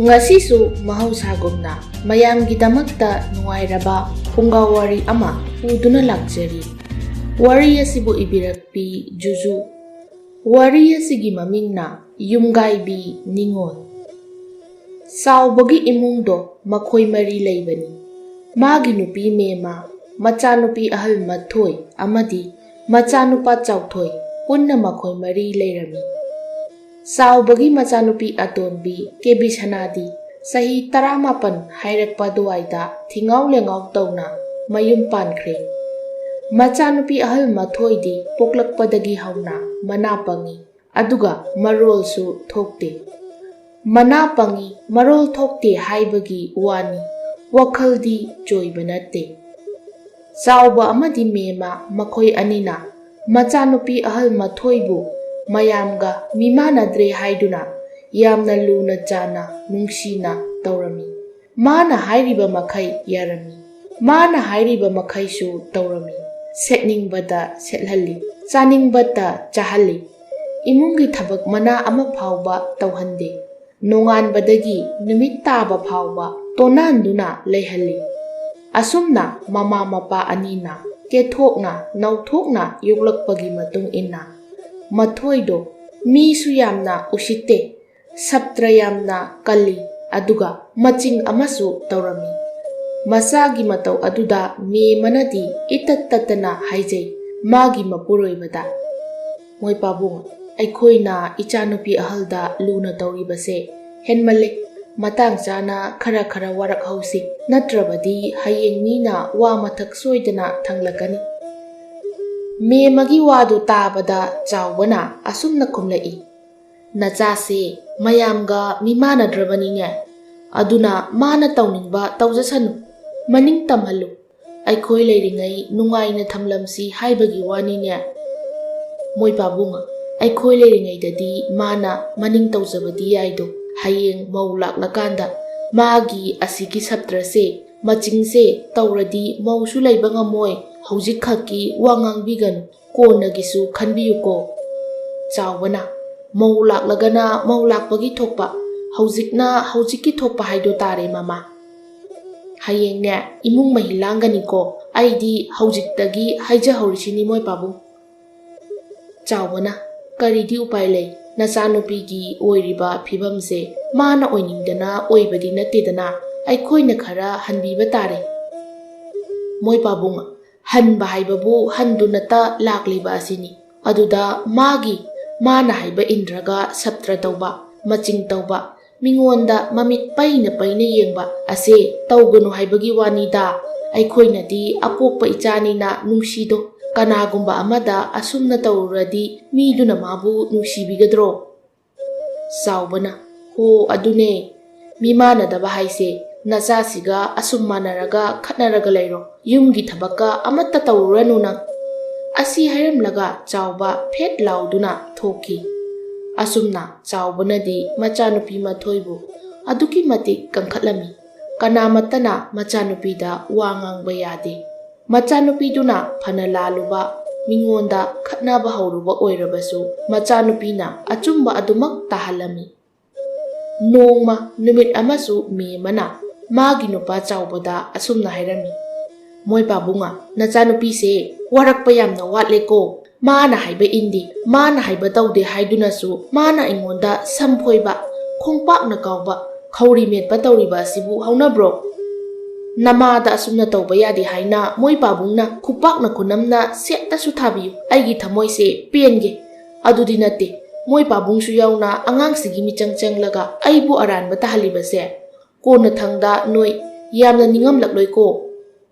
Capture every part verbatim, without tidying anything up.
ꯉꯁꯤꯁꯨ ꯃꯍꯧꯁꯥꯒꯨꯝꯅ ꯃꯌꯥꯝꯒꯤꯗꯃꯛꯇ ꯅꯨꯡꯉꯥꯏꯔꯕ ꯐꯨꯡꯒꯥ ꯋꯥꯔꯤ ꯑꯃ ꯄꯨꯗꯨꯅ ꯂꯥꯛꯆꯔꯤ꯫ ꯋꯥꯔꯤ ꯑꯁꯤꯕꯨ ꯏꯕꯤꯔꯛꯄꯤ ꯖꯨꯖꯨ꯫ ꯋꯥꯔꯤ ꯑꯁꯤꯒꯤ ꯃꯃꯤꯡꯅ ꯌꯨꯝꯒꯥꯏꯕꯤ ꯅꯤꯉꯣꯜ꯫ ꯆꯥꯎꯕꯒꯤ ꯏꯃꯨꯡꯗꯣ ꯃꯈꯣꯏ ꯃꯔꯤ ꯂꯩꯕꯅꯤ꯫ ꯃꯥꯒꯤ ꯅꯨꯄꯤ ꯃꯦꯃꯥ, ꯃꯆꯥꯅꯨꯄꯤ ꯑꯍꯜ ꯃꯊꯣꯏ ꯑꯃꯗꯤ ꯃꯆꯥꯅꯨꯄꯥ ꯆꯥꯎꯊꯣꯏ, ꯄꯨꯟꯅ ꯃꯈꯣꯏ ꯃꯔꯤ ꯂꯩꯔꯝꯃꯤ꯫ ꯆꯥꯎꯕꯒꯤ ꯃꯆꯥꯅꯨꯄꯤ ꯑꯇꯣꯟꯕꯤ ꯀꯦꯕꯤ ꯁꯅꯥꯗꯤ ꯆꯍꯤ ꯇꯔꯥꯃꯥꯄꯟ ꯍꯥꯏꯔꯛꯄ ꯑꯗꯨꯋꯥꯏꯗ ꯊꯤꯉꯥꯎ ꯂꯦꯉꯥꯎ ꯇꯧꯅ ꯃꯌꯨꯝ ꯄꯥꯟꯈ꯭ꯔꯦ꯫ ꯃꯆꯥꯅꯨꯄꯤ ꯑꯍꯜ ꯃꯊꯣꯏꯗꯤ ꯄꯣꯛꯂꯛꯄꯗꯒꯤ ꯍꯧꯅ ꯃꯅꯥ ꯄꯪꯉꯤ, ꯑꯗꯨꯒ ꯃꯔꯣꯜꯁꯨ ꯊꯣꯛꯇꯦ꯫ ꯃꯅꯥ ꯄꯪꯉꯤ, ꯃꯔꯣꯜ ꯊꯣꯛꯇꯦ ꯍꯥꯏꯕꯒꯤ ꯋꯥꯅꯤ, ꯋꯥꯈꯜꯗꯤ ꯆꯣꯏꯕ ꯅꯠꯇꯦ꯫ ꯆꯥꯎꯕ ꯑꯃꯗꯤ ꯃꯦꯃꯥ ꯃꯈꯣꯏ ꯑꯅꯤꯅ ꯃꯆꯥꯅꯨꯄꯤ ꯑꯍꯜ ꯃꯊꯣꯏꯕꯨ ꯃꯌꯥꯝꯒ ꯃꯤꯃꯥꯟꯅꯗ꯭ꯔꯦ ꯍꯥꯏꯗꯨꯅ ꯌꯥꯝꯅ ꯂꯨꯅ ꯆꯥꯅ ꯅꯨꯡꯁꯤꯅ ꯇꯧꯔꯝꯃꯤ꯫ ꯃꯥꯅ ꯍꯥꯏꯔꯤꯕ ꯃꯈꯩ ꯌꯥꯔꯝꯃꯤ꯫ ꯃꯥꯅ ꯍꯥꯏꯔꯤꯕ ꯃꯈꯩꯁꯨ ꯇꯧꯔꯝꯃꯤ꯫ ꯁꯦꯠꯅꯤꯡꯕꯗ ꯁꯦꯠꯍꯜꯂꯤ, ꯆꯥꯅꯤꯡꯕꯇ ꯆꯥꯍꯜꯂꯤ꯫ ꯏꯃꯨꯡꯒꯤ ꯊꯕꯛ ꯃꯅꯥ ꯑꯃ ꯐꯥꯎꯕ ꯇꯧꯍꯟꯗꯦ꯫ ꯅꯣꯡꯉꯥꯟꯕꯗꯒꯤ ꯅꯨꯃꯤꯠ ꯇꯥꯕ ꯐꯥꯎꯕ ꯇꯣꯅꯥꯟꯗꯨꯅ ꯂꯩꯍꯜꯂꯤ꯫ ꯑꯁꯨꯝꯅ ꯃꯃꯥ ꯃꯄꯥ ꯑꯅꯤꯅ ꯀꯦꯊꯣꯛꯅ ꯅꯧꯊꯣꯛꯅ ꯌꯣꯛꯂꯛꯄꯒꯤ ꯃꯇꯨꯡ ꯏꯟꯅ ꯃꯊꯣꯏꯗꯣ ꯃꯤꯁꯨ ꯌꯥꯝꯅ ꯎꯁꯤꯠꯇꯦ, ꯁꯞꯇ꯭ꯔ ꯌꯥꯝꯅ ꯀꯜꯂꯤ, ꯑꯗꯨꯒ ꯃꯆꯤꯡ ꯑꯃꯁꯨ ꯇꯧꯔꯝꯃꯤ꯫ ꯃꯆꯥꯒꯤ ꯃꯇꯧ ꯑꯗꯨꯗ ꯃꯦꯃꯅꯗꯤ ꯏꯇꯠ ꯇꯠꯇꯅ ꯍꯥꯏꯖꯩ ꯃꯥꯒꯤ ꯃꯄꯨꯔꯣꯏꯕꯗ, "ꯃꯣꯏ ꯄꯥꯕꯨꯡ, ꯑꯩꯈꯣꯏꯅ ꯏꯆꯥꯅꯨꯄꯤ ꯑꯍꯜꯗ ꯂꯨꯅ ꯇꯧꯔꯤꯕꯁꯦ ꯍꯦꯟꯃꯜꯂꯦ꯫ ꯃꯇꯥꯡ ꯆꯥꯅ ꯈꯔ ꯈꯔ ꯋꯥꯔꯛꯍꯧꯁꯤ, ꯅꯠꯇ꯭ꯔꯕꯗꯤ ꯍꯌꯦꯡ ꯃꯤꯅ ꯋꯥ ꯃꯊꯛ ꯁꯣꯏꯗꯅ ꯊꯪꯂꯛꯀꯅꯤ꯫" ꯃꯦꯃꯒꯤ ꯋꯥꯗꯨ ꯇꯥꯕꯗ ꯆꯥꯎꯕꯅ ꯑꯁꯨꯝꯅ ꯈꯨꯝꯂꯛꯏ, "ꯅꯆꯥꯁꯦ ꯃꯌꯥꯝꯒ ꯃꯤꯃꯥꯟꯅꯗ꯭ꯔꯕꯅꯤꯅꯦ꯫ ꯑꯗꯨꯅ ꯃꯥꯅ ꯇꯧꯅꯤꯡꯕ ꯇꯧꯖꯁꯅꯨ꯫ ꯃꯅꯤꯡ ꯇꯝꯍꯜꯂꯨ꯫ ꯑꯩꯈꯣꯏ ꯂꯩꯔꯤꯉꯩ ꯅꯨꯡꯉꯥꯏꯅ ꯊꯝꯂꯝꯁꯤ ꯍꯥꯏꯕꯒꯤ ꯋꯥꯅꯤꯅꯦ꯫" "ꯃꯣꯏ ꯄꯥꯕꯨꯡ, ꯑꯩꯈꯣꯏ ꯂꯩꯔꯤꯉꯩꯗꯗꯤ ꯃꯥꯅ ꯃꯅꯤꯡ ꯇꯧꯖꯕꯗꯤ ꯌꯥꯏꯗꯣ, ꯍꯌꯦꯡ ꯃꯧ ꯂꯥꯛꯂꯀꯥꯟꯗ ꯃꯥꯒꯤ ꯑꯁꯤꯒꯤ ꯁꯞꯇ꯭ꯔꯁꯦ, ꯃꯆꯤꯡꯁꯦ ꯇꯧꯔꯗꯤ ꯃꯧꯁꯨ ꯂꯩꯕ ꯉꯝꯃꯣꯏ꯫ ꯍꯧꯖꯤꯛꯈꯛꯀꯤ ꯋꯥ ꯉꯥꯡꯕꯤꯒꯅꯨ, ꯀꯣꯟꯅꯒꯤꯁꯨ ꯈꯟꯕꯤꯌꯨꯀꯣ꯫" ꯆꯥꯎꯕꯅ, "ꯃꯧ ꯂꯥꯛꯂꯒꯅ ꯃꯧ ꯂꯥꯛꯄꯒꯤ ꯊꯣꯛꯄ, ꯍꯧꯖꯤꯛꯅ ꯍꯧꯖꯤꯛꯀꯤ ꯊꯣꯛꯄ ꯍꯥꯏꯗꯣ ꯇꯥꯔꯦ, ꯃꯃꯥ꯫ ꯍꯌꯦꯡꯅꯦ, ꯏꯃꯨꯡ ꯃꯍꯤ ꯂꯥꯡꯒꯅꯤꯀꯣ꯫ ꯑꯩꯗꯤ ꯍꯧꯖꯤꯛꯇꯒꯤ ꯍꯥꯏꯖꯍꯧꯔꯤꯁꯤꯅꯤ, ꯃꯣꯏ ꯄꯥꯕꯨꯡ꯫ ꯆꯥꯎꯕꯅ, "ꯀꯔꯤꯗꯤ ꯎꯄꯥꯏ ꯂꯩ? ꯅꯆꯥꯅꯨꯄꯤꯒꯤ ꯑꯣꯏꯔꯤꯕ ꯐꯤꯕꯝꯁꯦ ꯃꯥꯅ ꯑꯣꯏꯅꯤꯡꯗꯅ ꯑꯣꯏꯕꯗꯤ ꯅꯠꯇꯦꯗꯅ, ꯑꯩꯈꯣꯏꯅ ꯈꯔ ꯍꯟꯕꯤꯕ ꯇꯥꯔꯦ꯫ ꯃꯣꯏ ꯄꯥꯕꯨꯡ, ꯍꯟꯕ ꯍꯥꯏꯕꯕꯨ ꯍꯟꯗꯨꯅꯇ ꯂꯥꯛꯂꯤꯕ ꯑꯁꯤꯅꯤ꯫ ꯑꯗꯨꯗ ꯃꯥꯒꯤ, ꯃꯥꯅ ꯍꯥꯏꯕ ꯏꯟꯗ꯭ꯔꯒ ꯁꯞꯇ꯭ꯔ ꯇꯧꯕ, ꯃꯆꯤꯡ ꯇꯧꯕ, ꯃꯤꯉꯣꯟꯗ ꯃꯃꯤꯠ ꯄꯩꯅ ꯄꯩꯅ ꯌꯦꯡꯕ ꯑꯁꯦ ꯇꯧꯒꯅꯨ ꯍꯥꯏꯕꯒꯤ ꯋꯥꯅꯤꯗ꯫ ꯑꯩꯈꯣꯏꯅꯗꯤ ꯑꯄꯣꯛꯄ ꯏꯆꯥꯅꯤꯅ ꯅꯨꯡꯁꯤꯗꯣ꯫ ꯀꯅꯥꯒꯨꯝꯕ ꯑꯃꯗ ꯑꯁꯨꯝꯅ ꯇꯧꯔꯨꯔꯗꯤ ꯃꯤꯗꯨꯅ ꯃꯥꯕꯨ ꯅꯨꯡꯁꯤꯕꯤꯒꯗ꯭ꯔꯣ?" ꯆꯥꯎꯕꯅ, "ꯍꯣ, ꯑꯗꯨꯅꯦ꯫ ꯃꯤꯃꯥꯟꯅꯗꯕ ꯍꯥꯏꯁꯦ ꯅꯆꯥꯁꯤꯒ ꯑꯁꯨꯝ ꯃꯥꯟꯅꯔꯒ ꯈꯠꯅꯔꯒ ꯂꯩꯔꯣ꯫ ꯌꯨꯝꯒꯤ ꯊꯕꯛꯀ ꯑꯃꯠꯇ ꯇꯧꯔꯨꯔꯅꯨ ꯅꯪ꯫" ꯑꯁꯤ ꯍꯥꯏꯔꯝꯂꯒ ꯆꯥꯎꯕ ꯐꯦꯠ ꯂꯥꯎꯗꯨꯅ ꯊꯣꯛꯈꯤ꯫ ꯑꯁꯨꯝꯅ ꯆꯥꯎꯕꯅꯗꯤ ꯃꯆꯥꯅꯨꯄꯤ ꯃꯊꯣꯏꯕꯨ ꯑꯗꯨꯛꯀꯤ ꯃꯇꯤꯛ ꯀꯟꯈꯠꯂꯝꯃꯤ꯫ ꯀꯅꯥꯃꯠꯇꯅ ꯃꯆꯥꯅꯨꯄꯤꯗ ꯋꯥ ꯉꯥꯡꯕ ꯌꯥꯗꯦ꯫ ꯃꯆꯥꯅꯨꯄꯤꯗꯨꯅ ꯐꯅ ꯂꯥꯜꯂꯨꯕ, ꯃꯤꯉꯣꯟꯗ ꯈꯠꯅꯕ ꯍꯧꯔꯨꯕ ꯑꯣꯏꯔꯕꯁꯨ, ꯃꯆꯥꯅꯨꯄꯤꯅ ꯑꯆꯨꯝꯕ ꯑꯗꯨꯃꯛ ꯇꯥꯍꯜꯂꯝꯃꯤ꯫ ꯅꯣꯡꯃ ꯅꯨꯃꯤꯠ ꯑꯃꯁꯨ ꯃꯦꯝꯃꯅ ꯃꯥꯒꯤ ꯅꯨꯄꯥ ꯆꯥꯎꯕꯗ ꯑꯁꯨꯝꯅ ꯍꯥꯏꯔꯝꯃꯤ, "ꯃꯣꯏ ꯄꯥꯕꯨꯡꯉ, ꯅꯆꯥꯅꯨꯄꯤꯁꯦ ꯋꯥꯔꯛꯄ ꯌꯥꯝꯅ ꯋꯥꯠꯂꯦꯀꯣ꯫ ꯃꯥꯅ ꯍꯥꯏꯕ ꯏꯟꯗꯦ, ꯃꯥꯅ ꯍꯥꯏꯕ ꯇꯧꯗꯦ ꯍꯥꯏꯗꯨꯅꯁꯨ ꯃꯥꯅ ꯑꯩꯉꯣꯟꯗ ꯁꯝ ꯐꯣꯏꯕ, ꯈꯣꯡꯄꯥꯛꯅ ꯀꯥꯎꯕ, ꯈꯧꯔꯤ ꯃꯦꯠꯄ ꯇꯧꯔꯤꯕ ꯑꯁꯤꯕꯨ ꯍꯧꯅꯕ꯭ꯔꯣ? ꯅꯃꯥꯗ ꯑꯁꯨꯝꯅ ꯇꯧꯕ ꯌꯥꯗꯦ ꯍꯥꯏꯅ ꯃꯣꯏ ꯄꯥꯕꯨꯡꯅ ꯈꯨꯄꯥꯛꯅ ꯈꯨꯅꯝꯅ ꯁꯦꯠꯇꯁꯨ ꯊꯥꯕꯤꯌꯨ꯫ ꯑꯩꯒꯤ ꯊꯃꯣꯏꯁꯦ ꯄꯦꯟꯒꯦ꯫ ꯑꯗꯨꯗꯤ ꯅꯠꯇꯦ, ꯃꯣꯏ ꯄꯥꯕꯨꯡꯁꯨ ꯌꯥꯎꯅ ꯑꯉꯥꯡꯁꯤꯒꯤ ꯃꯤꯆꯪ ꯆꯪꯂꯒ ꯑꯩꯕꯨ ꯑꯔꯥꯟꯕ ꯇꯥꯍꯜꯂꯤꯕꯁꯦ꯫ ꯀꯣꯟꯅꯊꯪꯗ ꯅꯣꯏ ꯌꯥꯝꯅ ꯅꯤꯡꯉꯝꯂꯛꯂꯣꯏꯀꯣ꯫"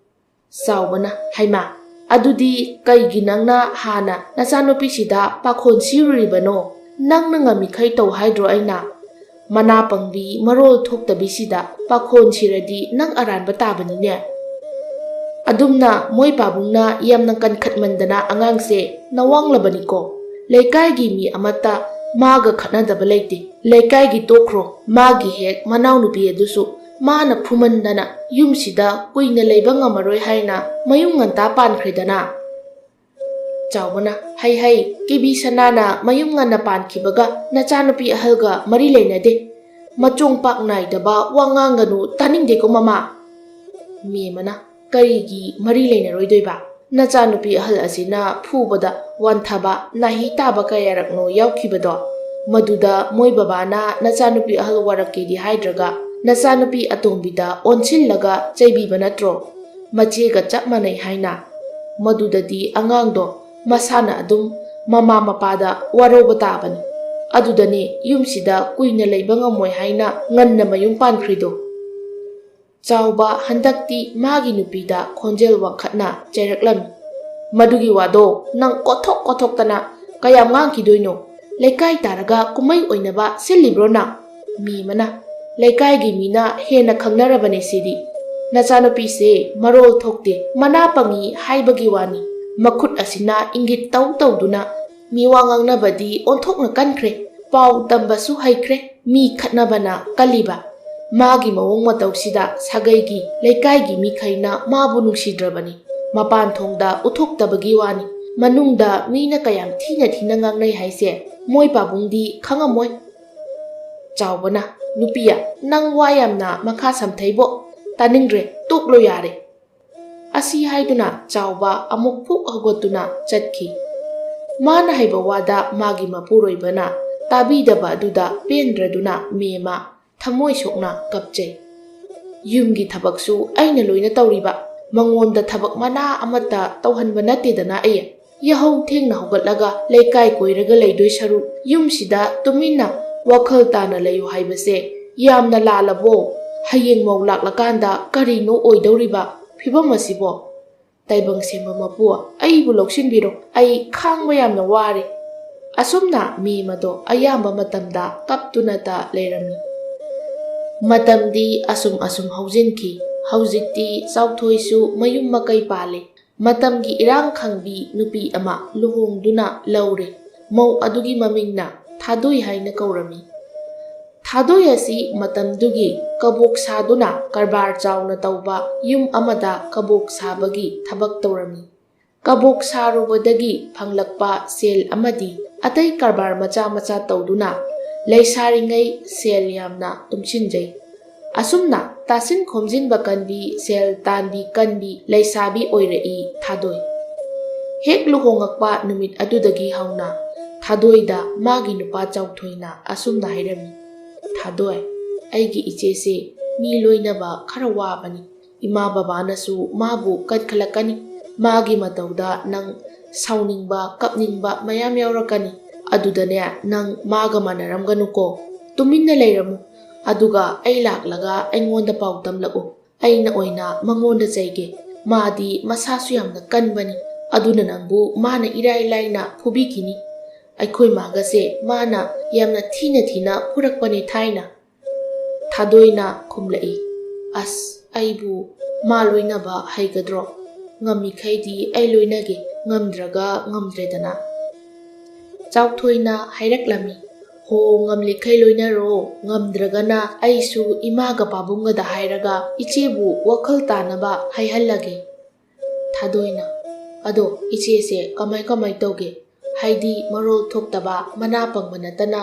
ꯆꯥꯎꯕꯅ, "ꯍꯩꯃꯥ, ꯑꯗꯨꯗꯤ ꯀꯩꯒꯤ ꯅꯪꯅ ꯍꯥꯟꯅ ꯅꯆꯥꯅꯨꯄꯤꯁꯤꯗ ꯄꯥꯈꯣꯟ ꯁꯤꯔꯨꯔꯤꯕꯅꯣ? ꯅꯪꯅ ꯉꯝꯃꯤꯈꯩ ꯇꯧ ꯍꯥꯏꯗ꯭ꯔꯣ ꯑꯩꯅ? ꯃꯅꯥ ꯄꯪꯕꯤ ꯃꯔꯣꯜ ꯊꯣꯛꯇꯕꯤꯁꯤꯗ ꯄꯥꯈꯣꯟ ꯁꯤꯔꯗꯤ ꯅꯪ ꯑꯔꯥꯟꯕ ꯇꯥꯕꯅꯤꯅꯦ꯫ ꯑꯗꯨꯝꯅ ꯃꯣꯏ ꯄꯥꯕꯨꯡꯅ ꯌꯥꯝꯅ ꯀꯟꯈꯠꯃꯟꯗꯅ ꯑꯉꯥꯡꯁꯦ ꯅꯋꯥꯡꯂꯕꯅꯤꯀꯣ꯫ ꯂꯩꯀꯥꯏꯒꯤ ꯃꯤ ꯑꯃꯠꯇ ꯃꯥꯒ ꯈꯠꯅꯗꯕ ꯂꯩꯇꯦ꯫ ꯂꯩꯀꯥꯏꯒꯤ ꯇꯣꯛꯈ꯭ꯔꯣ, ꯃꯥꯒꯤ ꯍꯦꯛ ꯃꯅꯥꯎꯅꯨꯄꯤ ꯑꯗꯨꯁꯨ ꯃꯥꯅ ꯐꯨꯃꯟꯗꯅ ꯌꯨꯝꯁꯤꯗ ꯀꯨꯏꯅ ꯂꯩꯕ ꯉꯝꯃꯔꯣꯏ ꯍꯥꯏꯅ ꯃꯌꯨꯝ ꯉꯟꯇꯥ ꯄꯥꯟꯈ꯭ꯔꯦꯗꯅ꯫" ꯆꯥꯎꯕꯅ, "ꯍꯩ ꯍꯩ, ꯀꯦꯕꯤ ꯁꯅꯥꯅ ꯃꯌꯨꯝ ꯉꯟꯅ ꯄꯥꯟꯈꯤꯕꯒ ꯅꯆꯥꯅꯨꯄꯤ ꯑꯍꯜꯒ ꯃꯔꯤ ꯂꯩꯅꯗꯦ꯫ "ꯃꯆꯣꯡ ꯄꯥꯛ ꯅꯥꯏꯗꯕ ꯋꯥ ꯉꯥꯡꯒꯅꯨ, ꯇꯥꯅꯤꯡꯗꯦꯀꯣ ꯃꯃꯥ!" ꯃꯦꯝꯃꯅ, "ꯀꯔꯤꯒꯤ ꯃꯔꯤ ꯂꯩꯅꯔꯣꯏꯗꯣꯏꯕ? ꯅꯆꯥꯅꯨꯄꯤ ꯑꯍꯜ ꯑꯁꯤꯅ ꯐꯨꯕꯗ ꯋꯥꯟꯊꯕ, ꯅꯥꯍꯤ ꯇꯥꯕ ꯀꯌꯥꯔꯛꯅꯣ ꯌꯥꯎꯈꯤꯕꯗꯣ? ꯃꯗꯨꯗ ꯃꯣꯏ ꯕꯕꯥꯅ ꯅꯆꯥꯅꯨꯄꯤ ꯑꯍꯜ ꯋꯥꯔꯛꯀꯦꯗꯤ ꯍꯥꯏꯗ꯭ꯔꯒ ꯅꯆꯥꯅꯨꯄꯤ ꯑꯇꯣꯝꯕꯤꯗ ꯑꯣꯟꯁꯤꯜꯂꯒ ꯆꯩꯕꯤꯕ ꯅꯠꯇ꯭ꯔꯣ? ꯃꯆꯦꯒ ꯆꯞ ꯃꯥꯟꯅꯩ ꯍꯥꯏꯅ꯫ ꯃꯗꯨꯗꯗꯤ ꯑꯉꯥꯡꯗꯣ ꯃꯁꯥꯅ ꯑꯗꯨꯝ ꯃꯃꯥ ꯃꯄꯥꯗ ꯋꯥꯔꯧꯕ ꯇꯥꯕꯅꯤ꯫ ꯑꯗꯨꯗꯅꯦ ꯌꯨꯝꯁꯤꯗ ꯀꯨꯏꯅ ꯂꯩꯕ ꯉꯝꯃꯣꯏ ꯍꯥꯏꯅ ꯉꯟꯅ ꯃꯌꯨꯝ ꯄꯥꯟꯈ꯭ꯔꯤꯗꯣ꯫" ꯆꯥꯎꯕ ꯍꯟꯗꯛꯇꯤ ꯃꯥꯒꯤ ꯅꯨꯄꯤꯗ ꯈꯣꯟꯖꯦꯜ ꯋꯥꯡꯈꯠꯅ ꯆꯩꯔꯛꯂꯝꯃꯤ꯫ "ꯃꯗꯨꯒꯤ ꯋꯥꯗꯣ ꯅꯪ ꯀꯣꯊꯣꯛ ꯀꯣꯊꯣꯛꯇꯅ ꯀꯌꯥꯝ ꯉꯥꯡꯈꯤꯗꯣꯏꯅꯣ? ꯂꯩꯀꯥꯏ ꯇꯥꯔꯒ ꯀꯨꯝꯍꯩ ꯑꯣꯏꯅꯕ ꯁꯤꯜꯂꯤꯕ꯭ꯔꯣ ꯅꯪ?" ꯃꯦꯝꯃꯅ, "ꯂꯩꯀꯥꯏꯒꯤ ꯃꯤꯅ ꯍꯦꯟꯅ ꯈꯪꯅꯔꯕꯅꯦ ꯁꯤꯗꯤ꯫ ꯅꯆꯥꯅꯨꯄꯤꯁꯦ ꯃꯔꯣꯜ ꯊꯣꯛꯇꯦ, ꯃꯅꯥ ꯄꯪꯉꯤ ꯍꯥꯏꯕꯒꯤ ꯋꯥꯅꯤ꯫ ꯃꯈꯨꯠ ꯑꯁꯤꯅ ꯏꯪꯒꯤꯠ ꯇꯧ ꯇꯧꯗꯨꯅ ꯃꯤꯋꯥ ꯉꯥꯡꯅꯕꯗꯤ ꯑꯣꯟꯊꯣꯛꯅ ꯀꯟꯈ꯭ꯔꯦ, ꯄꯥꯎ ꯇꯝꯕꯁꯨ ꯍꯩꯈ꯭ꯔꯦ꯫ ꯃꯤ ꯈꯠꯅꯕꯅ ꯀꯜꯂꯤꯕ꯫ ꯃꯥꯒꯤ ꯃꯑꯣꯡ ꯃꯇꯧꯁꯤꯗ ꯁꯥꯒꯩꯒꯤ, ꯂꯩꯀꯥꯏꯒꯤ ꯃꯤꯈꯩꯅ ꯃꯥꯕꯨ ꯅꯨꯡꯁꯤꯗ꯭ꯔꯕꯅꯤ꯫ ꯃꯄꯥꯟ ꯊꯣꯡꯗ ꯎꯠꯊꯣꯛꯇꯕꯒꯤ ꯋꯥꯅꯤ, ꯃꯅꯨꯡꯗ ꯃꯤꯅ ꯀꯌꯥꯝ ꯊꯤꯅ ꯊꯤꯅ ꯉꯥꯡꯅꯩ ꯍꯥꯏꯁꯦ ꯃꯣꯏ ꯄꯥꯕꯨꯡꯗꯤ ꯈꯪꯉꯝꯃꯣꯏ꯫" ꯆꯥꯎꯕꯅ, "ꯅꯨꯄꯤꯌꯥ, ꯅꯪ ꯋꯥ ꯌꯥꯝꯅ ꯃꯈꯥ ꯁꯝꯊꯩꯕꯣ꯫ ꯇꯥꯅꯤꯡꯗ꯭ꯔꯦ, ꯇꯣꯛꯂꯣ ꯌꯥꯔꯦ꯫" ꯑꯁꯤ ꯍꯥꯏꯗꯨꯅ ꯆꯥꯎꯕ ꯑꯃꯨꯛ ꯐꯨꯛ ꯍꯧꯒꯠꯇꯨꯅ ꯆꯠꯈꯤ꯫ ꯃꯥꯅ ꯍꯥꯏꯕ ꯋꯥꯗ ꯃꯥꯒꯤ ꯃꯄꯨꯔꯣꯏꯕꯅ ꯇꯥꯕꯤꯗꯕ ꯑꯗꯨꯗ ꯄꯦꯟꯗ꯭ꯔꯗꯨꯅ ꯃꯦꯝꯃ ꯊꯃꯣꯏ ꯁꯣꯛꯅ ꯀꯞꯆꯩ꯫ "ꯌꯨꯝꯒꯤ ꯊꯕꯛꯁꯨ ꯑꯩꯅ ꯂꯣꯏꯅ ꯇꯧꯔꯤꯕ, ꯃꯉꯣꯟꯗ ꯊꯕꯛ ꯃꯅꯥ ꯑꯃꯠꯇ ꯇꯧꯍꯟꯕ ꯅꯠꯇꯦꯗꯅ ꯑꯩ꯫ ꯌꯥꯍꯧ ꯊꯦꯡꯅ ꯍꯧꯒꯠꯂꯒ ꯂꯩꯀꯥꯏ ꯀꯣꯏꯔꯒ ꯂꯩꯗꯣꯏ ꯁꯔꯨꯛ ꯌꯨꯝꯁꯤꯗ ꯇꯨꯃꯤꯟꯅ ꯋꯥꯈꯜ ꯇꯥꯅ ꯂꯩꯌꯨ ꯍꯥꯏꯕꯁꯦ ꯌꯥꯝꯅ ꯂꯥꯜꯂꯕꯣ? ꯍꯌꯦꯡ ꯃꯧ ꯂꯥꯛꯂꯀꯥꯟꯗ ꯀꯔꯤꯅꯣ ꯑꯣꯏꯗꯧꯔꯤꯕ ꯐꯤꯕꯝ ꯑꯁꯤꯕꯣ? ꯇꯥꯏꯕꯪ ꯁꯦꯝꯕ ꯃꯄꯨ, ꯑꯩꯕꯨ ꯂꯧꯁꯤꯟꯕꯤꯔꯣ, ꯑꯩ ꯈꯥꯡꯕ ꯌꯥꯝꯅ ꯋꯥꯔꯦ꯫" ꯑꯁꯨꯝꯅ ꯃꯦꯝ ꯑꯗꯣ ꯑꯌꯥꯝꯕ ꯃꯇꯝꯗ ꯀꯞꯇꯨꯅꯇ ꯂꯩꯔꯝꯃꯤ꯫ ꯃꯇꯝꯗꯤ ꯑꯁꯨꯝ ꯑꯁꯨꯝ ꯍꯧꯖꯤꯟꯈꯤ꯫ ꯍꯧꯖꯤꯛꯇꯤ ꯆꯥꯎꯊꯣꯏꯁꯨ ꯃꯌꯨꯝ ꯃꯀꯩ ꯄꯥꯜꯂꯦ꯫ ꯃꯇꯝꯒꯤ ꯏꯔꯥꯡ ꯈꯪꯕꯤ ꯅꯨꯄꯤ ꯑꯃ ꯂꯨꯍꯣꯡꯗꯨꯅ ꯂꯧꯔꯦ꯫ ꯃꯧ ꯑꯗꯨꯒꯤ ꯃꯃꯤꯡꯅ ꯊꯥꯗꯣꯏ ꯍꯥꯏꯅ ꯀꯧꯔꯝꯃꯤ꯫ ꯊꯥꯗꯣꯏ ꯑꯁꯤ ꯃꯇꯝꯗꯨꯒꯤ ꯀꯕꯣꯛ ꯁꯥꯗꯨꯅ ꯀꯔꯕꯥꯔ ꯆꯥꯎꯅ ꯇꯧꯕ ꯌꯨꯝ ꯑꯃꯗ ꯀꯕꯣꯛ ꯁꯥꯕꯒꯤ ꯊꯕꯛ ꯇꯧꯔꯝꯃꯤ꯫ ꯀꯕꯣꯛ ꯁꯥꯔꯨꯕꯗꯒꯤ ꯐꯪꯂꯛꯄ ꯁꯦꯜ ꯑꯃꯗꯤ ꯑꯇꯩ ꯀꯔꯕꯥꯔ ꯃꯆꯥ ꯃꯆꯥ ꯇꯧꯗꯨꯅ ꯂꯩꯁꯥꯔꯤꯉꯩ ꯁꯦꯜ ꯌꯥꯝꯅ ꯇꯨꯡꯁꯤꯟꯖꯩ꯫ ꯑꯁꯨꯝꯅ ꯇꯥꯁꯤꯟ ꯈꯣꯝꯖꯤꯟꯕ ꯀꯟꯕꯤ, ꯁꯦꯜ ꯇꯥꯟꯕꯤ ꯀꯟꯕꯤ ꯂꯩꯁꯥꯕꯤ ꯑꯣꯏꯔꯛꯏ ꯊꯥꯗꯣꯏ꯫ ꯍꯦꯛ ꯂꯨꯍꯣꯡꯉꯛꯄ ꯅꯨꯃꯤꯠ ꯑꯗꯨꯗꯒꯤ ꯍꯧꯅ ꯊꯥꯗꯣꯏꯗ ꯃꯥꯒꯤ ꯅꯨꯄꯥ ꯆꯥꯎꯊꯣꯏꯅ ꯑꯁꯨꯝꯅ ꯍꯥꯏꯔꯝꯃꯤ, "ꯊꯥꯗꯣꯏ, ꯑꯩꯒꯤ ꯏꯆꯦꯁꯦ ꯃꯤ ꯂꯣꯏꯅꯕ ꯈꯔ ꯋꯥꯕꯅꯤ꯫ ꯏꯃꯥ ꯕꯕꯥꯅꯁꯨ ꯃꯥꯕꯨ ꯀꯟꯈꯠꯂꯛꯀꯅꯤ꯫ ꯃꯥꯒꯤ ꯃꯇꯧꯗ ꯅꯪ ꯁꯥꯎꯅꯤꯡꯕ, ꯀꯞꯅꯤꯡꯕ ꯃꯌꯥꯝ ꯌꯥꯎꯔꯛꯀꯅꯤ꯫ ꯑꯗꯨꯗꯅꯦ, ꯅꯪ ꯃꯥꯒ ꯃꯥꯟꯅꯔꯝꯒꯅꯨꯀꯣ꯫ ꯇꯨꯃꯤꯟꯅ ꯂꯩꯔꯝꯃꯨ꯫ ꯑꯗꯨꯒ ꯑꯩ ꯂꯥꯛꯂꯒ ꯑꯩꯉꯣꯟꯗ ꯄꯥꯎ ꯇꯝꯂꯛꯎ꯫ ꯑꯩꯅ ꯑꯣꯏꯅ ꯃꯉꯣꯟꯗ ꯆꯩꯒꯦ꯫ ꯃꯥꯗꯤ ꯃꯁꯥꯁꯨ ꯌꯥꯝꯅ ꯀꯟꯕꯅꯤ꯫ ꯑꯗꯨꯅ ꯅꯪꯕꯨ ꯃꯥꯅ ꯏꯔꯥꯏ ꯂꯥꯏꯅ ꯐꯨꯕꯤꯈꯤꯅꯤ꯫ ꯑꯩꯈꯣꯏ ꯃꯥꯒꯁꯦ ꯃꯥꯅ ꯌꯥꯝꯅ ꯊꯤꯅ ꯊꯤꯅ ꯐꯨꯔꯛꯄꯅꯦ ꯊꯥꯏꯅ꯫" ꯊꯥꯗꯣꯏꯅ ꯈꯨꯝꯂꯛꯏ, "ꯑꯁ, ꯑꯩꯕꯨ ꯃꯥ ꯂꯣꯏꯅꯕ ꯍꯩꯒꯗ꯭ꯔꯣ? ꯉꯝꯃꯤꯈꯩꯗꯤ ꯑꯩ ꯂꯣꯏꯅꯒꯦ, ꯉꯝꯗ꯭ꯔꯒ ꯉꯝꯗ꯭ꯔꯦꯗꯅ꯫" ꯆꯥꯎꯊꯣꯏꯅ ꯍꯥꯏꯔꯛꯂꯝꯃꯤ, "ꯍꯣ, ꯉꯝꯂꯤꯈꯩ ꯂꯣꯏꯅꯔꯣ, ꯉꯝꯗ꯭ꯔꯒꯅ ꯑꯩꯁꯨ ꯏꯃꯥꯒ ꯄꯥꯕꯨꯡꯒꯗ ꯍꯥꯏꯔꯒ ꯏꯆꯦꯕꯨ ꯋꯥꯈꯜ ꯇꯥꯅꯕ ꯍꯥꯏꯍꯜꯂꯒꯦ꯫" ꯊꯥꯗꯣꯏꯅ, "ꯑꯗꯣ ꯏꯆꯦꯁꯦ ꯀꯃꯥꯏ ꯀꯃꯥꯏ ꯇꯧꯒꯦ? ꯍꯥꯏꯗꯤ ꯃꯔꯣꯜ ꯊꯣꯛꯇꯕ, ꯃꯅꯥ ꯄꯪꯕ ꯅꯠꯇꯅ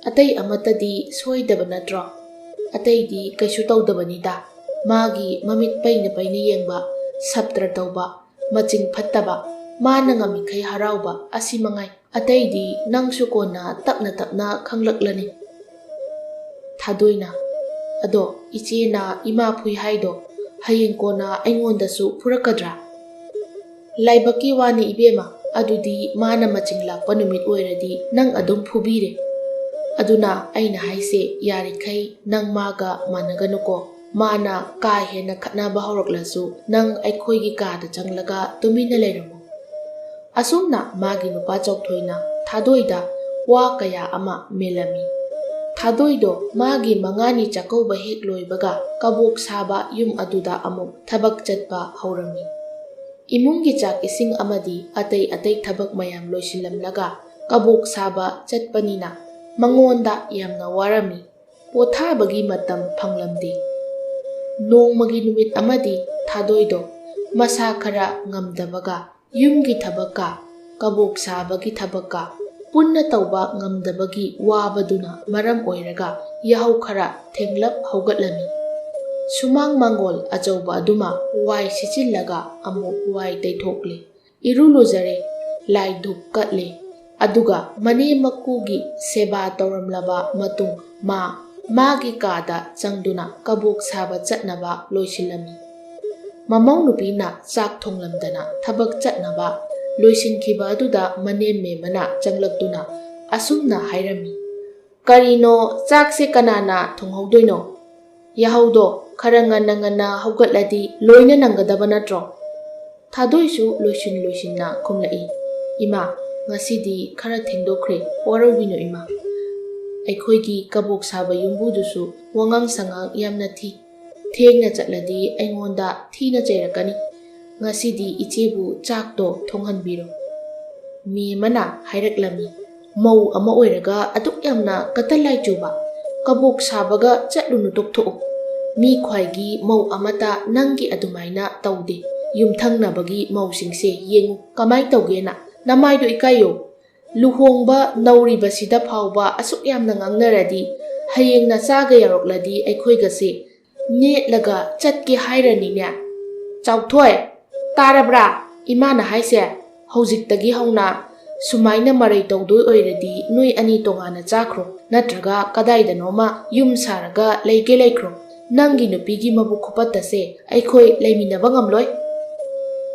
ꯑꯇꯩ ꯑꯃꯠꯇꯗꯤ ꯁꯣꯏꯗꯕ ꯅꯠꯇ꯭ꯔꯣ?" "ꯑꯇꯩꯗꯤ ꯀꯩꯁꯨ ꯇꯧꯗꯕꯅꯤꯗ꯫ ꯃꯥꯒꯤ ꯃꯃꯤꯠ ꯄꯩꯅ ꯄꯩꯅ ꯌꯦꯡꯕ, ꯁꯞꯇ꯭ꯔ ꯇꯧꯕ, ꯃꯆꯤꯡ ꯐꯠꯇꯕ, ꯃꯥꯅ ꯉꯝꯃꯤꯈꯩ ꯍꯔꯥꯎꯕ, ꯑꯁꯤ ꯃꯉꯥꯏ꯫ ꯑꯇꯩꯗꯤ ꯅꯪꯁꯨ ꯀꯣꯟꯅ ꯇꯞꯅ ꯇꯞꯅ ꯈꯪꯂꯛꯂꯅꯤ꯫" ꯊꯥꯗꯣꯏꯅ, "ꯑꯗꯣ ꯏꯆꯦꯅ ꯏꯃꯥ ꯐꯨꯏ ꯍꯥꯏꯗꯣ ꯍꯌꯦꯡ ꯀꯣꯟꯅ ꯑꯩꯉꯣꯟꯗꯁꯨ ꯐꯨꯔꯛꯀꯗ꯭ꯔꯥ?" "ꯂꯥꯏꯕꯛꯀꯤ ꯋꯥꯅꯤ ꯏꯕꯦꯝꯃ, ꯑꯗꯨꯗꯤ ꯃꯥꯅ ꯃꯆꯤꯡ ꯂꯥꯛꯄ ꯅꯨꯃꯤꯠ ꯑꯣꯏꯔꯗꯤ ꯅꯪ ꯑꯗꯨꯝ ꯐꯨꯕꯤꯔꯦ꯫ ꯑꯗꯨꯅ ꯑꯩꯅ ꯍꯥꯏꯁꯦ, ꯌꯥꯔꯤꯈꯩ ꯅꯪ ꯃꯥꯒ ꯃꯥꯟꯅꯒꯅꯨꯀꯣ꯫ ꯃꯥꯅ ꯀꯥ ꯍꯦꯟꯅ ꯈꯠꯅꯕ ꯍꯧꯔꯛꯂꯁꯨ ꯅꯪ ꯑꯩꯈꯣꯏꯒꯤ ꯀꯥꯗ ꯆꯪꯂꯒ ꯇꯨꯃꯤꯟꯅ ꯂꯩꯔꯝꯃꯨ꯫" ꯑꯁꯨꯝꯅ ꯃꯥꯒꯤ ꯅꯨꯄꯥ ꯆꯥꯎꯊꯣꯏꯅ ꯊꯥꯗꯣꯏꯗ ꯋꯥ ꯀꯌꯥ ꯑꯃ ꯃꯦꯜꯂꯝꯃꯤ꯫ ꯊꯥꯗꯣꯏꯗꯣ ꯃꯥꯒꯤ ꯃꯉꯥꯅꯤ ꯆꯥꯛꯀꯧꯕ ꯍꯦꯛ ꯂꯣꯏꯕꯒ ꯀꯕꯣꯛ ꯁꯥꯕ ꯌꯨꯝ ꯑꯗꯨꯗ ꯑꯃꯨꯛ ꯊꯕꯛ ꯆꯠꯄ ꯍꯧꯔꯝꯃꯤ꯫ ꯏꯃꯨꯡꯒꯤ ꯆꯥꯛ ꯏꯁꯤꯡ ꯑꯃꯗꯤ ꯑꯇꯩ ꯑꯇꯩ ꯊꯕꯛ ꯃꯌꯥꯝ ꯂꯣꯏꯁꯤꯜꯂꯝꯂꯒ ꯀꯕꯣꯛ ꯁꯥꯕ ꯆꯠꯄꯅꯤꯅ ꯃꯉꯣꯟꯗ ꯌꯥꯝꯅ ꯋꯥꯔꯝꯃꯤ꯫ ꯄꯣꯊꯥꯕꯒꯤ ꯃꯇꯝ ꯐꯪꯂꯝꯗꯦ꯫ ꯅꯣꯡꯃꯒꯤ ꯅꯨꯃꯤꯠ ꯑꯃꯗꯤ ꯊꯥꯗꯣꯏꯗꯣ ꯃꯁꯥ ꯈꯔ ꯉꯝꯗꯕꯒ ꯌꯨꯝꯒꯤ ꯊꯕꯛꯀ ꯀꯕꯣꯛ ꯁꯥꯕꯒꯤ ꯊꯕꯛꯀ ꯄꯨꯟꯅ ꯇꯧꯕ ꯉꯝꯗꯕꯒꯤ ꯋꯥꯕꯗꯨꯅ ꯃꯔꯝ ꯑꯣꯏꯔꯒ ꯌꯥꯍꯧ ꯈꯔ ꯊꯦꯡꯂꯞ ꯍꯧꯒꯠꯂꯝꯃꯤ꯫ ꯁꯨꯃꯥꯡ ꯃꯥꯡꯒꯣꯜ ꯑꯆꯧꯕ ꯑꯗꯨꯃ ꯋꯥꯏ ꯁꯤꯠꯆꯤꯜꯂꯒ ꯑꯃꯨꯛ ꯋꯥꯏ ꯇꯩꯊꯣꯛꯂꯦ꯫ ꯏꯔꯨ ꯂꯨꯖꯔꯦ, ꯂꯥꯏ ꯙꯨꯞ ꯀꯠꯂꯦ꯫ ꯑꯗꯨꯒ ꯃꯅꯦꯝ ꯃꯀꯨꯒꯤ ꯁꯦꯕꯥ ꯇꯧꯔꯝꯂꯕ ꯃꯇꯨꯡ ꯃꯥ ꯃꯥꯒꯤ ꯀꯥꯗ ꯆꯪꯗꯨꯅ ꯀꯕꯣꯛ ꯁꯥꯕ ꯆꯠꯅꯕ ꯂꯣꯏꯁꯤꯜꯂꯝꯃꯤ꯫ ꯃꯃꯧ ꯅꯨꯄꯤꯅ ꯆꯥꯛ ꯊꯣꯡꯂꯝꯗꯅ ꯊꯕꯛ ꯆꯠꯅꯕ ꯂꯣꯏꯁꯤꯟꯈꯤꯕ ꯑꯗꯨꯗ ꯃꯅꯦꯝ ꯃꯦꯝꯃꯅ ꯆꯪꯂꯛꯇꯨꯅ ꯑꯁꯨꯝꯅ ꯍꯥꯏꯔꯝꯃꯤ, "ꯀꯔꯤꯅꯣ, ꯆꯥꯛꯁꯦ ꯀꯅꯥꯅ ꯊꯣꯡꯍꯧꯗꯣꯏꯅꯣ? ꯌꯥꯍꯧꯗꯣ ꯈꯔ ꯉꯟꯅ ꯉꯟꯅ ꯍꯧꯒꯠꯂꯗꯤ ꯂꯣꯏꯅ ꯅꯪꯒꯗꯕ ꯅꯠꯇ꯭ꯔꯣ?" ꯊꯥꯗꯣꯏꯁꯨ ꯂꯣꯏꯁꯤꯟ ꯂꯣꯏꯁꯤꯟꯅ ꯈꯨꯝꯂꯛꯏ, "ꯏꯃꯥ, ꯉꯁꯤꯗꯤ ꯈꯔ ꯊꯦꯡꯗꯣꯛꯈ꯭ꯔꯦ, ꯋꯥꯔꯧꯕꯤꯅꯨ ꯏꯃꯥ꯫ ꯑꯩꯈꯣꯏꯒꯤ ꯀꯕꯣꯛ ꯁꯥꯕ ꯌꯨꯝꯕꯨꯗꯨꯁꯨ ꯋꯥꯉꯥꯡ ꯁꯉꯥꯡ ꯌꯥꯝꯅ ꯊꯤ꯫ ꯊꯦꯡꯅ ꯆꯠꯂꯗꯤ ꯑꯩꯉꯣꯟꯗ ꯊꯤꯅ ꯆꯩꯔꯛꯀꯅꯤ꯫ ꯉꯁꯤꯗꯤ ꯏꯆꯦꯕꯨ ꯆꯥꯛꯇꯣ ꯊꯣꯡꯍꯟꯕꯤꯔꯣ꯫" ꯃꯦꯝꯃꯅ ꯍꯥꯏꯔꯛꯂꯝꯃꯤ, "ꯃꯧ ꯑꯃ ꯑꯣꯏꯔꯒ ꯑꯗꯨꯛ ꯌꯥꯝꯅ ꯀꯇꯜ ꯂꯥꯏ ꯆꯨꯕ? ꯀꯕꯣꯛ ꯁꯥꯕꯒ ꯆꯠꯂꯨꯅꯨ, ꯇꯣꯛꯊꯣꯛꯎ꯫ ꯃꯤ ꯈ꯭ꯋꯥꯏꯒꯤ ꯃꯧ ꯑꯃꯇ ꯅꯪꯒꯤ ꯑꯗꯨꯃꯥꯏꯅ ꯇꯧꯗꯦ꯫ ꯌꯨꯝꯊꯪꯅꯕꯒꯤ ꯃꯧꯁꯤꯡꯁꯦ ꯌꯦꯡꯉꯨ, ꯀꯃꯥꯏ ꯇꯧꯒꯦꯅ꯫ ꯅꯃꯥꯏꯗꯣ ꯏꯀꯥꯏꯌꯣ꯫ ꯂꯨꯍꯣꯡꯕ ꯅꯧꯔꯤꯕꯁꯤꯗ ꯐꯥꯎꯕ ꯑꯁꯨꯛ ꯌꯥꯝꯅ ꯉꯥꯡꯅꯔꯗꯤ, ꯍꯌꯦꯡ ꯅꯆꯥꯒ ꯌꯥꯎꯔꯛꯂꯗꯤ ꯑꯩꯈꯣꯏꯒꯁꯦ ꯅꯦꯠꯂꯒ ꯆꯠꯀꯦ ꯍꯥꯏꯔꯅꯤꯅꯦ꯫ ꯆꯥꯎꯊꯣꯏ, ꯇꯥꯔꯕ꯭ꯔꯥ? ꯏꯃꯥꯅ ꯍꯥꯏꯁꯦ, ꯍꯧꯖꯤꯛꯇꯒꯤ ꯍꯧꯅ ꯁꯨꯃꯥꯏꯅ ꯃꯔꯩ ꯇꯧꯗꯣꯏ ꯑꯣꯏꯔꯗꯤ ꯅꯣꯏ ꯑꯅꯤ ꯇꯣꯉꯥꯟꯅ ꯆꯥꯈ꯭ꯔꯣ, ꯅꯠꯇ꯭ꯔꯒ ꯀꯗꯥꯏꯗꯅꯣꯃ ꯌꯨꯝ ꯁꯥꯔꯒ ꯂꯩꯒꯦ ꯂꯩꯈ꯭ꯔꯣ꯫ ꯅꯪꯒꯤ ꯅꯨꯄꯤꯒꯤ ꯃꯕꯨꯛ ꯈꯨꯄꯠꯇꯁꯦ ꯑꯩꯈꯣꯏ ꯂꯩꯃꯤꯟꯅꯕ ꯉꯝꯂꯣꯏ꯫"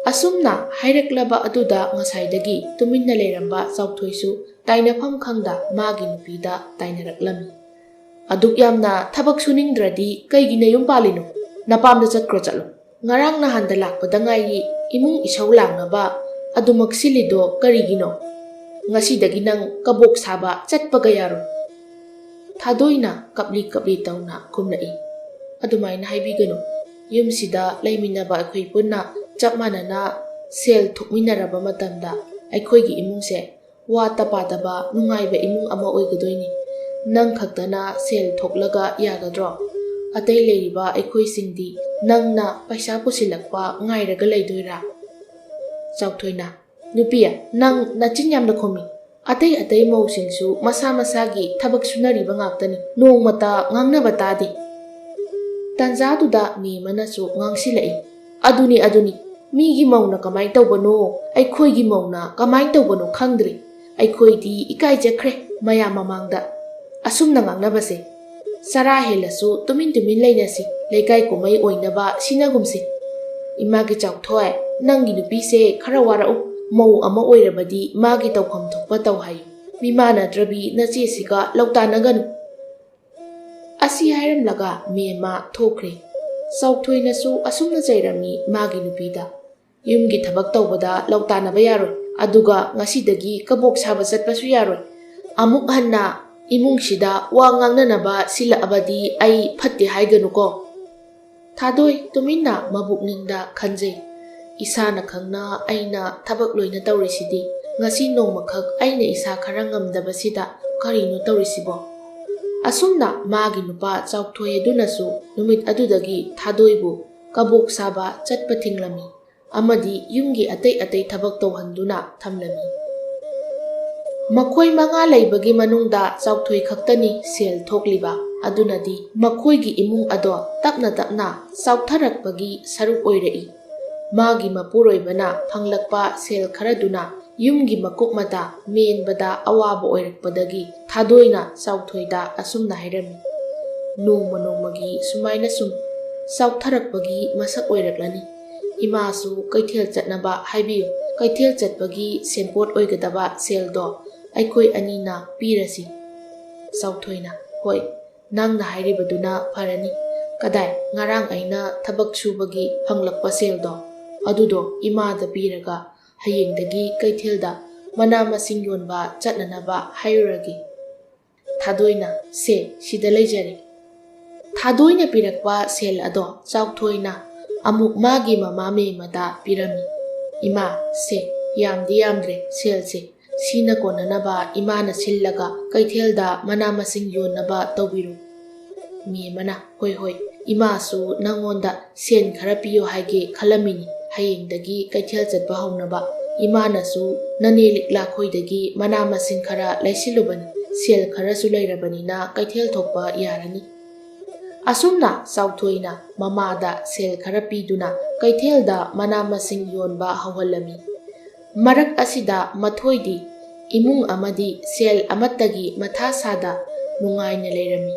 ꯑꯁꯨꯝꯅ ꯍꯥꯏꯔꯛꯂꯕ ꯑꯗꯨꯗ ꯉꯁꯥꯏꯗꯒꯤ ꯇꯨꯃꯤꯟꯅ ꯂꯩꯔꯝꯕ ꯆꯥꯎꯊꯣꯏꯁꯨ ꯇꯥꯏꯅꯐꯝ ꯈꯪꯗ ꯃꯥꯒꯤ ꯅꯨꯄꯤꯗ ꯇꯥꯏꯅꯔꯛꯂꯝꯃꯤ꯫ "ꯑꯗꯨꯛ ꯌꯥꯝꯅ ꯊꯕꯛ ꯁꯨꯅꯤꯡꯗ꯭ꯔꯗꯤ ꯀꯩꯒꯤ ꯅꯌꯨꯝ ꯄꯥꯜꯂꯤꯅꯣ? ꯅꯄꯥꯝꯗ ꯆꯠꯈ꯭ꯔꯣ, ꯆꯠꯂꯣ꯫ ꯉꯔꯥꯡ ꯅꯍꯥꯟꯗ ꯂꯥꯛꯄꯗ ꯉꯥꯏꯔꯤ, ꯏꯃꯨꯡ ꯏꯁꯧ ꯂꯥꯡꯅꯕ ꯑꯗꯨꯃꯛ ꯁꯤꯜꯂꯤꯗꯣ ꯀꯔꯤꯒꯤꯅꯣ? ꯉꯁꯤꯗꯒꯤ ꯅꯪ ꯀꯕꯣꯛ ꯁꯥꯕ ꯆꯠꯄꯒ ꯌꯥꯔꯣꯏ꯫" ꯊꯥꯗꯣꯏꯅ ꯀꯞꯂꯤ ꯀꯞꯂꯤ ꯇꯧꯅ ꯈꯨꯝꯂꯛꯏ, "ꯑꯗꯨꯃꯥꯏꯅ ꯍꯥꯏꯕꯤꯒꯅꯨ꯫ ꯌꯨꯝꯁꯤꯗ ꯂꯩꯃꯤꯟꯅꯕ ꯑꯩꯈꯣꯏ ꯄꯨꯟꯅ ꯆꯞ ꯃꯥꯟꯅꯅ ꯁꯦꯜ ꯊꯣꯛꯃꯤꯟꯅꯔꯕ ꯃꯇꯝꯗ ꯑꯩꯈꯣꯏꯒꯤ ꯏꯃꯨꯡꯁꯦ ꯋꯥꯠꯇ ꯄꯥꯗꯕ ꯅꯨꯡꯉꯥꯏꯕ ꯏꯃꯨꯡ ꯑꯃ ꯑꯣꯏꯒꯗꯣꯏꯅꯤ꯫ ꯅꯪ ꯈꯛꯇꯅ ꯁꯦꯜ ꯊꯣꯛꯂꯒ ꯌꯥꯒꯗ꯭ꯔꯣ? ꯑꯇꯩ ꯂꯩꯔꯤꯕ ꯑꯩꯈꯣꯏꯁꯤꯡꯗꯤ ꯅꯪꯅ ꯄꯩꯁꯥ ꯄꯨꯁꯤꯜꯂꯛꯄ ꯉꯥꯏꯔꯒ ꯂꯩꯗꯣꯏꯔꯥ?" ꯆꯥꯎꯊꯣꯏꯅ, "ꯅꯨꯄꯤ, ꯅꯪ ꯅꯆꯤꯟ ꯌꯥꯝꯅ ꯈꯨꯝꯃꯤ꯫ ꯑꯇꯩ ꯑꯇꯩ ꯃꯧꯁꯤꯡꯁꯨ ꯃꯁꯥ ꯃꯁꯥꯒꯤ ꯊꯕꯛ ꯁꯨꯅꯔꯤꯕ ꯉꯥꯛꯇꯅꯤ, ꯅꯣꯡꯃꯇ ꯉꯥꯡꯅꯕ ꯇꯥꯗꯦ꯫ ꯇꯟꯖꯥꯗꯨꯗ ꯃꯦꯝꯃꯅꯁꯨ ꯉꯥꯡꯁꯤꯜꯂꯛꯏ, "ꯑꯗꯨꯅꯤ, ꯑꯗꯨꯅꯤ, ꯃꯤꯒꯤ ꯃꯧꯅ ꯀꯃꯥꯏꯅ ꯇꯧꯕꯅꯣ, ꯑꯩꯈꯣꯏꯒꯤ ꯃꯧꯅ ꯀꯃꯥꯏꯅ ꯇꯧꯕꯅꯣ ꯈꯪꯗ꯭ꯔꯦ꯫ ꯑꯩꯈꯣꯏꯗꯤ ꯏꯀꯥꯏꯖꯈ꯭ꯔꯦ ꯃꯌꯥꯝ ꯃꯃꯥꯡꯗ꯫ ꯑꯁꯨꯝꯅ ꯉꯥꯡꯅꯕꯁꯦ ꯆꯔꯥ ꯍꯦꯜꯂꯁꯨ ꯇꯨꯃꯤꯟ ꯇꯨꯃꯤꯟ ꯂꯩꯅꯁꯤ, ꯂꯩꯀꯥꯏ ꯀꯨꯝꯍꯩ ꯑꯣꯏꯅꯕ ꯁꯤꯟꯅꯒꯨꯝꯁꯤ꯫ ꯏꯃꯥꯒꯤ ꯆꯥꯎꯊꯣꯏ, ꯅꯪꯒꯤ ꯅꯨꯄꯤꯁꯦ ꯈꯔ ꯋꯥꯔꯛꯎ, ꯃꯧ ꯑꯃ ꯑꯣꯏꯔꯕꯗꯤ ꯃꯥꯒꯤ ꯇꯧꯐꯝ ꯊꯣꯛꯄ ꯇꯧ ꯍꯥꯏꯌꯨ, ꯃꯤꯃꯥꯟꯅꯗ꯭ꯔꯕꯤ ꯅꯆꯦꯁꯤꯒ ꯂꯧꯇꯥꯅꯒꯅꯨ"꯫ ꯑꯁꯤ ꯍꯥꯏꯔꯝꯂꯒ ꯃꯦꯝꯃ ꯊꯣꯛꯈ꯭ꯔꯦ꯫ ꯆꯥꯎꯊꯣꯏꯅꯁꯨ ꯑꯁꯨꯝꯅ ꯆꯩꯔꯝꯃꯤ ꯃꯥꯒꯤ ꯅꯨꯄꯤꯗ, "ꯌꯨꯝꯒꯤ ꯊꯕꯛ ꯇꯧꯕꯗ ꯂꯧꯇꯥꯅꯕ ꯌꯥꯔꯣꯏ, ꯑꯗꯨꯒ ꯉꯁꯤꯗꯒꯤ ꯀꯕꯣꯛ ꯁꯥꯕ ꯆꯠꯄꯁꯨ ꯌꯥꯔꯣꯏ꯫ ꯑꯃꯨꯛ ꯍꯟꯅ ꯏꯃꯨꯡꯁꯤꯗ ꯋꯥ ꯉꯥꯡꯅꯅꯕ ꯁꯤꯜꯂꯛꯑꯕꯗꯤ ꯑꯩ ꯐꯠꯇꯦ ꯍꯥꯏꯒꯅꯨꯀꯣ"꯫ ꯊꯥꯗꯣꯏ ꯇꯨꯃꯤꯟꯅ ꯃꯕꯨꯛꯅꯤꯡꯗ ꯈꯟꯖꯩ, "ꯏꯁꯥꯅ ꯈꯪꯅ ꯑꯩꯅ ꯊꯕꯛ ꯂꯣꯏꯅ ꯇꯧꯔꯤꯁꯤꯗꯤ, ꯉꯁꯤ ꯅꯣꯡꯃꯈꯛ ꯑꯩꯅ ꯏꯁꯥ ꯈꯔ ꯉꯝꯗꯕꯁꯤꯗ ꯀꯔꯤꯅꯣ ꯇꯧꯔꯤꯁꯤꯕꯣ?" ꯑꯁꯨꯝꯅ ꯃꯥꯒꯤ ꯅꯨꯄꯥ ꯆꯥꯎꯊꯣꯏ ꯑꯗꯨꯅꯁꯨ ꯅꯨꯃꯤꯠ ꯑꯗꯨꯗꯒꯤ ꯊꯥꯗꯣꯏꯕꯨ ꯀꯕꯣꯛ ꯁꯥꯕ ꯆꯠꯄ ꯊꯤꯡꯂꯝꯃꯤ꯫ ꯑꯃꯗꯤ ꯌꯨꯝꯒꯤ ꯑꯇꯩ ꯑꯇꯩ ꯊꯕꯛ ꯇꯧꯍꯟꯗꯨꯅ ꯊꯝꯂꯝꯃꯤ꯫ ꯃꯈꯣꯏ ꯃꯉꯥ ꯂꯩꯕꯒꯤ ꯃꯅꯨꯡꯗ ꯆꯥꯎꯊꯣꯏ ꯈꯛꯇꯅꯤ ꯁꯦꯜ ꯊꯣꯛꯂꯤꯕ, ꯑꯗꯨꯅꯗꯤ ꯃꯈꯣꯏꯒꯤ ꯏꯃꯨꯡ ꯑꯗꯣ ꯇꯞꯅ ꯇꯞꯅ ꯆꯥꯎꯊꯔꯛꯄꯒꯤ ꯁꯔꯨꯛ ꯑꯣꯏꯔꯛꯏ꯫ ꯃꯥꯒꯤ ꯃꯄꯨꯔꯣꯏꯕꯅ ꯐꯪꯂꯛꯄ ꯁꯦꯜ ꯈꯔꯗꯨꯅ ꯌꯨꯝꯒꯤ ꯃꯀꯨꯞ ꯃꯇꯥ ꯃꯦꯟꯕꯗ ꯑꯋꯥꯕ ꯑꯣꯏꯔꯛꯄꯗꯒꯤ ꯊꯥꯗꯣꯏꯅ ꯆꯥꯎꯊꯣꯏꯗ ꯑꯁꯨꯝꯅ ꯍꯥꯏꯔꯝꯃꯤ, "ꯅꯣꯡꯃ ꯅꯣꯡꯃꯒꯤ ꯁꯨꯃꯥꯏꯅ ꯁꯨꯝ ꯆꯥꯎꯊꯔꯛꯄꯒꯤ ꯃꯁꯛ ꯑꯣꯏꯔꯛꯂꯅꯤ꯫ ꯏꯃꯥꯁꯨ ꯀꯩꯊꯦꯜ ꯆꯠꯅꯕ ꯍꯥꯏꯕꯤꯌꯨ꯫ ꯀꯩꯊꯦꯜ ꯆꯠꯄꯒꯤ ꯁꯦꯟꯄꯣꯠ ꯑꯣꯏꯒꯗꯕ ꯁꯦꯜꯗꯣ ꯑꯩꯈꯣꯏ ꯑꯅꯤꯅ ꯄꯤꯔꯁꯤ"꯫ ꯆꯥꯎꯊꯣꯏꯅ, "ꯍꯣꯏ, ꯅꯪꯅ ꯍꯥꯏꯔꯤꯕꯗꯨꯅ ꯐꯔꯅꯤ꯫ ꯀꯗꯥꯏ, ꯉꯔꯥꯡ ꯑꯩꯅ ꯊꯕꯛ ꯁꯨꯕꯒꯤ ꯐꯪꯂꯛꯄ ꯁꯦꯜꯗꯣ, ꯑꯗꯨꯗꯣ ꯏꯃꯥꯗ ꯄꯤꯔꯒ ꯍꯌꯦꯡꯗꯒꯤ ꯀꯩꯊꯦꯜꯗ ꯃꯅꯥ ꯃꯁꯤꯡ ꯌꯣꯟꯕ ꯆꯠꯅꯅꯕ ꯍꯥꯏꯔꯨꯔꯒꯦ"꯫ ꯊꯥꯗꯣꯏꯅ, "ꯁꯦ, ꯁꯤꯗ ꯂꯩꯖꯔꯦ"꯫ ꯊꯥꯗꯣꯏꯅ ꯄꯤꯔꯛꯄ ꯁꯦꯜ ꯑꯗꯣ ꯆꯥꯎꯊꯣꯏꯅ ꯑꯃꯨꯛ ꯃꯥꯒꯤ ꯃꯃꯥ ꯃꯦꯝꯃꯗ ꯄꯤꯔꯝꯃꯤ꯫ "ꯏꯃꯥ, ꯁꯦ, ꯌꯥꯝꯗꯤ ꯌꯥꯝꯗ꯭ꯔꯦ ꯁꯦꯜꯁꯦ, ꯁꯤꯅ ꯀꯣꯟꯅꯅꯕ ꯏꯃꯥꯅ ꯁꯤꯜꯂꯒ ꯀꯩꯊꯦꯜꯗ ꯃꯅꯥ ꯃꯁꯤꯡ ꯌꯣꯟꯅꯕ ꯇꯧꯕꯤꯔꯨ"꯫ ꯃꯦꯝꯃꯅ, "ꯍꯣꯏ, ꯍꯣꯏ, ꯏꯃꯥꯁꯨ ꯅꯪꯉꯣꯟꯗ ꯁꯦꯟ ꯈꯔ ꯄꯤꯌꯣ ꯍꯥꯏꯒꯦ ꯈꯜꯂꯝꯃꯤꯅꯤ, ꯍꯌꯦꯡꯗꯒꯤ ꯀꯩꯊꯦꯜ ꯆꯠꯄ ꯍꯧꯅꯕ"꯫ ꯏꯃꯥꯅꯁꯨ ꯅꯅꯦ ꯂꯤꯛꯂꯥꯈꯣꯏꯗꯒꯤ ꯃꯅꯥ ꯃꯁꯤꯡ ꯈꯔ ꯂꯩꯁꯤꯜꯂꯨꯕꯅꯤ꯫ ꯁꯦꯜ ꯈꯔꯁꯨ ꯂꯩꯔꯕꯅꯤꯅ ꯀꯩꯊꯦꯜ ꯊꯣꯛꯄ ꯌꯥꯔꯅꯤ꯫ ꯑꯁꯨꯝꯅ ꯆꯥꯎꯊꯣꯏꯅ ꯃꯃꯥꯗ ꯁꯦꯜ ꯈꯔ ꯄꯤꯗꯨꯅ ꯀꯩꯊꯦꯜꯗ ꯃꯅꯥ ꯃꯁꯤꯡ ꯌꯣꯟꯕ ꯍꯧꯍꯜꯂꯝꯃꯤ꯫ ꯃꯔꯛ ꯑꯁꯤꯗ ꯃꯊꯣꯏꯗꯤ ꯏꯃꯨꯡ ꯑꯃꯗꯤ ꯁꯦꯜ ꯑꯃꯠꯇꯒꯤ ꯃꯊꯥ ꯁꯥꯗ ꯅꯨꯡꯉꯥꯏꯅ ꯂꯩꯔꯝꯃꯤ꯫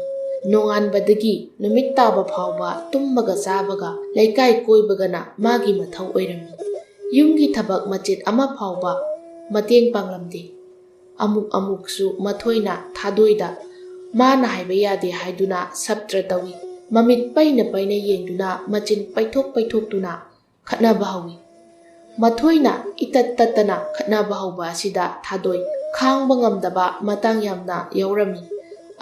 ꯅꯣꯡꯉꯥꯟꯕꯗꯒꯤ ꯅꯨꯃꯤꯠ ꯇꯥꯕ ꯐꯥꯎꯕ ꯇꯨꯝꯕꯒ ꯆꯥꯕꯒ ꯂꯩꯀꯥꯏ ꯀꯣꯏꯕꯒꯅ ꯃꯥꯒꯤ ꯃꯊꯧ ꯑꯣꯏꯔꯝꯃꯤ꯫ ꯌꯨꯝꯒꯤ ꯊꯕꯛ ꯃꯆꯦꯠ ꯑꯃ ꯐꯥꯎꯕ ꯃꯇꯦꯡ ꯄꯥꯡꯂꯝꯗꯦ꯫ ꯑꯃꯨꯛ ꯑꯃꯨꯛꯁꯨ ꯃꯊꯣꯏꯅ ꯊꯥꯗꯣꯏꯗ ꯃꯥꯅ ꯍꯥꯏꯕ ꯌꯥꯗꯦ ꯍꯥꯏꯗꯨꯅ ꯁꯞꯇ꯭ꯔ ꯇꯧꯏ꯫ ꯃꯃꯤꯠ ꯄꯩꯅ ꯄꯩꯅ ꯌꯦꯡꯗꯨꯅ ꯃꯆꯤꯟ ꯄꯩꯊꯣꯛ ꯄꯩꯊꯣꯛꯇꯨꯅ ꯈꯠꯅꯕ ꯍꯧꯏ꯫ ꯃꯊꯣꯏꯅ ꯏꯇꯠ ꯇꯠꯇꯅ ꯈꯠꯅꯕ ꯍꯧꯕ ꯑꯁꯤꯗ ꯊꯥꯗꯣꯏ ꯈꯥꯡꯕ ꯉꯝꯗꯕ ꯃꯇꯥꯡ ꯌꯥꯝꯅ ꯌꯥꯎꯔꯝꯃꯤ꯫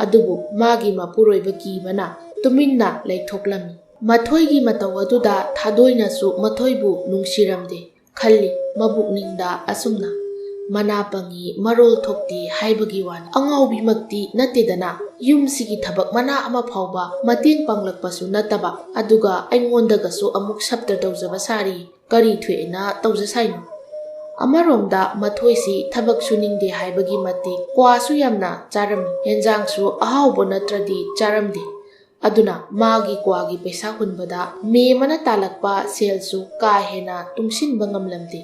ꯑꯗꯨꯕꯨ ꯃꯥꯒꯤ ꯃꯄꯨꯔꯣꯏꯕ ꯀꯤꯕꯅ ꯇꯨꯃꯤꯟꯅ ꯂꯩꯊꯣꯛꯂꯝꯃꯤ꯫ ꯃꯊꯣꯏꯒꯤ ꯃꯇꯧ ꯑꯗꯨꯗ ꯊꯥꯗꯣꯏꯅꯁꯨ ꯃꯊꯣꯏꯕꯨ ꯅꯨꯡꯁꯤꯔꯝꯗꯦ ꯈꯜꯂꯤ ꯃꯕꯨꯛꯅꯤꯡꯗ ꯑꯁꯨꯝꯅ꯫ ꯃꯅꯥ ꯄꯪꯉꯤ ꯃꯔꯣꯜ ꯊꯣꯛꯇꯦ ꯍꯥꯏꯕꯒꯤ ꯋꯥꯅꯤ꯫ ꯑꯉꯥꯎꯕꯤꯃꯛꯇꯤ ꯅꯠꯇꯦꯗꯅ꯫ ꯌꯨꯝꯁꯤꯒꯤ ꯊꯕꯛ ꯃꯅꯥ ꯑꯃ ꯐꯥꯎꯕ ꯃꯇꯦꯡ ꯄꯥꯡꯂꯛꯄꯁꯨ ꯅꯠꯇꯕ, ꯑꯗꯨꯒ ꯑꯩꯉꯣꯟꯗꯒꯁꯨ ꯑꯃꯨꯛ ꯁꯞꯇ꯭ꯔ ꯇꯧꯖꯕ ꯁꯥꯔꯤ꯫ ꯀꯔꯤ ꯊꯣꯛꯑꯦꯅ ꯇꯧꯖ ꯁꯥꯏꯅꯣ? ꯑꯃꯔꯣꯝꯗ ꯃꯊꯣꯏꯁꯤ ꯊꯕꯛ ꯁꯨꯅꯤꯡꯗꯦ ꯍꯥꯏꯕꯒꯤ ꯃꯇꯤꯛ ꯀ꯭ꯋꯥꯁꯨ ꯌꯥꯝꯅ ꯆꯥꯔꯝꯃꯤ, ꯌꯦꯟꯖꯥꯡꯁꯨ ꯑꯍꯥꯎꯕ ꯅꯠꯇ꯭ꯔꯗꯤ ꯆꯥꯔꯝꯗꯦ꯫ ꯑꯗꯨꯅ ꯃꯥꯒꯤ ꯀ꯭ꯋꯥꯒꯤ ꯄꯩꯁꯥ ꯍꯨꯟꯕꯗ ꯃꯦꯝꯃꯅ ꯇꯥꯜꯂꯛꯄ ꯁꯦꯜꯁꯨ ꯀꯥ ꯍꯦꯟꯅ ꯇꯨꯡꯁꯤꯟꯕ ꯉꯝꯂꯝꯗꯦ꯫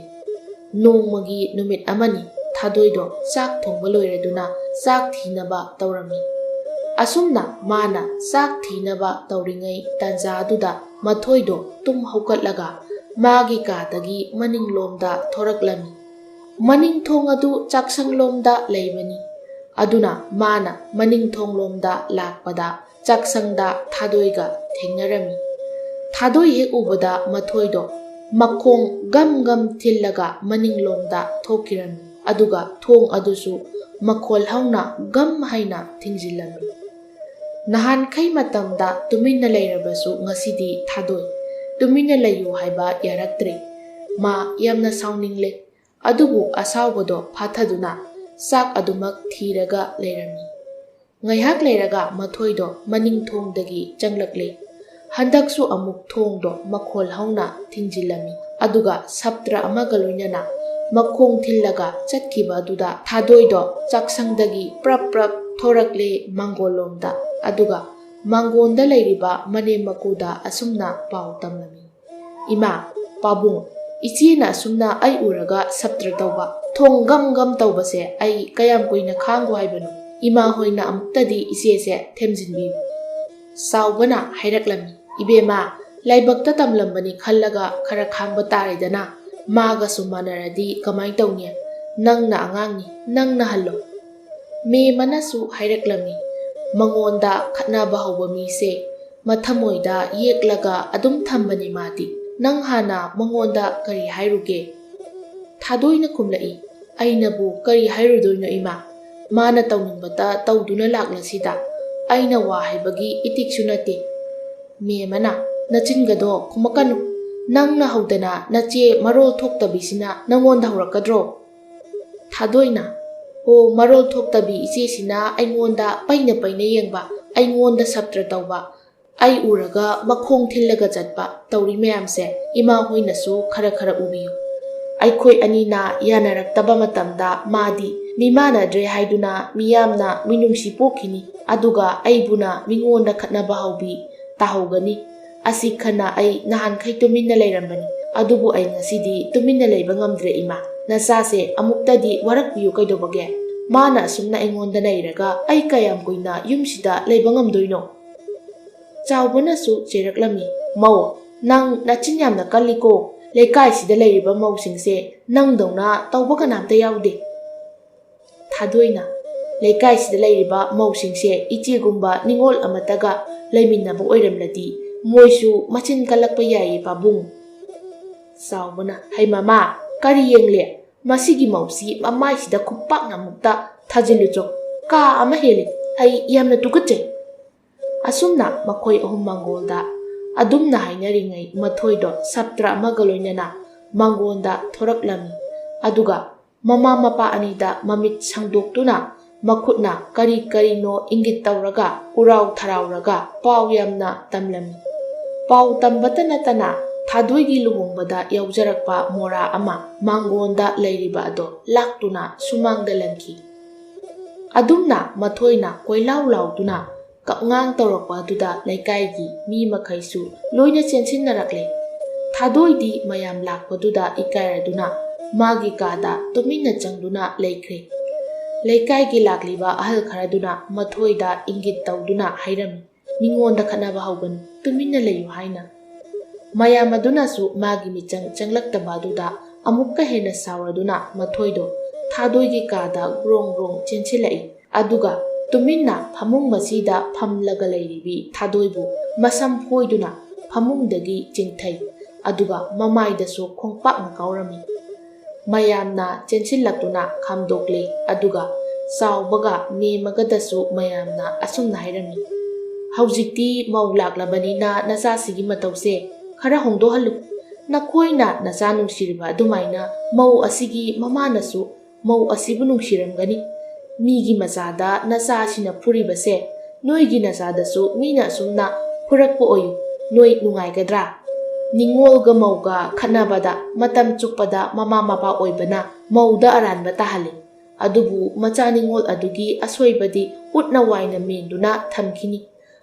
ꯅꯣꯡꯃꯒꯤ ꯅꯨꯃꯤꯠ ꯑꯃꯅꯤ ꯊꯥꯗꯣꯏꯗꯣ ꯆꯥꯛ ꯊꯣꯡꯕ ꯂꯣꯏꯔꯗꯨꯅ ꯆꯥꯛ ꯊꯤꯅꯕ ꯇꯧꯔꯝꯃꯤ꯫ ꯑꯁꯨꯝꯅ ꯃꯥꯅ ꯆꯥꯛ ꯊꯤꯅꯕ ꯇꯧꯔꯤꯉꯩ ꯇꯥꯟꯖꯥꯗꯨꯗ ꯃꯊꯣꯏꯗꯣ ꯇꯨꯝ ꯍꯧꯒꯠꯂꯒ ꯃꯥꯒꯤ ꯀꯥꯗꯒꯤ ꯃꯅꯤꯡꯂꯣꯝꯗ ꯊꯣꯔꯛꯂꯝꯃꯤ꯫ ꯃꯅꯤꯡ ꯊꯣꯡ ꯑꯗꯨ ꯆꯥꯛꯁꯪꯂꯣꯝꯗ ꯂꯩꯕꯅꯤ꯫ ꯑꯗꯨꯅ ꯃꯥꯅ ꯃꯅꯤꯡ ꯊꯣꯡꯂꯣꯝꯗ ꯂꯥꯛꯄꯗ ꯆꯥꯛꯁꯪꯗ ꯊꯥꯗꯣꯏꯒ ꯊꯦꯡꯅꯔꯝꯃꯤ꯫ ꯊꯥꯗꯣꯏ ꯍꯦꯛ ꯎꯕꯗ ꯃꯊꯣꯏꯗꯣ ꯃꯈꯣꯡ ꯒꯝ ꯒꯝ ꯊꯤꯜꯂꯒ ꯃꯅꯤꯡꯂꯣꯝꯗ ꯊꯣꯛꯈꯤꯔꯝꯃꯤ꯫ ꯑꯗꯨꯒ ꯊꯣꯡ ꯑꯗꯨꯁꯨ ꯃꯈꯣꯜ ꯍꯧꯅ ꯒꯝ ꯍꯥꯏꯅ ꯊꯤꯡꯖꯤꯜꯂꯝꯃꯤ꯫ ꯅꯍꯥꯟꯈꯩ ꯃꯇꯝꯗ ꯇꯨꯃꯤꯟꯅ ꯂꯩꯔꯕꯁꯨ ꯉꯁꯤꯗꯤ ꯊꯥꯗꯣꯏ ꯇꯨꯃꯤꯟꯅ ꯂꯩꯌꯨ ꯍꯥꯏꯕ ꯌꯥꯔꯛꯇ꯭ꯔꯦ꯫ ꯃꯥ ꯌꯥꯝꯅ ꯁꯥꯎꯅꯤꯡꯂꯦ꯫ ꯑꯗꯨꯕꯨ ꯑꯁꯥꯎꯕꯗꯣ ꯐꯥꯊꯗꯨꯅ ꯆꯥꯛ ꯑꯗꯨꯃꯛ ꯊꯤꯔꯒ ꯂꯩꯔꯝꯃꯤ꯫ ꯉꯥꯏꯍꯥꯛ ꯂꯩꯔꯒ ꯃꯊꯣꯏꯗꯣ ꯃꯅꯤꯡ ꯊꯣꯡꯗꯒꯤ ꯆꯪꯂꯛꯂꯦ꯫ ꯍꯟꯗꯛꯁꯨ ꯑꯃꯨꯛ ꯊꯣꯡꯗꯣ ꯃꯈꯣꯜ ꯍꯧꯅ ꯊꯤꯡꯖꯤꯜꯂꯝꯃꯤ꯫ ꯑꯗꯨꯒ ꯁꯞꯇ꯭ꯔ ꯑꯃꯒ ꯂꯣꯏꯅꯅ ꯃꯈꯣꯡ ꯊꯤꯜꯂꯒ ꯆꯠꯈꯤꯕ ꯑꯗꯨꯗ ꯊꯥꯗꯣꯏꯗꯣ ꯆꯥꯛꯁꯪꯗꯒꯤ ꯄ꯭ꯔꯞ ꯄ꯭ꯔꯞ ꯊꯣꯔꯛꯂꯦ ꯃꯥꯡꯒꯣꯜꯂꯣꯝꯗ꯫ ꯑꯗꯨꯒ ꯃꯥꯡꯒꯣꯟꯗ ꯂꯩꯔꯤꯕ ꯃꯅꯦꯝ ꯃꯀꯨꯗ ꯑꯁꯨꯝꯅ ꯄꯥꯎ ꯇꯝꯂꯝꯃꯤ: "ꯏꯃꯥ, ꯄꯥꯕꯨꯡ, ꯏꯆꯦꯅ ꯑꯁꯨꯝꯅ ꯑꯩ ꯎꯔꯒ ꯁꯞꯇ꯭ꯔ ꯇꯧꯕ, ꯊꯣꯡ ꯒꯝ ꯒꯝ ꯇꯧꯕꯁꯦ ꯑꯩ ꯀꯌꯥꯝ ꯀꯨꯏꯅ ꯈꯥꯡꯒꯣ ꯍꯥꯏꯕꯅꯣ? ꯏꯃꯥ ꯍꯣꯏꯅ ꯑꯃꯨꯛꯇꯗꯤ ꯏꯆꯦꯁꯦ ꯊꯦꯝꯖꯤꯟꯕꯤꯌꯨ꯫" ꯆꯥꯎꯕꯅ ꯍꯥꯏꯔꯛꯂꯝꯃꯤ: "ꯏꯕꯦꯝꯃ, ꯂꯥꯏꯕꯛꯇ ꯇꯝꯂꯝꯕꯅꯤ ꯈꯜꯂꯒ ꯈꯔ ꯈꯥꯡꯕ ꯇꯥꯔꯦꯗꯅ꯫ ꯃꯥꯒꯁꯨ ꯃꯥꯟꯅꯔꯗꯤ ꯀꯃꯥꯏ ꯇꯧꯅꯤ? ꯅꯪꯅ ꯑꯉꯥꯡꯅꯤ, ꯅꯪꯅ ꯍꯜꯂꯣ꯫" ꯃꯦꯝꯃꯅꯁꯨ ꯍꯥꯏꯔꯛꯂꯝꯃꯤ: "ꯃꯉꯣꯟꯗ ꯈꯠꯅꯕ ꯍꯧꯕ ꯃꯤꯁꯦ ꯃꯊꯃꯣꯏꯗ ꯌꯦꯛꯂꯒ ꯑꯗꯨꯝ ꯊꯝꯕꯅꯤ ꯃꯥꯗꯤ꯫ ꯅꯪ ꯍꯥꯟꯅ ꯃꯉꯣꯟꯗ ꯀꯔꯤ ꯍꯥꯏꯔꯨꯒꯦ?" ꯊꯥꯗꯣꯏꯅ ꯈꯨꯝꯂꯛꯏ: "ꯑꯩꯅꯕꯨ ꯀꯔꯤ ꯍꯥꯏꯔꯨꯗꯣꯏꯅꯣ ꯏꯃꯥ? ꯃꯥꯅ ꯇꯧꯅꯤꯡꯕꯇ ꯇꯧꯗꯨꯅ ꯂꯥꯛꯂꯁꯤꯗ꯫ ꯑꯩꯅ ꯋꯥ ꯍꯥꯏꯕꯒꯤ ꯏꯇꯤꯛꯁꯨ ꯅꯠꯇꯦ꯫" ꯃꯦꯝꯃꯅ: "ꯅꯆꯤꯟꯒꯗꯣ ꯈꯨꯝꯃꯛꯀꯅꯨ꯫ ꯅꯪꯅ ꯍꯧꯗꯅ ꯅꯆꯦ ꯃꯔꯣꯜ ꯊꯣꯛꯇꯕꯤꯁꯤꯅ ꯅꯪꯉꯣꯟꯗ ꯍꯧꯔꯛꯀꯗ꯭ꯔꯣ?" ꯊꯥꯗꯣꯏꯅ: "ꯑꯣ, ꯃꯔꯣꯜ ꯊꯣꯛꯇꯕꯤ ꯏꯆꯦꯁꯤꯅ ꯑꯩꯉꯣꯟꯗ ꯄꯩꯅ ꯄꯩꯅ ꯌꯦꯡꯕ, ꯑꯩꯉꯣꯟꯗ ꯁꯞꯇ꯭ꯔ ꯇꯧꯕ, ꯑꯩ ꯎꯔꯒ ꯃꯈꯣꯡ ꯊꯤꯜꯂꯒ ꯆꯠꯄ ꯇꯧꯔꯤ ꯃꯌꯥꯝꯁꯦ ꯏꯃꯥ ꯍꯣꯏꯅꯁꯨ ꯈꯔ ꯈꯔ ꯎꯕꯤꯌꯨ꯫ ꯑꯩꯈꯣꯏ ꯑꯅꯤꯅ ꯌꯥꯅꯔꯛꯇꯕ ꯃꯇꯝꯗ ꯃꯥꯗꯤ ꯃꯤꯃꯥꯟꯅꯗ꯭ꯔꯦ ꯍꯥꯏꯗꯨꯅ ꯃꯤꯌꯥꯝꯅ ꯃꯤꯅꯨꯡꯁꯤ ꯄꯣꯛꯈꯤꯅꯤ, ꯑꯗꯨꯒ ꯑꯩꯕꯨꯅ ꯃꯤꯉꯣꯟꯗ ꯈꯠꯅꯕ ꯍꯧꯕꯤ ꯇꯥꯍꯧꯒꯅꯤ꯫ ꯑꯁꯤ ꯈꯟꯅ ꯑꯩ ꯅꯍꯥꯟꯈꯩ ꯇꯨꯃꯤꯟꯅ ꯂꯩꯔꯝꯕꯅꯤ, ꯑꯗꯨꯕꯨ ꯑꯩ ꯉꯁꯤꯗꯤ ꯇꯨꯃꯤꯟꯅ ꯂꯩꯕ ꯉꯝꯗ꯭ꯔꯦ ꯏꯃꯥ꯫ ꯅꯆꯥꯁꯦ ꯑꯃꯨꯛꯇꯗꯤ ꯋꯥꯔꯛꯄꯤꯌꯨ ꯀꯩꯗꯧꯕꯒꯦ? ꯃꯥꯅ ꯑꯁꯨꯝꯅ ꯑꯩꯉꯣꯟꯗ ꯅꯩꯔꯒ ꯑꯩ ꯀꯌꯥꯝ ꯀꯨꯏꯅ ꯌꯨꯝꯁꯤꯗ ꯂꯩꯕ ꯉꯝꯗꯣꯏꯅꯣ?" ꯆꯥꯎꯕꯅꯁꯨ ꯆꯩꯔꯛꯂꯝꯃꯤ: "ꯃꯧ, ꯅꯪ ꯅꯆꯤꯟ ꯌꯥꯝꯅ ꯀꯜꯂꯤꯀꯣ꯫ ꯂꯩꯀꯥꯏꯁꯤꯗ ꯂꯩꯔꯤꯕ ꯃꯧꯁꯤꯡꯁꯦ ꯅꯪꯗꯧꯅ ꯇꯧꯕ ꯀꯅꯥꯝꯇ ꯌꯥꯎꯗꯦ꯫" ꯊꯥꯗꯣꯏꯅ: "ꯂꯩꯀꯥꯏꯁꯤꯗ ꯂꯩꯔꯤꯕ ꯃꯧꯁꯤꯡꯁꯦ ꯏꯆꯦꯒꯨꯝꯕ ꯅꯤꯉꯣꯜ ꯑꯃꯠꯇꯒ ꯂꯩꯃꯤꯟꯅꯕ ꯑꯣꯏꯔꯝꯂꯗꯤ ꯃꯣꯏꯁꯨ ꯃꯆꯤꯟ ꯀꯜꯂꯛꯄ ꯌꯥꯏꯌꯦ ꯄꯥꯕꯨꯡ꯫" ꯆꯥꯎꯕꯅ: "ꯍꯩ ꯃꯃꯥ, ꯀꯔꯤ ꯌꯦꯡꯂꯦ? ꯃꯁꯤꯒꯤ ꯃꯧꯁꯤ ꯃꯃꯥꯏꯁꯤꯗ ꯈꯨꯄꯥꯛꯅ ꯑꯃꯨꯛꯇ ꯊꯥꯖꯤꯜꯂꯨꯆꯣ꯫ ꯀꯥ ꯑꯃ ꯍꯦꯜꯂꯦ꯫ ꯑꯩ ꯌꯥꯝꯅ ꯇꯨꯀꯠꯆꯩ꯫" ꯑꯁꯨꯝꯅ ꯃꯈꯣꯏ ꯑꯍꯨꯝ ꯃꯥꯡꯒꯣꯜꯗ ꯑꯗꯨꯝꯅ ꯍꯥꯏꯅꯔꯤꯉꯩ ꯃꯊꯣꯏꯗꯣ ꯁꯞꯇ꯭ꯔ ꯑꯃꯒ ꯂꯣꯏꯅꯅ ꯃꯥꯡꯒꯣꯟꯗ ꯊꯣꯔꯛꯂꯝꯃꯤ꯫ ꯑꯗꯨꯒ ꯃꯃꯥ ꯃꯄꯥ ꯑꯅꯤꯗ ꯃꯃꯤꯠ ꯁꯪꯗꯣꯛꯇꯨꯅ ꯃꯈꯨꯠꯅ ꯀꯔꯤ ꯀꯔꯤꯅꯣ ꯏꯪꯒꯤꯠ ꯇꯧꯔꯒ ꯎꯔꯥꯎ ꯊꯔꯥꯎꯔꯒ ꯄꯥꯎ ꯌꯥꯝꯅ ꯇꯝꯂꯝꯃꯤ꯫ ꯄꯥꯎ ꯇꯝꯕꯇ ꯅꯠꯇꯅ ꯊꯥꯗꯣꯏꯒꯤ ꯂꯨꯍꯣꯡꯕꯗ ꯌꯥꯎꯖꯔꯛꯄ ꯃꯣꯔꯥ ꯑꯃ ꯃꯥꯡꯒꯣꯟꯗ ꯂꯩꯔꯤꯕ ꯑꯗꯣ ꯂꯥꯛꯇꯨꯅ ꯁꯨꯃꯥꯡꯗ ꯂꯪꯈꯤ꯫ ꯑꯗꯨꯝꯅ ꯃꯊꯣꯏꯅ ꯀꯣꯏꯂꯥꯎ ꯂꯥꯎꯗꯨꯅ ꯀꯞꯉꯥꯡ ꯇꯧꯔꯛꯄ ꯑꯗꯨꯗ ꯂꯩꯀꯥꯏꯒꯤ ꯃꯤ ꯃꯈꯩꯁꯨ ꯂꯣꯏꯅ ꯆꯦꯟꯁꯤꯟꯅꯔꯛꯂꯦ꯫ ꯊꯥꯗꯣꯏꯗꯤ ꯃꯌꯥꯝ ꯂꯥꯛꯄꯗꯨꯗ ꯏꯀꯥꯏꯔꯗꯨꯅ ꯃꯥꯒꯤ ꯀꯥꯗ ꯇꯨꯃꯤꯟꯅ ꯆꯪꯗꯨꯅ ꯂꯩꯈ꯭ꯔꯦ꯫ ꯂꯩꯀꯥꯏꯒꯤ ꯂꯥꯛꯂꯤꯕ ꯑꯍꯜ ꯈꯔꯗꯨꯅ ꯃꯊꯣꯏꯗ ꯏꯪꯒꯤꯠ ꯇꯧꯗꯨꯅ ꯍꯥꯏꯔꯝꯃꯤ, "ꯃꯤꯉꯣꯟꯗ ꯈꯠꯅꯕ ꯍꯧꯒꯅꯨ, ꯇꯨꯃꯤꯟꯅ ꯂꯩꯌꯨ" ꯍꯥꯏꯅ꯫ ꯃꯌꯥꯝ ꯑꯗꯨꯅꯁꯨ ꯃꯥꯒꯤ ꯃꯤꯆꯪ ꯆꯪꯂꯛꯇꯕ ꯑꯗꯨꯗ ꯑꯃꯨꯛꯀ ꯍꯦꯟꯅ ꯁꯥꯎꯔꯗꯨꯅ ꯃꯊꯣꯏꯗꯣ ꯊꯥꯗꯣꯏꯒꯤ ꯀꯥꯗ ꯒ꯭ꯔꯣꯡ ꯒ꯭ꯔꯣꯡ ꯆꯦꯟꯁꯤꯜꯂꯛꯏ꯫ ꯑꯗꯨꯒ ꯇꯨꯃꯤꯟꯅ ꯐꯃꯨꯡ ꯃꯆꯤꯗ ꯐꯝꯂꯒ ꯂꯩꯔꯤꯕꯤ ꯊꯥꯗꯣꯏꯕꯨ ꯃꯁꯝ ꯐꯣꯏꯗꯨꯅ ꯐꯃꯨꯡꯗꯒꯤ ꯆꯤꯡꯊꯩ꯫ ꯑꯗꯨꯒ ꯃꯃꯥꯏꯗꯁꯨ ꯈꯣꯡꯄꯥꯛꯅ ꯀꯥꯎꯔꯝꯃꯤ꯫ ꯃꯌꯥꯝꯅ ꯆꯦꯟꯁꯤꯜꯂꯛꯇꯨꯅ ꯈꯥꯝꯗꯣꯛꯂꯦ꯫ ꯑꯗꯨꯒ ꯆꯥꯎꯕꯒ ꯅꯦꯝꯃꯒꯗꯁꯨ ꯃꯌꯥꯝꯅ ꯑꯁꯨꯝꯅ ꯍꯥꯏꯔꯝꯃꯤ, "ꯍꯧꯖꯤꯛꯇꯤ ꯃꯧ ꯂꯥꯛꯂꯕꯅꯤꯅ ꯅꯆꯥꯁꯤꯒꯤ ꯃꯇꯧꯁꯦ ꯈꯔ ꯍꯣꯡꯗꯣꯛꯍꯜꯂꯨ꯫ ꯅꯈꯣꯏꯅ ꯅꯆꯥ ꯅꯨꯡꯁꯤꯔꯤꯕ ꯑꯗꯨꯃꯥꯏꯅ ꯃꯧ ꯑꯁꯤꯒꯤ ꯃꯃꯥꯅꯁꯨ ꯃꯧ ꯑꯁꯤꯕꯨ ꯅꯨꯡꯁꯤꯔꯝꯒꯅꯤ꯫ ꯃꯤꯒꯤ ꯃꯆꯥꯗ ꯅꯆꯥ ꯑꯁꯤꯅ ꯐꯨꯔꯤꯕꯁꯦ ꯅꯣꯏꯒꯤ ꯅꯆꯥꯗꯁꯨ ꯃꯤꯅ ꯑꯁꯨꯝꯅ ꯐꯨꯔꯛꯄ ꯑꯣꯏꯌꯨ, ꯅꯣꯏ ꯅꯨꯡꯉꯥꯏꯒꯗ꯭ꯔꯥ? ꯅꯤꯉꯣꯜꯒ ꯃꯧꯒ ꯈꯠꯅꯕꯗ ꯃꯇꯝ ꯆꯨꯞꯄꯗ ꯃꯃꯥ ꯃꯄꯥ ꯑꯣꯏꯕꯅ ꯃꯧꯗ ꯑꯔꯥꯟꯕ ꯇꯥꯍꯜꯂꯤ꯫ ꯑꯗꯨꯕꯨ ꯃꯆꯥ ꯅꯤꯉꯣꯜ ꯑꯗꯨꯒꯤ ꯑꯁꯣꯏꯕꯗꯤ ꯎꯠꯅ ꯋꯥꯏꯅ ꯃꯦꯟꯗꯨꯅ ꯊꯝꯈꯤꯅꯤ꯫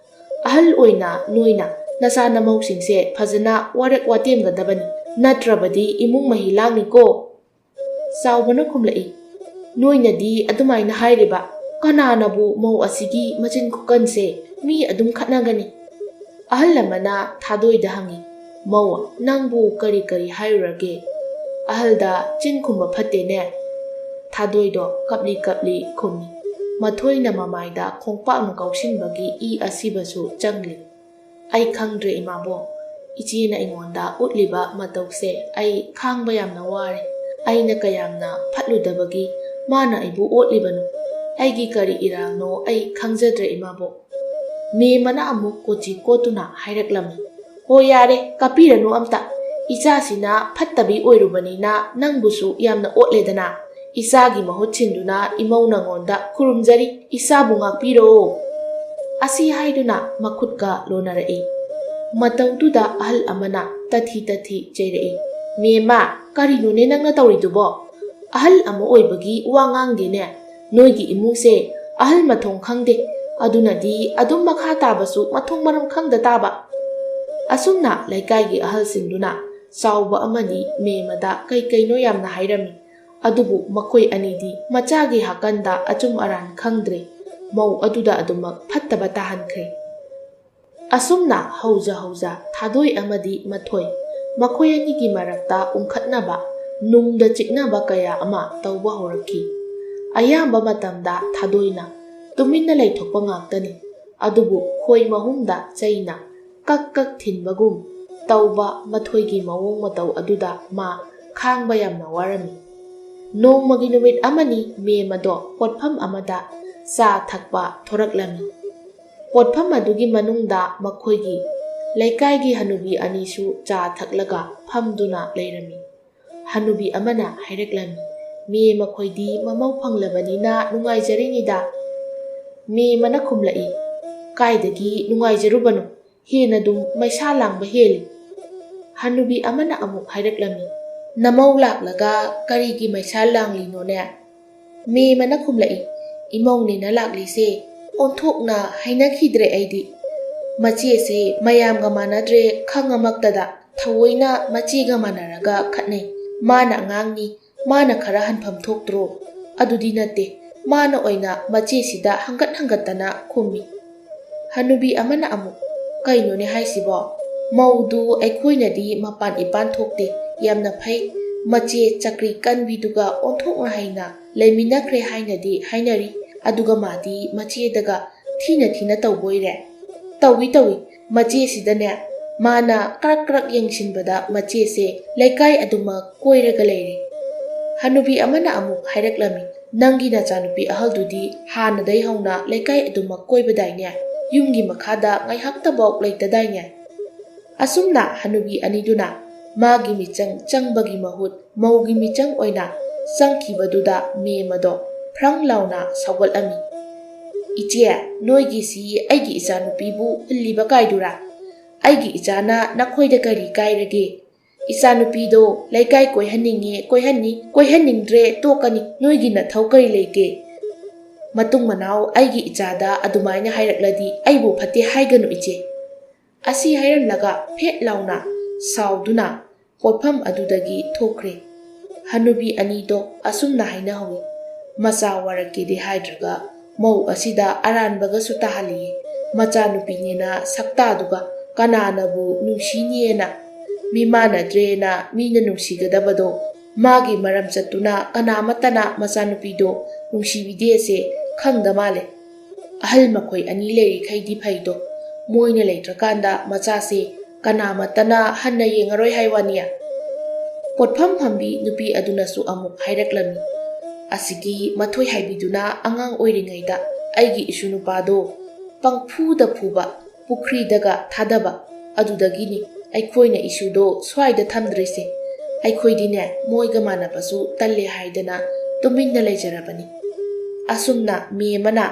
ꯑꯍꯜ ꯑꯣꯏꯅ ꯅꯣꯏꯅ ꯅꯆꯥ ꯅꯃꯧꯁꯤꯡꯁꯦ ꯐꯖꯅ ꯋꯥꯔꯛ ꯋꯥꯇꯦꯝꯒꯗꯕꯅꯤ, ꯅꯠꯇ꯭ꯔꯕꯗꯤ ꯏꯃꯨꯡ ꯃꯍꯤ ꯂꯥꯡꯅꯤꯀꯣ?" ꯆꯥꯎꯕꯅ ꯈꯨꯝꯂꯛꯏ, "ꯅꯣꯏꯅꯗꯤ ꯑꯗꯨꯃꯥꯏꯅ ꯍꯥꯏꯔꯤꯕ? ꯀꯅꯥꯅꯕꯨ ꯃꯧ ꯑꯁꯤꯒꯤ ꯃꯆꯤꯟ ꯈꯨꯀꯟꯁꯦ? ꯃꯤ ꯑꯗꯨꯝ ꯈꯠꯅꯒꯅꯤ?" ꯑꯍꯜ ꯑꯃꯅ ꯊꯥꯗꯣꯏꯗ ꯍꯪꯉꯤ, "ꯃꯧ, ꯅꯪꯕꯨ ꯀꯔꯤ ꯀꯔꯤ ꯍꯥꯏꯔꯨꯔꯒꯦ? ꯑꯍꯜꯗ ꯆꯤꯟ ꯈꯨꯝꯕ ꯐꯠꯇꯦꯅꯦ?" ꯊꯥꯗꯣꯏꯗꯣ ꯀꯞꯂꯤ ꯀꯞꯂꯤ ꯈꯨꯝꯃꯤ꯫ ꯃꯊꯣꯏꯅ ꯃꯃꯥꯏꯗ ꯈꯣꯡꯄꯥꯛꯅ ꯀꯥꯎꯁꯤꯟꯕꯒꯤ ꯏ ꯑꯁꯤꯕꯁꯨ ꯆꯪꯂꯤ꯫ "ꯑꯩ ꯈꯪꯗ꯭ꯔꯦ ꯏꯃꯥꯕꯣꯛ, ꯏꯆꯦꯅ ꯑꯩꯉꯣꯟꯗ ꯎꯠꯂꯤꯕ ꯃꯇꯧꯁꯦ ꯑꯩ ꯈꯥꯡꯕ ꯌꯥꯝꯅ ꯋꯥꯔꯦ꯫ ꯑꯩꯅ ꯀꯌꯥꯝꯅ ꯐꯠꯂꯨꯗꯕꯒꯤ ꯃꯥꯅ ꯑꯩꯕꯨ ꯑꯣꯠꯂꯤꯕꯅꯣ? ꯑꯩꯒꯤ ꯀꯔꯤ ꯏꯔꯥꯜꯅꯣ ꯑꯩ ꯈꯪꯖꯗ꯭ꯔꯦ ꯏꯃꯥꯕꯣꯛ꯫" ꯃꯦꯝꯃꯅ ꯑꯃꯨꯛ ꯀꯣꯆꯤ ꯀꯣꯠꯇꯨꯅ ꯍꯥꯏꯔꯛꯂꯝꯃꯤ, "ꯍꯣ ꯌꯥꯔꯦ, ꯀꯥꯞꯄꯤꯔꯅꯨ ꯑꯝꯇ꯫ ꯏꯆꯥꯁꯤꯅ ꯐꯠꯇꯕꯤ ꯑꯣꯏꯔꯨꯕꯅꯤꯅ ꯅꯪꯕꯨꯁꯨ ꯌꯥꯝꯅ ꯑꯣꯠꯂꯦꯗꯅ꯫ ꯏꯆꯥꯒꯤ ꯃꯍꯨꯠ ꯁꯤꯟꯗꯨꯅ ꯏꯃꯧ ꯅꯉꯣꯟꯗ ꯈꯨꯔꯨꯝꯖꯔꯤ, ꯏꯆꯥꯕꯨ ꯉꯥꯛꯄꯤꯔꯣ꯫" ꯑꯁꯤ ꯍꯥꯏꯗꯨꯅ ꯃꯈꯨꯠꯀ ꯂꯣꯟꯅꯔꯛꯏ꯫ ꯃꯇꯧꯗꯨꯗ ꯑꯍꯜ ꯑꯃꯅ ꯇꯊꯤ ꯇꯊꯤ ꯆꯩꯔꯛꯏ꯫ "ꯃꯦꯝꯃ, ꯀꯔꯤꯅꯣꯅꯦ ꯅꯪꯅ ꯇꯧꯔꯤꯗꯨꯕꯣ? ꯑꯍꯜ ꯑꯃ ꯑꯣꯏꯕꯒꯤ ꯋꯥ ꯉꯥꯡꯗꯦꯅꯦ꯫ ꯅꯣꯏꯒꯤ ꯏꯃꯨꯡꯁꯦ ꯑꯍꯜ ꯃꯊꯣꯡ ꯈꯪꯗꯦ꯫ ꯑꯗꯨꯅꯗꯤ ꯑꯗꯨꯝ ꯃꯈꯥ ꯇꯥꯕꯁꯨ ꯃꯊꯣꯡ ꯃꯔꯝ ꯈꯪꯗ ꯇꯥꯕ꯫" ꯑꯁꯨꯝꯅ ꯂꯩꯀꯥꯏꯒꯤ ꯑꯍꯜꯁꯤꯡꯗꯨꯅ ꯆꯥꯎꯕ ꯑꯃꯗꯤ ꯃꯦꯝꯃꯗ ꯀꯩ ꯀꯩꯅꯣ ꯌꯥꯝꯅ ꯍꯥꯏꯔꯝꯃꯤ꯫ ꯑꯗꯨꯕꯨ ꯃꯈꯣꯏ ꯑꯅꯤꯗꯤ ꯃꯆꯥꯒꯤ ꯍꯥꯀꯟꯗ ꯑꯆꯨꯝ ꯑꯔꯥꯟ ꯈꯪꯗ꯭ꯔꯦ꯫ ꯃꯧ ꯑꯗꯨꯗ ꯑꯗꯨꯃꯛ ꯐꯠꯇꯕ ꯇꯥꯍꯟꯈ꯭ꯔꯦ꯫ ꯑꯁꯨꯝꯅ ꯍꯧꯖ ꯍꯧꯖ ꯊꯥꯗꯣꯏ ꯑꯃꯗꯤ ꯃꯊꯣꯏ, ꯃꯈꯣꯏ ꯑꯅꯤꯒꯤ ꯃꯔꯛꯇ ꯎꯪꯈꯠꯅꯕ, ꯅꯨꯡꯗ ꯆꯤꯛꯅꯕ ꯀꯌꯥ ꯑꯃ ꯇꯧꯕ ꯍꯧꯔꯛꯈꯤ꯫ ꯑꯌꯥꯝꯕ ꯃꯇꯝꯗ ꯊꯥꯗꯣꯏꯅ ꯇꯨꯃꯤꯟꯅ ꯂꯩꯊꯣꯛꯄ ꯉꯥꯛꯇꯅꯤ꯫ ꯑꯗꯨꯕꯨ ꯈꯣꯏ ꯃꯍꯨꯝꯗ ꯆꯩꯅ ꯀꯛ ꯀꯛ ꯊꯤꯟꯕꯒꯨꯝ ꯇꯧꯕ ꯃꯊꯣꯏꯒꯤ ꯃꯑꯣꯡ ꯃꯇꯧ ꯑꯗꯨꯗ ꯃꯥ ꯈꯥꯡꯕ ꯌꯥꯝꯅ ꯋꯥꯔꯝꯃꯤ꯫ ꯅꯣꯡꯃꯒꯤ ꯅꯨꯃꯤꯠ ꯑꯃꯅꯤ ꯃꯦꯝ ꯑꯗꯣ ꯄꯣꯠꯐꯝ ꯑꯃꯗ ꯆꯥ ꯊꯛꯄ ꯊꯣꯔꯛꯂꯝꯃꯤ꯫ ꯄꯣꯠꯐꯝ ꯑꯗꯨꯒꯤ ꯃꯅꯨꯡꯗ ꯃꯈꯣꯏꯒꯤ ꯂꯩꯀꯥꯏꯒꯤ ꯍꯅꯨꯕꯤ ꯑꯅꯤꯁꯨ ꯆꯥ ꯊꯛꯂꯒ ꯐꯝꯗꯨꯅ ꯂꯩꯔꯝꯃꯤ꯫ ꯍꯅꯨꯕꯤ ꯑꯃꯅ ꯍꯥꯏꯔꯛꯂꯝꯃꯤ, "ꯃꯦ ꯃꯈꯣꯏꯗꯤ ꯃꯃꯧ ꯐꯪꯂꯕꯅꯤꯅ ꯅꯨꯡꯉꯥꯏꯖꯔꯤꯅꯤꯗ꯫" ꯃꯦ ꯑꯃꯅ ꯈꯨꯝꯂꯛꯏ, "ꯀꯥꯏꯗꯒꯤ ꯅꯨꯡꯉꯥꯏꯖꯔꯨꯕꯅꯣ? ꯍꯦꯟꯅ ꯑꯗꯨꯝ ꯃꯩꯁꯥ ꯂꯥꯡꯕ ꯍꯦꯜꯂꯤ꯫" ꯍꯅꯨꯕꯤ ꯑꯃꯅ ꯑꯃꯨꯛ ꯍꯥꯏꯔꯛꯂꯝꯃꯤ, "ꯅꯃꯧ ꯂꯥꯛꯂꯒ ꯀꯔꯤꯒꯤ ꯃꯩꯁꯥ ꯂꯥꯡꯂꯤꯅꯣꯅꯦ?" ꯃꯦ ꯑꯃꯅ ꯈꯨꯝꯂꯛꯏ, "ꯏꯃꯧꯅꯦꯅ ꯂꯥꯛꯂꯤꯁꯦ ꯑꯣꯟꯊꯣꯛꯅ ꯍꯩꯅꯈꯤꯗ꯭ꯔꯦ ꯑꯩꯗꯤ꯫ ꯃꯆꯦꯁꯦ ꯃꯌꯥꯝꯒ ꯃꯥꯟꯅꯗ꯭ꯔꯦ ꯈꯪꯉꯃꯛꯇꯗ ꯊꯑꯣꯏꯅ ꯃꯆꯦꯒ ꯃꯥꯟꯅꯔꯒ ꯈꯠꯅꯩ꯫ ꯃꯥꯅ ꯑꯉꯥꯡꯅꯤ, ꯃꯥꯅ ꯈꯔ ꯍꯟꯐꯝ ꯊꯣꯛꯇ꯭ꯔꯣ? ꯑꯗꯨꯗꯤ ꯅꯠꯇꯦ, ꯃꯥꯅ ꯑꯣꯏꯅ ꯃꯆꯦꯁꯤꯗ ꯍꯪꯒꯠ ꯍꯪꯒꯠꯇꯅ ꯈꯨꯝꯃꯤ꯫" ꯍꯅꯨꯕꯤ ꯑꯃꯅ ꯑꯃꯨꯛ, "ꯀꯩꯅꯣꯅꯦ ꯍꯥꯏꯁꯤꯕꯣ? ꯃꯧꯗꯨ ꯑꯩꯈꯣꯏꯅꯗꯤ ꯃꯄꯥꯟ ꯏꯄꯥꯟ ꯊꯣꯛꯇꯦ, ꯌꯥꯝꯅ ꯐꯩ꯫ ꯃꯆꯦ ꯆꯀ꯭ꯔꯤ ꯀꯟꯕꯤꯗꯨꯒ ꯑꯣꯟꯊꯣꯛꯅ ꯍꯩꯅ ꯂꯩꯃꯤꯟꯅꯈ꯭ꯔꯦ ꯍꯥꯏꯅꯗꯤ ꯍꯥꯏꯅꯔꯤ, ꯑꯗꯨꯒ ꯃꯥꯗꯤ ꯃꯆꯦꯗꯒ ꯊꯤꯅ ꯊꯤꯅ ꯇꯧꯕꯣꯏꯔꯦ꯫" "ꯇꯧꯏ, ꯇꯧꯏ꯫ ꯃꯆꯦꯁꯤꯗꯅꯦ, ꯃꯥꯅ ꯀ꯭ꯔꯛ ꯀ꯭ꯔꯛ ꯌꯦꯡꯁꯤꯟꯕꯗ ꯃꯆꯦꯁꯦ ꯂꯩꯀꯥꯏ ꯑꯗꯨꯃꯛ ꯀꯣꯏꯔꯒ ꯂꯩꯔꯦ꯫" ꯍꯅꯨꯕꯤ ꯑꯃꯅ ꯑꯃꯨꯛ ꯍꯥꯏꯔꯛꯂꯝꯃꯤ, "ꯅꯪꯒꯤ ꯅꯆꯥꯅꯨꯄꯤ ꯑꯍꯜꯗꯨꯗꯤ ꯍꯥꯟꯅꯗꯩ ꯍꯧꯅ ꯂꯩꯀꯥꯏ ꯑꯗꯨꯃꯛ ꯀꯣꯏꯕꯗꯥꯏꯅꯦ? ꯌꯨꯝꯒꯤ ꯃꯈꯥꯗ ꯉꯥꯏꯍꯥꯛꯇꯐꯥꯎ ꯂꯩꯇꯗꯥꯏꯅꯦ?" ꯑꯁꯨꯝꯅ ꯍꯅꯨꯕꯤ ꯑꯅꯤꯗꯨꯅ ꯃꯥꯒꯤ ꯃꯤꯆꯪ ꯆꯪꯕꯒꯤ ꯃꯍꯨꯠ ꯃꯧꯒꯤ ꯃꯤꯆꯪ ꯑꯣꯏꯅ ꯆꯪꯈꯤꯕꯗꯨꯗ ꯃꯦꯝ ꯑꯗꯣ ꯐ꯭ꯔꯪ ꯂꯥꯎꯅ ꯁꯧꯒꯠꯂꯝꯃꯤ꯫ "ꯏꯆꯦ, ꯅꯣꯏꯒꯤꯁꯤ ꯑꯩꯒꯤ ꯏꯆꯥꯅꯨꯄꯤꯕꯨ ꯍꯨꯜꯂꯤꯕ ꯀꯥꯏꯗꯨꯔꯥ? "ꯑꯩꯒꯤ ꯏꯆꯥꯅ ꯅꯈꯣꯏꯗ ꯀꯔꯤ ꯀꯥꯏꯔꯒꯦ? ꯏꯆꯥꯅꯨꯄꯤꯗꯣ ꯂꯩꯀꯥꯏ ꯀꯣꯏꯍꯟꯅꯤꯡꯉꯦ ꯀꯣꯏꯍꯟꯅꯤ, ꯀꯣꯏꯍꯟꯅꯤꯡꯗ꯭ꯔꯦ ꯇꯣꯛꯀꯅꯤ, ꯅꯣꯏꯒꯤ ꯅꯊꯧ ꯀꯔꯤ ꯂꯩꯒꯦ?" "ꯃꯇꯨꯡ ꯃꯅꯥꯎ ꯑꯩꯒꯤ ꯏꯆꯥꯗ ꯑꯗꯨꯃꯥꯏꯅ ꯍꯥꯏꯔꯛꯂꯗꯤ ꯑꯩꯕꯨ ꯐꯠꯇꯦ ꯍꯥꯏꯒꯅꯨ ꯏꯆꯦ"꯫ ꯑꯁꯤ ꯍꯥꯏꯔꯝꯂꯒ ꯐꯦꯠ ꯂꯥꯎꯅ ꯁꯥꯎꯗꯨꯅ ꯄꯣꯠꯐꯝ ꯑꯗꯨꯗꯒꯤ ꯊꯣꯛꯈ꯭ꯔꯦ꯫ ꯍꯅꯨꯕꯤ ꯑꯅꯤꯗꯣ ꯑꯁꯨꯝꯅ ꯍꯥꯏꯅꯍꯧꯏ, "ꯃꯆꯥ ꯋꯥꯔꯛꯀꯦꯗꯤ ꯍꯥꯏꯗ꯭ꯔꯒ ꯃꯧ ꯑꯁꯤꯗ ꯑꯔꯥꯟꯕꯒꯁꯨ ꯇꯥꯍꯜꯂꯤꯌꯦ꯫ ꯃꯆꯥꯅꯨꯄꯤꯅꯦꯅ ꯁꯛꯇꯥꯗꯨꯒ ꯀꯅꯥꯅꯕꯨ ꯅꯨꯡꯁꯤꯅꯤꯌꯦꯅ? ꯃꯤꯃꯥꯟꯅꯗ꯭ꯔꯦꯅ ꯃꯤꯅ ꯅꯨꯡꯁꯤꯒꯗꯕꯗꯣ ꯃꯥꯒꯤ ꯃꯔꯝ ꯆꯠꯇꯨꯅ ꯀꯅꯥꯃꯠꯇꯅ ꯃꯆꯥꯅꯨꯄꯤꯗꯣ ꯅꯨꯡꯁꯤꯕꯤꯗꯦꯁꯦ ꯈꯪꯗ ꯃꯥꯜꯂꯦ꯫ ꯑꯍꯜ ꯃꯈꯣꯏ ꯑꯅꯤ ꯂꯩꯔꯤꯈꯩꯗꯤ ꯐꯩꯗꯣ, ꯃꯣꯏꯅ ꯂꯩꯇ꯭ꯔꯀꯥꯟꯗ ꯃꯆꯥꯁꯦ ꯀꯅꯥꯃꯠꯇꯅ ꯍꯟꯅ ꯌꯦꯡꯉꯔꯣꯏ ꯍꯥꯏ ꯋꯥꯅꯤ"꯫ ꯄꯣꯠꯐꯝ ꯐꯝꯕꯤ ꯅꯨꯄꯤ ꯑꯗꯨꯅꯁꯨ ꯑꯃꯨꯛ ꯍꯥꯏꯔꯛꯂꯝꯃꯤ, "ꯑꯁꯤꯒꯤ ꯃꯊꯣꯏ ꯍꯥꯏꯕꯤꯗꯨꯅ ꯑꯉꯥꯡ ꯑꯣꯏꯔꯤꯉꯩꯗ ꯑꯩꯒꯤ ꯏꯁꯨ ꯅꯨꯄꯥꯗꯣ ꯄꯪꯐꯨꯗ ꯐꯨꯕ, ꯄꯨꯈ꯭ꯔꯤꯗꯒ ꯊꯥꯗꯕ, ꯑꯗꯨꯗꯒꯤꯅꯤ ꯑꯩꯈꯣꯏꯅ ꯏꯁꯨꯗꯣ ꯁ꯭ꯋꯥꯏꯗ ꯊꯝꯗ꯭ꯔꯤꯁꯦ꯫ ꯑꯩꯈꯣꯏꯗꯤꯅꯦ ꯃꯣꯏꯒ ꯃꯥꯟꯅꯕꯁꯨ ꯇꯜꯂꯦ ꯍꯥꯏꯗꯅ ꯇꯨꯃꯤꯟꯅ ꯂꯩꯖꯔꯕꯅꯤ꯫ ꯑꯁꯨꯝꯅ ꯃꯦꯝꯃꯅ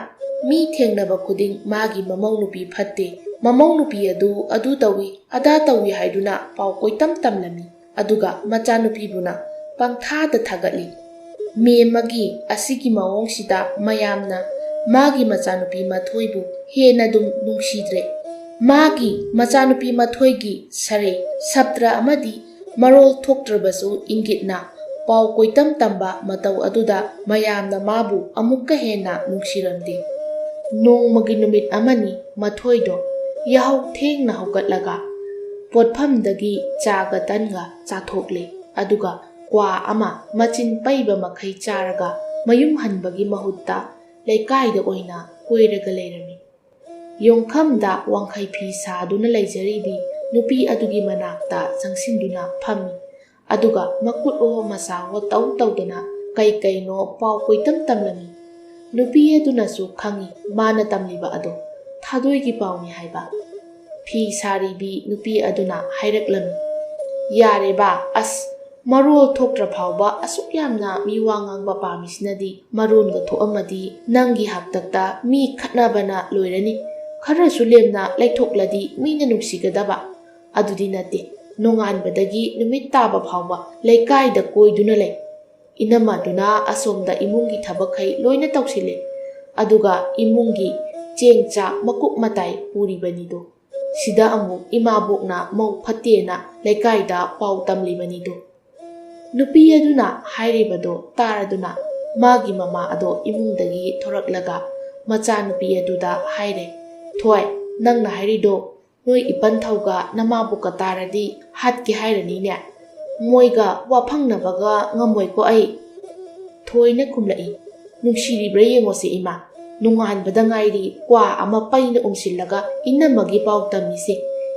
ꯃꯤ ꯊꯦꯡꯅꯕ ꯈꯨꯗꯤꯡ ꯃꯥꯒꯤ ꯃꯃꯧ ꯅꯨꯄꯤ ꯐꯠꯇꯦ, ꯃꯃꯧ ꯅꯨꯄꯤ ꯑꯗꯨ ꯑꯗꯨ ꯇꯧꯏ, ꯑꯗꯥ ꯇꯧꯏ ꯍꯥꯏꯗꯨꯅ ꯄꯥꯎ ꯀꯣꯏꯇꯝ ꯇꯝꯂꯝꯃꯤ꯫ ꯑꯗꯨꯒ ꯃꯆꯥꯅꯨꯄꯤꯕꯨꯅ ꯄꯪꯊꯥꯗ ꯊꯥꯒꯠꯂꯤ꯫ ꯃꯦꯝꯃꯒꯤ ꯑꯁꯤꯒꯤ ꯃꯑꯣꯡꯁꯤꯗ ꯃꯌꯥꯝꯅ ꯃꯥꯒꯤ ꯃꯆꯥꯅꯨꯄꯤ ꯃꯊꯣꯏꯕꯨ ꯍꯦꯟꯅ ꯑꯗꯨꯝ ꯅꯨꯡꯁꯤꯗ꯭ꯔꯦ꯫ ꯃꯥꯒꯤ ꯃꯆꯥꯅꯨꯄꯤ ꯃꯊꯣꯏꯒꯤ ꯁꯔꯩ ꯁꯞꯇ꯭ꯔ ꯑꯃꯗꯤ ꯃꯔꯣꯜ ꯊꯣꯛꯇ꯭ꯔꯕꯁꯨ ꯏꯪꯒꯤꯠꯅ ꯄꯥꯎ ꯀꯣꯏꯇꯝ ꯇꯝꯕ ꯃꯇꯧ ꯑꯗꯨꯗ ꯃꯌꯥꯝꯅ ꯃꯥꯕꯨ ꯑꯃꯨꯛꯀ ꯍꯦꯟꯅ ꯅꯨꯡꯁꯤꯔꯝꯗꯦ꯫ ꯅꯣꯡꯃꯒꯤ ꯅꯨꯃꯤꯠ ꯑꯃꯅꯤ ꯃꯊꯣꯏꯗꯣ ꯌꯥꯍꯧ ꯊꯦꯡꯅ ꯍꯧꯒꯠꯂꯒ ꯄꯣꯠꯐꯝꯗꯒꯤ ꯆꯥꯒ ꯇꯟꯒ ꯆꯥꯊꯣꯛꯂꯦ꯫ ꯑꯗꯨꯒ ꯀ꯭ꯋꯥ ꯑꯃ ꯃꯆꯤꯟ ꯄꯩꯕ ꯃꯈꯩ ꯆꯥꯔꯒ ꯃꯌꯨꯝ ꯍꯟꯕꯒꯤ ꯃꯍꯨꯠꯇ ꯂꯩꯀꯥꯏꯗ ꯑꯣꯏꯅ ꯀꯣꯏꯔꯒ ꯂꯩꯔꯝꯃꯤ꯫ ꯌꯣꯡꯈꯝꯗ ꯋꯥꯡꯈꯩ ꯐꯤ ꯁꯥꯗꯨꯅ ꯂꯩꯖꯔꯤꯕꯤ ꯅꯨꯄꯤ ꯑꯗꯨꯒꯤ ꯃꯅꯥꯛꯇ ꯆꯪꯁꯤꯟꯗꯨꯅ ꯐꯝꯃꯤ꯫ ꯑꯗꯨꯒ ꯃꯀꯨꯠꯑꯣ ꯃꯁꯥꯑꯣ ꯇꯧ ꯇꯧꯗꯅ ꯀꯩ ꯀꯩꯅꯣ ꯄꯥꯎ ꯀꯣꯏꯇꯝ ꯇꯝꯂꯝꯃꯤ꯫ ꯅꯨꯄꯤ ꯑꯗꯨꯅꯁꯨ ꯈꯪꯏ ꯃꯥꯅ ꯇꯝꯂꯤꯕ ꯑꯗꯣ ꯊꯥꯗꯣꯏꯒꯤ ꯄꯥꯎꯅꯤ ꯍꯥꯏꯕ꯫ ꯐꯤ ꯁꯥꯔꯤꯕꯤ ꯅꯨꯄꯤ ꯑꯗꯨꯅ ꯍꯥꯏꯔꯛꯂꯝꯃꯤ, "ꯌꯥꯔꯦꯕ, ꯑꯁ, ꯃꯔꯣꯜ ꯊꯣꯛꯇ꯭ꯔ ꯐꯥꯎꯕ ꯑꯁꯨꯛ ꯌꯥꯝꯅ ꯃꯤ ꯋꯥ ꯉꯥꯡꯕ ꯄꯥꯝꯃꯤꯁꯤꯅꯗꯤ, ꯃꯔꯣꯟꯒ ꯊꯣꯛꯑꯝꯃꯗꯤ ꯅꯪꯒꯤ ꯍꯥꯛꯇꯛꯇ ꯃꯤ ꯈꯠꯅꯕꯅ ꯂꯣꯏꯔꯅꯤ꯫ ꯈꯔꯁꯨ ꯂꯦꯝꯅ ꯂꯩꯊꯣꯛꯂꯗꯤ ꯃꯤꯅ ꯅꯨꯡꯁꯤꯒꯗꯕ꯫ ꯑꯗꯨꯗꯤ ꯅꯠꯇꯦ, ꯅꯣꯡꯉꯥꯟꯕꯗꯒꯤ ꯅꯨꯃꯤꯠ ꯇꯥꯕ ꯐꯥꯎꯕ ꯂꯩꯀꯥꯏꯗ ꯀꯣꯏꯗꯨꯅ ꯂꯩ꯫ ꯏꯅꯝꯃꯗꯨꯅ ꯑꯁꯣꯝꯗ ꯏꯃꯨꯡꯒꯤ ꯊꯕꯛꯈꯩ ꯂꯣꯏꯅ ꯇꯧꯁꯤꯜꯂꯦ, ꯑꯗꯨꯒ ꯏꯃꯨꯡꯒꯤ ꯆꯦꯡ ꯆꯥꯛ ꯃꯀꯨꯞ ꯃꯇꯥꯏ ꯄꯨꯔꯤꯕꯅꯤꯗꯣ꯫ ꯁꯤꯗ ꯑꯃꯨꯛ ꯏꯃꯥꯕꯣꯛꯅ ꯃꯧ ꯐꯠꯇꯦꯅ ꯂꯩꯀꯥꯏꯗ ꯄꯥꯎ ꯇꯝꯂꯤꯕꯅꯤꯗꯣ꯫ ꯅꯨꯄꯤ ꯑꯗꯨꯅ ꯍꯥꯏꯔꯤꯕꯗꯣ ꯇꯥꯔꯗꯨꯅ ꯃꯥꯒꯤ ꯃꯃꯥ ꯑꯗꯣ ꯏꯃꯨꯡꯗꯒꯤ ꯊꯣꯔꯛꯂꯒ ꯃꯆꯥꯅꯨꯄꯤ ꯑꯗꯨꯗ ꯍꯥꯏꯔꯦ, "ꯊꯣꯏ, ꯅꯪꯅ ꯍꯥꯏꯔꯤꯗꯣ ꯅꯣꯏ ꯏꯄꯟꯊꯧꯒ ꯅꯃꯥꯕꯣꯛꯀ ꯇꯥꯔꯗꯤ ꯍꯥꯠꯀꯦ ꯍꯥꯏꯔꯅꯤꯅꯦ꯫ ꯃꯣꯏꯒ ꯋꯥ ꯐꯪꯅꯕꯒ ꯉꯝꯃꯣꯏꯀꯣ ꯑꯩ꯫" ꯊꯣꯏꯅ ꯈꯨꯝꯂꯛꯏ, "ꯅꯨꯡꯁꯤꯔꯤꯕ꯭ꯔꯥ ꯌꯦꯡꯉꯣꯁꯦ ꯏꯃꯥ, ꯅꯣꯡꯉꯥꯟꯕꯗ ꯉꯥꯏꯔꯤ ꯀ꯭ꯋꯥ ꯑꯃ ꯄꯩꯅ ꯎꯝꯁꯤꯜꯂꯒ ꯏꯅꯝꯃꯒꯤ ꯄꯥꯎ ꯇꯝꯃꯤꯁꯦ꯫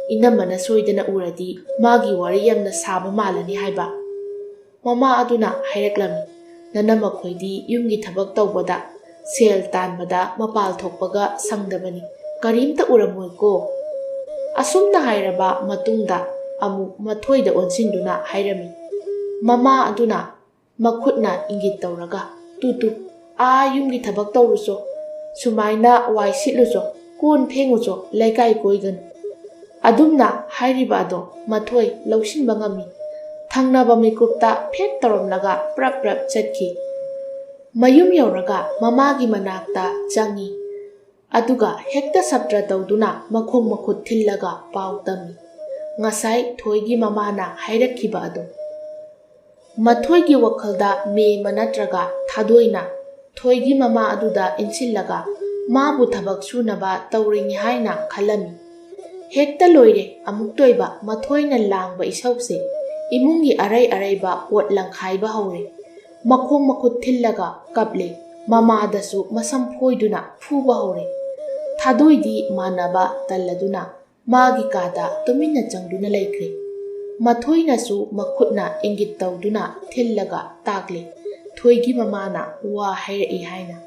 ꯏꯅꯝꯃꯅ ꯁꯣꯏꯗꯅ ꯎꯔꯗꯤ ꯃꯥꯒꯤ ꯋꯥꯔꯤ ꯌꯥꯝꯅ ꯁꯥꯕ ꯃꯥꯜꯂꯅꯤ ꯍꯥꯏꯕ꯫" ꯃꯃꯥ ꯑꯗꯨꯅ ꯍꯥꯏꯔꯛꯂꯝꯃꯤ, "ꯅꯅꯝꯃꯈꯣꯏꯗꯤ ꯌꯨꯝꯒꯤ ꯊꯕꯛ ꯇꯧꯕꯗ, ꯁꯦꯜ ꯇꯥꯟꯕꯗ ꯃꯄꯥꯜ ꯊꯣꯛꯄꯒ ꯁꯪꯗꯕꯅꯤ, ꯀꯔꯤꯝꯇ ꯎꯔꯝꯃꯣꯏꯀꯣ꯫" ꯑꯁꯨꯝꯅ ꯍꯥꯏꯔꯕ ꯃꯇꯨꯡꯗ ꯑꯃꯨꯛ ꯃꯊꯣꯏꯗ ꯑꯣꯟꯁꯤꯟꯗꯨꯅ ꯍꯥꯏꯔꯝꯃꯤ꯫ ꯃꯃꯥ ꯑꯗꯨꯅ ꯃꯈꯨꯠꯅ ꯏꯪꯒꯤꯠ ꯇꯧꯔꯒ, "ꯇꯨ ꯇꯨ, ꯑꯥ ꯌꯨꯝꯒꯤ ꯊꯕꯛ ꯇꯧꯔꯨꯆꯣ, ꯁꯨꯃꯥꯏꯅ ꯋꯥꯏ ꯁꯤꯠꯂꯨꯆꯣ, ꯀꯣꯟ ꯐꯦꯡꯉꯨꯆꯣ, ꯂꯩꯀꯥꯏ ꯀꯣꯏꯒꯅꯨ꯫" ꯑꯗꯨꯝꯅ ꯍꯥꯏꯔꯤꯕ ꯑꯗꯣ ꯃꯊꯣꯏ ꯂꯧꯁꯤꯟꯕ ꯉꯝꯃꯤ꯫ ꯊꯪꯅꯕ ꯃꯤꯀꯨꯞꯇ ꯐꯦꯠ ꯇꯧꯔꯝꯂꯒ ꯄ꯭ꯔꯞ ꯄ꯭ꯔꯞ ꯆꯠꯈꯤ꯫ ꯃꯌꯨꯝ ꯌꯧꯔꯒ ꯃꯃꯥꯒꯤ ꯃꯅꯥꯛꯇ ꯆꯪꯉꯤ꯫ ꯑꯗꯨꯒ ꯍꯦꯛꯇ ꯁꯞꯇ꯭ꯔ ꯇꯧꯗꯨꯅ ꯃꯈꯣꯡ ꯃꯈꯨꯠ ꯊꯤꯜꯂꯒ ꯄꯥꯎ ꯇꯝꯃꯤ꯫ ꯉꯁꯥꯏ ꯊꯣꯏꯒꯤ ꯃꯃꯥꯅ ꯍꯥꯏꯔꯛꯈꯤꯕ ꯑꯗꯨ꯫ ꯃꯊꯣꯏꯒꯤ ꯋꯥꯈꯜꯗ ꯃꯦꯝꯃ ꯅꯠꯇ꯭ꯔꯒ ꯊꯥꯗꯣꯏꯅ ꯊꯣꯏꯒꯤ ꯃꯃꯥ ꯑꯗꯨꯗ ꯏꯟꯁꯤꯜꯂꯒ ꯃꯥꯕꯨ ꯊꯕꯛ ꯁꯨꯅꯕ ꯇꯧꯔꯤꯅꯤ ꯍꯥꯏꯅ ꯈꯜꯂꯝꯃꯤ꯫ ꯍꯦꯛꯇ ꯂꯣꯏꯔꯦ ꯑꯃꯨꯛꯇꯣꯏꯕ ꯃꯊꯣꯏꯅ ꯂꯥꯡꯕ ꯏꯁꯧꯁꯦ꯫ ꯏꯃꯨꯡꯒꯤ ꯑꯔꯩ ꯑꯔꯩꯕ ꯄꯣꯠ ꯂꯪꯈꯥꯏꯕ ꯍꯧꯔꯦ꯫ ꯃꯈꯣꯡ ꯃꯈꯨꯠ ꯊꯤꯜꯂꯒ ꯀꯞꯂꯦ꯫ ꯃꯃꯥꯗꯁꯨ ꯃꯁꯝ ꯐꯣꯏꯗꯨꯅ ꯐꯨꯕ ꯍꯧꯔꯦ꯫ ꯊꯥꯗꯣꯏꯗꯤ ꯃꯥꯟꯅꯕ ꯇꯜꯂꯗꯨꯅ ꯃꯥꯒꯤ ꯀꯥꯗ ꯇꯨꯃꯤꯟꯅ ꯆꯪꯗꯨꯅ ꯂꯩꯈ꯭ꯔꯦ꯫ ꯃꯊꯣꯏꯅꯁꯨ ꯃꯈꯨꯠꯅ ꯏꯪꯒꯤꯠ ꯇꯧꯗꯨꯅ ꯊꯤꯜꯂꯒ ꯇꯥꯛꯂꯦ꯫ ꯊꯣꯏꯒꯤ ꯃꯃꯥꯅ ꯋꯥ ꯍꯥꯏꯔꯛꯏ ꯍꯥꯏꯅ꯫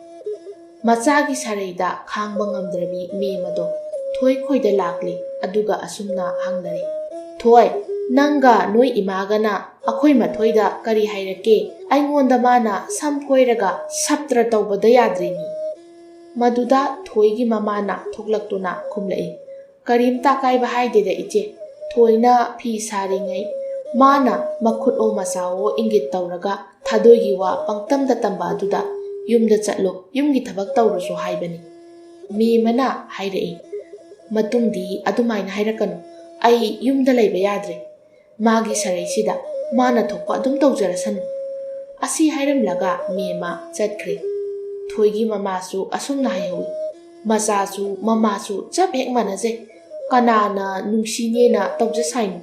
ꯃꯆꯥꯒꯤ ꯁꯔꯩꯗ ꯈꯥꯡꯕ ꯉꯝꯗ꯭ꯔꯕꯤ ꯃꯦꯝ ꯑꯗꯣ ꯊꯣꯏ ꯈꯣꯏꯗ ꯂꯥꯛꯂꯦ, ꯑꯗꯨꯒ ꯑꯁꯨꯝꯅ ꯍꯪꯅꯔꯦ, "ꯊꯣꯏ, ꯅꯪꯒ ꯅꯣꯏ ꯏꯃꯥꯒꯅ ꯑꯩꯈꯣꯏ ꯃꯊꯣꯏꯗ ꯀꯔꯤ ꯍꯥꯏꯔꯛꯀꯦ? ꯑꯩꯉꯣꯟꯗ ꯃꯥꯅ ꯁꯝ ꯐꯣꯏꯔꯒ ꯁꯞꯇ꯭ꯔ ꯇꯧꯕꯗ ꯌꯥꯗ꯭ꯔꯦꯅꯤ꯫" ꯃꯗꯨꯗ ꯊꯣꯏꯒꯤ ꯃꯃꯥꯅ ꯊꯣꯛꯂꯛꯇꯨꯅ ꯈꯨꯝꯂꯛꯏ, "ꯀꯔꯤꯝꯇ ꯑꯀꯥꯏꯕ ꯍꯥꯏꯗꯦꯗ ꯏꯆꯦ꯫ ꯊꯣꯏꯅ ꯐꯤ ꯁꯥꯔꯤꯉꯩ ꯃꯥꯅ ꯃꯈꯨꯠꯑꯣ ꯃꯁꯥꯑꯣ ꯏꯪꯒꯤꯠ ꯇꯧꯔꯒ ꯊꯥꯗꯣꯏꯒꯤ ꯋꯥ ꯄꯪꯇꯝꯗ ꯇꯝꯕ ꯑꯗꯨꯗ ꯌꯨꯝꯗ ꯆꯠꯂꯣ, ꯌꯨꯝꯒꯤ ꯊꯕꯛ ꯇꯧꯔꯨꯁꯨ ꯍꯥꯏꯕꯅꯤ꯫" ꯃꯦꯝꯃꯅ ꯍꯥꯏꯔꯛꯏ, "ꯃꯇꯨꯡꯗꯤ ꯑꯗꯨꯃꯥꯏꯅ ꯍꯥꯏꯔꯛꯀꯅꯨ꯫ ꯑꯩ ꯌꯨꯝꯗ ꯂꯩꯕ ꯌꯥꯗ꯭ꯔꯦ꯫ ꯃꯥꯒꯤ ꯁꯔꯩꯁꯤꯗ ꯃꯥꯅ ꯊꯣꯛꯄ ꯑꯗꯨꯝ ꯇꯧꯖꯔꯁꯅꯨ꯫" ꯑꯁꯤ ꯍꯥꯏꯔꯝꯂꯒ ꯃꯦꯝꯃ ꯆꯠꯈ꯭ꯔꯦ꯫ ꯊꯣꯏꯒꯤ ꯃꯃꯥꯁꯨ ꯑꯁꯨꯝꯅ ꯍꯥꯏꯍꯧꯏ, "ꯃꯆꯥꯁꯨ ꯃꯃꯥꯁꯨ ꯆꯞ ꯍꯦꯛ ꯃꯥꯟꯅꯖꯩ꯫ ꯀꯅꯥꯅ ꯅꯨꯡꯁꯤꯅꯦꯅ ꯇꯧꯖ ꯁꯥꯏꯅꯣ?"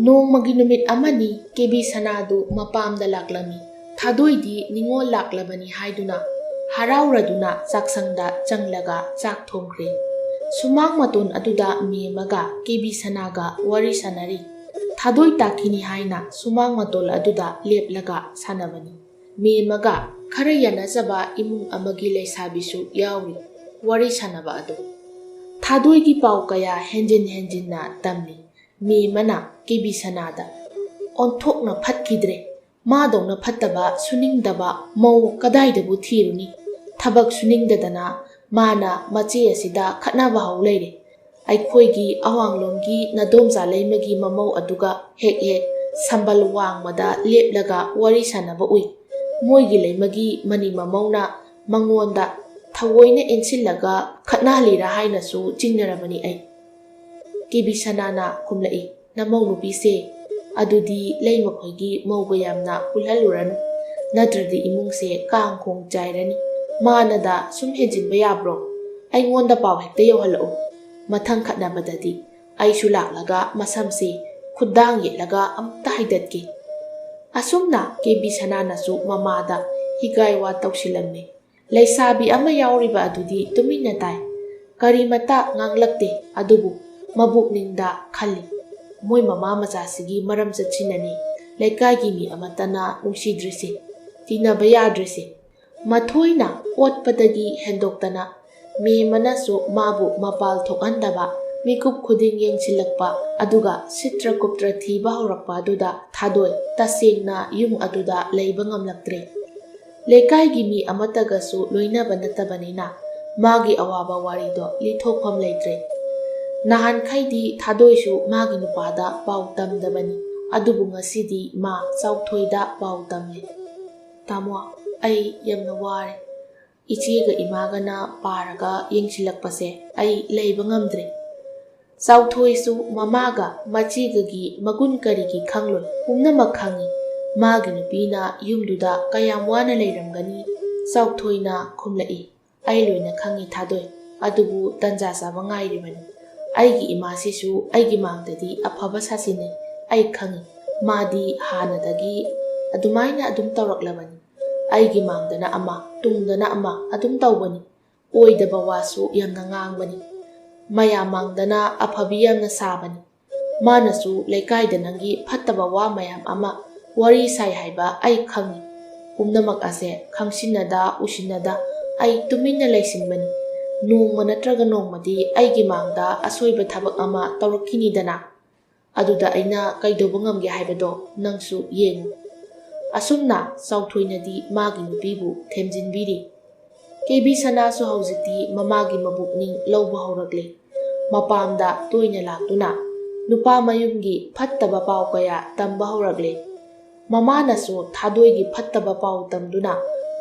ꯅꯣꯡꯃꯒꯤ ꯅꯨꯃꯤꯠ ꯑꯃꯅꯤ ꯀꯦꯕꯤ ꯁꯅꯥꯗꯨ ꯃꯄꯥꯝꯗ ꯂꯥꯛꯂꯝꯃꯤ꯫ ꯊꯥꯗꯣꯏꯗꯤ ꯅꯤꯉꯣꯜ ꯂꯥꯛꯂꯕꯅꯤ ꯍꯥꯏꯗꯨꯅ ꯍꯔꯥꯎꯔꯗꯨꯅ ꯆꯥꯛꯁꯪꯗ ꯆꯪꯂꯒ ꯆꯥꯛ ꯊꯣꯡꯈ꯭ꯔꯦ꯫ ꯁꯨꯃꯥꯡ ꯃꯇꯣꯟ ꯑꯗꯨꯗ ꯃꯦꯝꯃꯒ ꯀꯦꯕꯤ ꯁꯅꯥꯒ ꯋꯥꯔꯤ ꯁꯥꯟꯅꯔꯤ꯫ ꯊꯥꯗꯣꯏ ꯇꯥꯈꯤꯅꯤ ꯍꯥꯏꯅ ꯁꯨꯃꯥꯡ ꯃꯇꯣꯜ ꯑꯗꯨꯗ ꯂꯦꯞꯂꯒ ꯁꯥꯟꯅꯕꯅꯤ꯫ ꯃꯦꯝꯃꯒ ꯈꯔ ꯌꯥꯅꯖꯕ ꯏꯃꯨꯡ ꯑꯃꯒꯤ ꯂꯩꯁꯥꯕꯤꯁꯨ ꯌꯥꯎꯔꯤ ꯋꯥꯔꯤ ꯁꯥꯟꯅꯕ ꯑꯗꯨ꯫ ꯊꯥꯗꯣꯏꯒꯤ ꯄꯥꯎ ꯀꯌꯥ ꯍꯦꯟꯖꯤꯟ ꯍꯦꯟꯖꯤꯟꯅ ꯇꯝꯃꯤ꯫ ꯃꯦꯝꯃꯅ ꯀꯦꯕꯤ ꯁꯅꯥꯗ, "ꯑꯣꯟꯊꯣꯛꯅ ꯐꯠꯈꯤꯗ꯭ꯔꯦ꯫ ꯃꯥꯗꯧꯅ ꯐꯠꯇꯕ, ꯁꯨꯅꯤꯡꯗꯕ ꯃꯧ ꯀꯗꯥꯏꯗꯕꯨ ꯊꯤꯔꯨꯅꯤ? ꯊꯕꯛ ꯁꯨꯅꯤꯡꯗꯗꯅ ꯃꯥꯅ ꯃꯆꯦ ꯑꯁꯤꯗ ꯈꯠꯅꯕ ꯍꯧ ꯂꯩꯔꯦ꯫ ꯑꯩꯈꯣꯏꯒꯤ ꯑꯋꯥꯡꯂꯣꯝꯒꯤ ꯅꯗꯣꯝꯆꯥ ꯂꯩꯃꯒꯤ ꯃꯃꯧ ꯑꯗꯨꯒ ꯍꯦꯛ ꯍꯦꯛ ꯁꯝꯕꯜ ꯋꯥꯡꯃꯗ ꯂꯦꯞꯂꯒ ꯋꯥꯔꯤ ꯁꯥꯟꯅꯕ ꯎꯏ꯫ ꯃꯣꯏꯒꯤ ꯂꯩꯃꯒꯤ ꯃꯅꯤ ꯃꯃꯧꯅ ꯃꯉꯣꯟꯗ ꯊꯑꯣꯏꯅ ꯏꯟꯁꯤꯜꯂꯒ ꯈꯠꯅꯍꯜꯂꯤꯔꯥ ꯍꯥꯏꯅꯁꯨ ꯆꯤꯡꯅꯔꯕꯅꯤ ꯑꯩ꯫" ꯀꯦꯕꯤ ꯁꯅꯥꯅ ꯈꯨꯝꯂꯛꯏ, "ꯅꯃꯧ ꯅꯨꯄꯤꯁꯦ ꯑꯗꯨꯗꯤ ꯂꯩꯃꯈꯣꯏꯒꯤ ꯃꯧꯒ ꯌꯥꯝꯅ ꯄꯨꯜꯍꯜꯂꯨꯔꯅꯨ, ꯅꯠꯇ꯭ꯔꯗꯤ ꯏꯃꯨꯡꯁꯦ ꯀꯥꯡ ꯈꯣꯡ ꯆꯥꯏꯔꯅꯤ꯫ ꯃꯥꯅꯗ ꯁꯨꯝ ꯍꯦꯟꯖꯤꯟꯕ ꯌꯥꯕ꯭ꯔꯣ? ꯑꯩꯉꯣꯟꯗ ꯄꯥꯎ ꯍꯦꯛꯇ ꯌꯧꯍꯜꯂꯛꯎ꯫ ꯃꯊꯪ ꯈꯠꯅꯕꯗꯗꯤ ꯑꯩꯁꯨ ꯂꯥꯛꯂꯒ ꯃꯁꯝꯁꯦ ꯈꯨꯗꯥꯡ ꯌꯦꯠꯂꯒ ꯑꯝꯇ ꯍꯥꯏꯗꯠꯀꯦ꯫" ꯑꯁꯨꯝꯅ ꯀꯦꯕꯤ ꯁꯅꯥꯅꯁꯨ ꯃꯃꯥꯗ ꯍꯤꯒꯥꯏ ꯋꯥ ꯇꯧꯁꯤꯜꯂꯝꯃꯤ꯫ ꯂꯩꯁꯥꯕꯤ ꯑꯃ ꯌꯥꯎꯔꯤꯕ ꯑꯗꯨꯗꯤ ꯇꯨꯃꯤꯟꯅ ꯇꯥꯏ꯫ ꯀꯔꯤꯃꯇ ꯉꯥꯡꯂꯛꯇꯦ, ꯑꯗꯨꯕꯨ ꯃꯕꯨꯛꯅꯤꯡꯗ ꯈꯜꯂꯤ, "ꯃꯣꯏ ꯃꯃꯥ ꯃꯆꯥꯁꯤꯒꯤ ꯃꯔꯝ ꯆꯠꯁꯤꯅꯅꯤ ꯂꯩꯀꯥꯏꯒꯤ ꯃꯤ ꯑꯃꯠꯇꯅ ꯅꯨꯡꯁꯤꯗ꯭ꯔꯤꯁꯦ, ꯇꯤꯟꯅꯕ ꯌꯥꯗ꯭ꯔꯤꯁꯦ꯫" ꯃꯊꯣꯏꯅ ꯑꯣꯠꯄꯗꯒꯤ ꯍꯦꯟꯗꯣꯛꯇꯅ ꯃꯦꯝꯃꯅꯁꯨ ꯃꯥꯕꯨ ꯃꯄꯥꯜ ꯊꯣꯛꯍꯟꯗꯕ, ꯃꯤꯀꯨꯞ ꯈꯨꯗꯤꯡ ꯌꯦꯡꯁꯤꯜꯂꯛꯄ, ꯑꯗꯨꯒ ꯁꯤꯠꯇ꯭ꯔ ꯀꯨꯞꯇ꯭ꯔ ꯊꯤꯕ ꯍꯧꯔꯛꯄ ꯑꯗꯨꯗ ꯊꯥꯗꯣꯏ ꯇꯁꯦꯡꯅ ꯌꯨꯝ ꯑꯗꯨꯗ ꯂꯩꯕ ꯉꯝꯂꯛꯇ꯭ꯔꯦ꯫ ꯂꯩꯀꯥꯏꯒꯤ ꯃꯤ ꯑꯃꯠꯇꯒꯁꯨ ꯂꯣꯏꯅꯕ ꯅꯠꯇꯕꯅꯤꯅ ꯃꯥꯒꯤ ꯑꯋꯥꯕ ꯋꯥꯔꯤꯗꯣ ꯂꯤꯊꯣꯛꯐꯝ ꯂꯩꯇ꯭ꯔꯦ꯫ ꯅꯍꯥꯟꯈꯩꯗꯤ ꯊꯥꯗꯣꯏꯁꯨ ꯃꯥꯒꯤ ꯅꯨꯄꯥꯗ ꯄꯥꯎ ꯇꯝꯗꯕꯅꯤ, ꯑꯗꯨꯕꯨ ꯉꯁꯤꯗꯤ ꯃꯥ ꯆꯥꯎꯊꯣꯏꯗ ꯄꯥꯎ ꯇꯝꯂꯦ꯫ "ꯇꯥꯃꯣ, ꯑꯩ ꯌꯥꯝꯅ ꯋꯥꯔꯦ꯫ ꯏꯆꯦꯒ ꯏꯃꯥꯒꯅ ꯄꯥꯔꯒ ꯌꯦꯡꯁꯤꯜꯂꯛꯄꯁꯦ ꯑꯩ ꯂꯩꯕ ꯉꯝꯗ꯭ꯔꯦ"꯫ ꯆꯥꯎꯊꯣꯏꯁꯨ ꯃꯃꯥꯒ ꯃꯆꯦꯒꯒꯤ ꯃꯒꯨꯟ ꯀꯔꯤꯒꯤ ꯈꯪꯂꯣꯏ? ꯄꯨꯝꯅꯃꯛ ꯈꯪꯏ꯫ ꯃꯥꯒꯤ ꯅꯨꯄꯤꯅ ꯌꯨꯝꯗꯨꯗ ꯀꯌꯥꯝ ꯋꯥꯅ ꯂꯩꯔꯝꯒꯅꯤ꯫ ꯆꯥꯎꯊꯣꯏꯅ ꯈꯨꯝꯂꯛꯏ, "ꯑꯩ ꯂꯣꯏꯅ ꯈꯪꯏ ꯊꯥꯗꯣꯏ, ꯑꯗꯨꯕꯨ ꯇꯟꯖꯥ ꯆꯥꯕ ꯉꯥꯏꯔꯤꯕꯅꯤ꯫ ꯑꯩꯒꯤ ꯏꯃꯥꯁꯤꯁꯨ ꯑꯩꯒꯤ ꯃꯥꯡꯗꯗꯤ ꯑꯐꯕ ꯁꯥꯁꯤꯅꯤ, ꯑꯩ ꯈꯪꯏ꯫ ꯃꯥꯗꯤ ꯍꯥꯟꯅꯗꯒꯤ ꯑꯗꯨꯃꯥꯏꯅ ꯑꯗꯨꯝ ꯇꯧꯔꯛꯂꯕꯅꯤ꯫ ꯑꯩꯒꯤ ꯃꯥꯡꯗꯅ ꯑꯃ, ꯇꯨꯡꯗꯅ ꯑꯃ ꯑꯗꯨꯝ ꯇꯧꯕꯅꯤ꯫ ꯑꯣꯏꯗꯕ ꯋꯥꯁꯨ ꯌꯥꯝꯅ ꯉꯥꯡꯕꯅꯤ꯫ ꯃꯌꯥꯝ ꯃꯥꯡꯗꯅ ꯑꯐꯕꯤ ꯌꯥꯝꯅ ꯁꯥꯕꯅꯤ꯫ ꯃꯥꯅꯁꯨ ꯂꯩꯀꯥꯏꯗ ꯅꯪꯒꯤ ꯐꯠꯇꯕ ꯋꯥ ꯃꯌꯥꯝ ꯑꯃ ꯋꯥꯔꯤ ꯁꯥꯏ ꯍꯥꯏꯕ ꯑꯩ ꯈꯪꯏ꯫ ꯄꯨꯝꯅꯃꯛ ꯑꯁꯦ ꯈꯪꯁꯤꯟꯅꯗ ꯎꯁꯤꯟꯅꯗ ꯑꯩ ꯇꯨꯃꯤꯟꯅ ꯂꯩꯁꯤꯟꯕꯅꯤ꯫ ꯅꯣꯡꯃ ꯅꯠꯇ꯭ꯔꯒ ꯅꯣꯡꯃꯗꯤ ꯑꯩꯒꯤ ꯃꯥꯡꯗ ꯑꯁꯣꯏꯕ ꯊꯕꯛ ꯑꯃ ꯇꯧꯔꯛꯈꯤꯅꯤꯗꯅ꯫ ꯑꯗꯨꯗ ꯑꯩꯅ ꯀꯩꯗꯧꯕ ꯉꯝꯒꯦ ꯍꯥꯏꯕꯗꯣ ꯅꯪꯁꯨ ꯌꯦꯡꯉꯨ"꯫ ꯑꯁꯨꯝꯅ ꯆꯥꯎꯊꯣꯏꯅꯗꯤ ꯃꯥꯒꯤ ꯅꯨꯄꯤꯕꯨ ꯊꯦꯝꯖꯤꯟꯕꯤꯔꯤ꯫ ꯀꯦꯕꯤ ꯁꯅꯥꯁꯨ ꯍꯧꯖꯤꯛꯇꯤ ꯃꯃꯥꯒꯤ ꯃꯕꯨꯛꯅꯤꯡ ꯂꯧꯕ ꯍꯧꯔꯛꯂꯦ꯫ ꯃꯄꯥꯝꯗ ꯇꯣꯏꯅ ꯂꯥꯛꯇꯨꯅ ꯅꯨꯄꯥ ꯃꯌꯨꯝꯒꯤ ꯐꯠꯇꯕ ꯄꯥꯎ ꯀꯌꯥ ꯇꯝꯕ ꯍꯧꯔꯛꯂꯦ꯫ ꯃꯃꯥꯅꯁꯨ ꯊꯥꯗꯣꯏꯒꯤ ꯐꯠꯇꯕ ꯄꯥꯎ ꯇꯝꯗꯨꯅ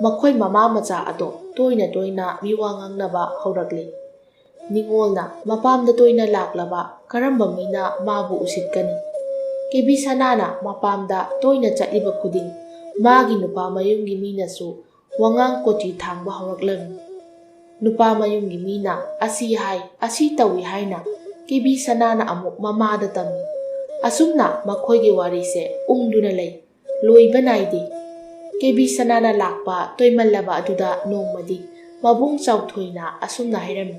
ꯃꯈꯣꯏ ꯃꯃꯥ ꯃꯆꯥ ꯑꯗꯣ ꯇꯣꯏꯅ ꯇꯣꯏꯅ ꯃꯤꯋꯥ ꯉꯥꯡꯅꯕ ꯍꯧꯔꯛꯂꯦ꯫ ꯅꯤꯉꯣꯜꯅ ꯃꯄꯥꯝꯗ ꯇꯣꯏꯅ ꯂꯥꯛꯂꯕ ꯀꯔꯝꯕ ꯃꯤꯅ ꯃꯥꯕꯨ ꯎꯁꯤꯠꯀꯅꯤ? ꯀꯦꯕꯤ ꯁꯅꯥꯅ ꯃꯄꯥꯝꯗ ꯇꯣꯏꯅ ꯆꯠꯂꯤꯕ ꯈꯨꯗꯤꯡ ꯃꯥꯒꯤ ꯅꯨꯄꯥ ꯃꯌꯨꯝꯒꯤ ꯃꯤꯅꯁꯨ ꯋꯥꯉꯥꯡ ꯀꯣꯆꯤ ꯊꯥꯡꯕ ꯍꯧꯔꯛꯂꯝꯃꯤ꯫ ꯅꯨꯄꯥ ꯃꯌꯨꯝꯒꯤ ꯃꯤꯅ ꯑꯁꯤ ꯍꯥꯏ, ꯑꯁꯤ ꯇꯧꯏ ꯍꯥꯏꯅ ꯀꯦꯕꯤ ꯁꯅꯥꯅ ꯑꯃꯨꯛ ꯃꯃꯥꯗ ꯇꯝꯃꯤ꯫ ꯑꯁꯨꯝꯅ ꯃꯈꯣꯏꯒꯤ ꯋꯥꯔꯤꯁꯦ ꯎꯪꯗꯨꯅ ꯂꯩ꯫ ꯂꯣꯏꯕ ꯅꯥꯏꯗꯦ꯫ ꯀꯦꯕꯤ ꯁꯅꯥꯅ ꯂꯥꯛꯄ ꯇꯣꯏꯃꯜꯂꯕ ꯑꯗꯨꯗ ꯅꯣꯡꯃꯗꯤ ꯃꯕꯨꯡ ꯆꯥꯎꯊꯣꯏꯅ ꯑꯁꯨꯝꯅ ꯍꯥꯏꯔꯝꯃꯤ,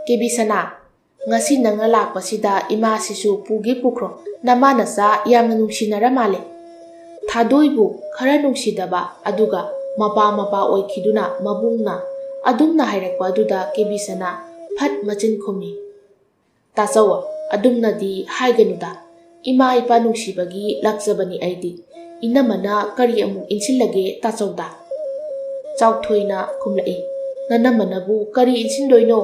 "ꯀꯦꯕꯤ ꯁꯅꯥ, ꯉꯁꯤ ꯅꯪꯅ ꯂꯥꯛꯄꯁꯤꯗ ꯏꯃꯥꯁꯤꯁꯨ ꯄꯨꯒꯦ ꯄꯨꯈ꯭ꯔꯣ, ꯅꯃꯥ ꯅꯆꯥ ꯌꯥꯝꯅ ꯅꯨꯡꯁꯤꯅꯔ ꯃꯥꯜꯂꯦ"꯫ ꯊꯥꯗꯣꯏꯕꯨ ꯈꯔ ꯅꯨꯡꯁꯤꯗꯕ ꯑꯗꯨꯒ ꯃꯄꯥ ꯃꯄꯥ ꯑꯣꯏꯈꯤꯗꯨꯅ ꯃꯕꯨꯡꯅ ꯑꯗꯨꯝꯅ ꯍꯥꯏꯔꯛꯄ ꯑꯗꯨꯗ ꯀꯦꯕꯤ ꯁꯅꯥ ꯐꯠ ꯃꯆꯤꯟ ꯈꯨꯝꯃꯤ꯫ "ꯇꯥꯆꯧ, ꯑꯗꯨꯝꯅꯗꯤ ꯍꯥꯏꯒꯅꯨꯗ꯫ ꯏꯃꯥ ꯏꯄꯥ ꯅꯨꯡꯁꯤꯕꯒꯤ ꯂꯥꯛꯆꯕꯅꯤ ꯑꯩꯗꯤ꯫ ꯏꯅꯝꯃꯅ ꯀꯔꯤ ꯑꯃꯨꯛ ꯏꯟꯁꯤꯜꯂꯒꯦ ꯇꯥꯆꯧꯗ?" ꯆꯥꯎꯊꯣꯏꯅ ꯈꯨꯝꯂꯛꯏ, "ꯅꯅꯝꯃꯅꯕꯨ ꯀꯔꯤ ꯏꯟꯁꯤꯟꯗꯣꯏꯅꯣ?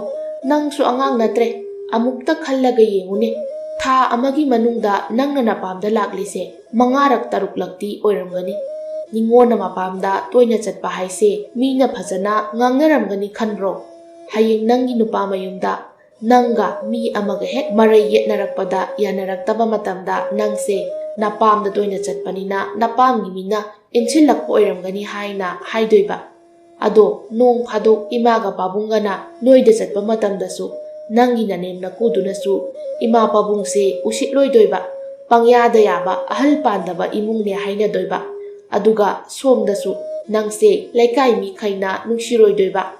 ꯅꯪꯁꯨ ꯑꯉꯥꯡ ꯅꯠꯇ꯭ꯔꯦ꯫ ꯑꯃꯨꯛꯇ ꯈꯜꯂꯒ ꯌꯦꯡꯉꯨꯅꯦ꯫ ꯊꯥ ꯑꯃꯒꯤ ꯃꯅꯨꯡꯗ ꯅꯪꯅ ꯅꯄꯥꯝꯗ ꯂꯥꯛꯂꯤꯁꯦ ꯃꯉꯥꯔꯛ ꯇꯔꯨꯛꯂꯛꯇꯤ ꯑꯣꯏꯔꯝꯒꯅꯤ꯫ ꯅꯤꯉꯣꯟꯅ ꯃꯄꯥꯝꯗ ꯇꯣꯏꯅ ꯆꯠꯄ ꯍꯥꯏꯁꯦ ꯃꯤꯅ ꯐꯖꯅ ꯉꯥꯡꯅꯔꯝꯒꯅꯤ ꯈꯟꯕ꯭ꯔꯣ? ꯍꯌꯦꯡ ꯅꯪꯒꯤ ꯅꯨꯄꯥ ꯃꯌꯨꯝꯗ ꯅꯪꯒ ꯃꯤ ꯑꯃꯒ ꯍꯦꯛ ꯃꯔꯩ ꯌꯦꯠꯅꯔꯛꯄꯗ ꯌꯥꯅꯔꯛꯇꯕ ꯃꯇꯝꯗ ꯅꯪꯁꯦ ꯅꯄꯥꯝꯗ ꯇꯣꯏꯅ ꯆꯠꯄꯅꯤꯅ ꯅꯄꯥꯝꯒꯤ ꯃꯤꯅ ꯏꯟꯁꯤꯜꯂꯛꯄ ꯑꯣꯏꯔꯝꯒꯅꯤ ꯍꯥꯏꯅ ꯍꯥꯏꯗꯣꯏꯕ꯫ ꯑꯗꯣ ꯅꯣꯡ ꯐꯥꯗꯣꯛ ꯏꯃꯥꯒ ꯄꯥꯕꯨꯡꯒꯅ ꯅꯣꯏꯗ ꯆꯠꯄ ꯃꯇꯝꯗꯁꯨ ꯅꯪꯒꯤ ꯅꯅꯦꯝ ꯅꯀꯨꯗꯨꯅꯁꯨ ꯏꯃꯥ ꯄꯥꯕꯨꯡꯁꯦ ꯎꯁꯤꯠꯂꯣꯏꯗꯣꯏꯕ, ꯄꯪꯌꯥꯗ ꯌꯥꯕ ꯑꯍꯜ ꯄꯥꯟꯗꯕ ꯏꯃꯨꯡꯅꯦ ꯍꯥꯏꯅꯗꯣꯏꯕ꯫ ꯑꯗꯨꯒ ꯁꯣꯝꯗꯁꯨ ꯅꯪꯁꯦ ꯂꯩꯀꯥꯏ ꯃꯤꯈꯩꯅ ꯅꯨꯡꯁꯤꯔꯣꯏꯗꯣꯏꯕ꯫"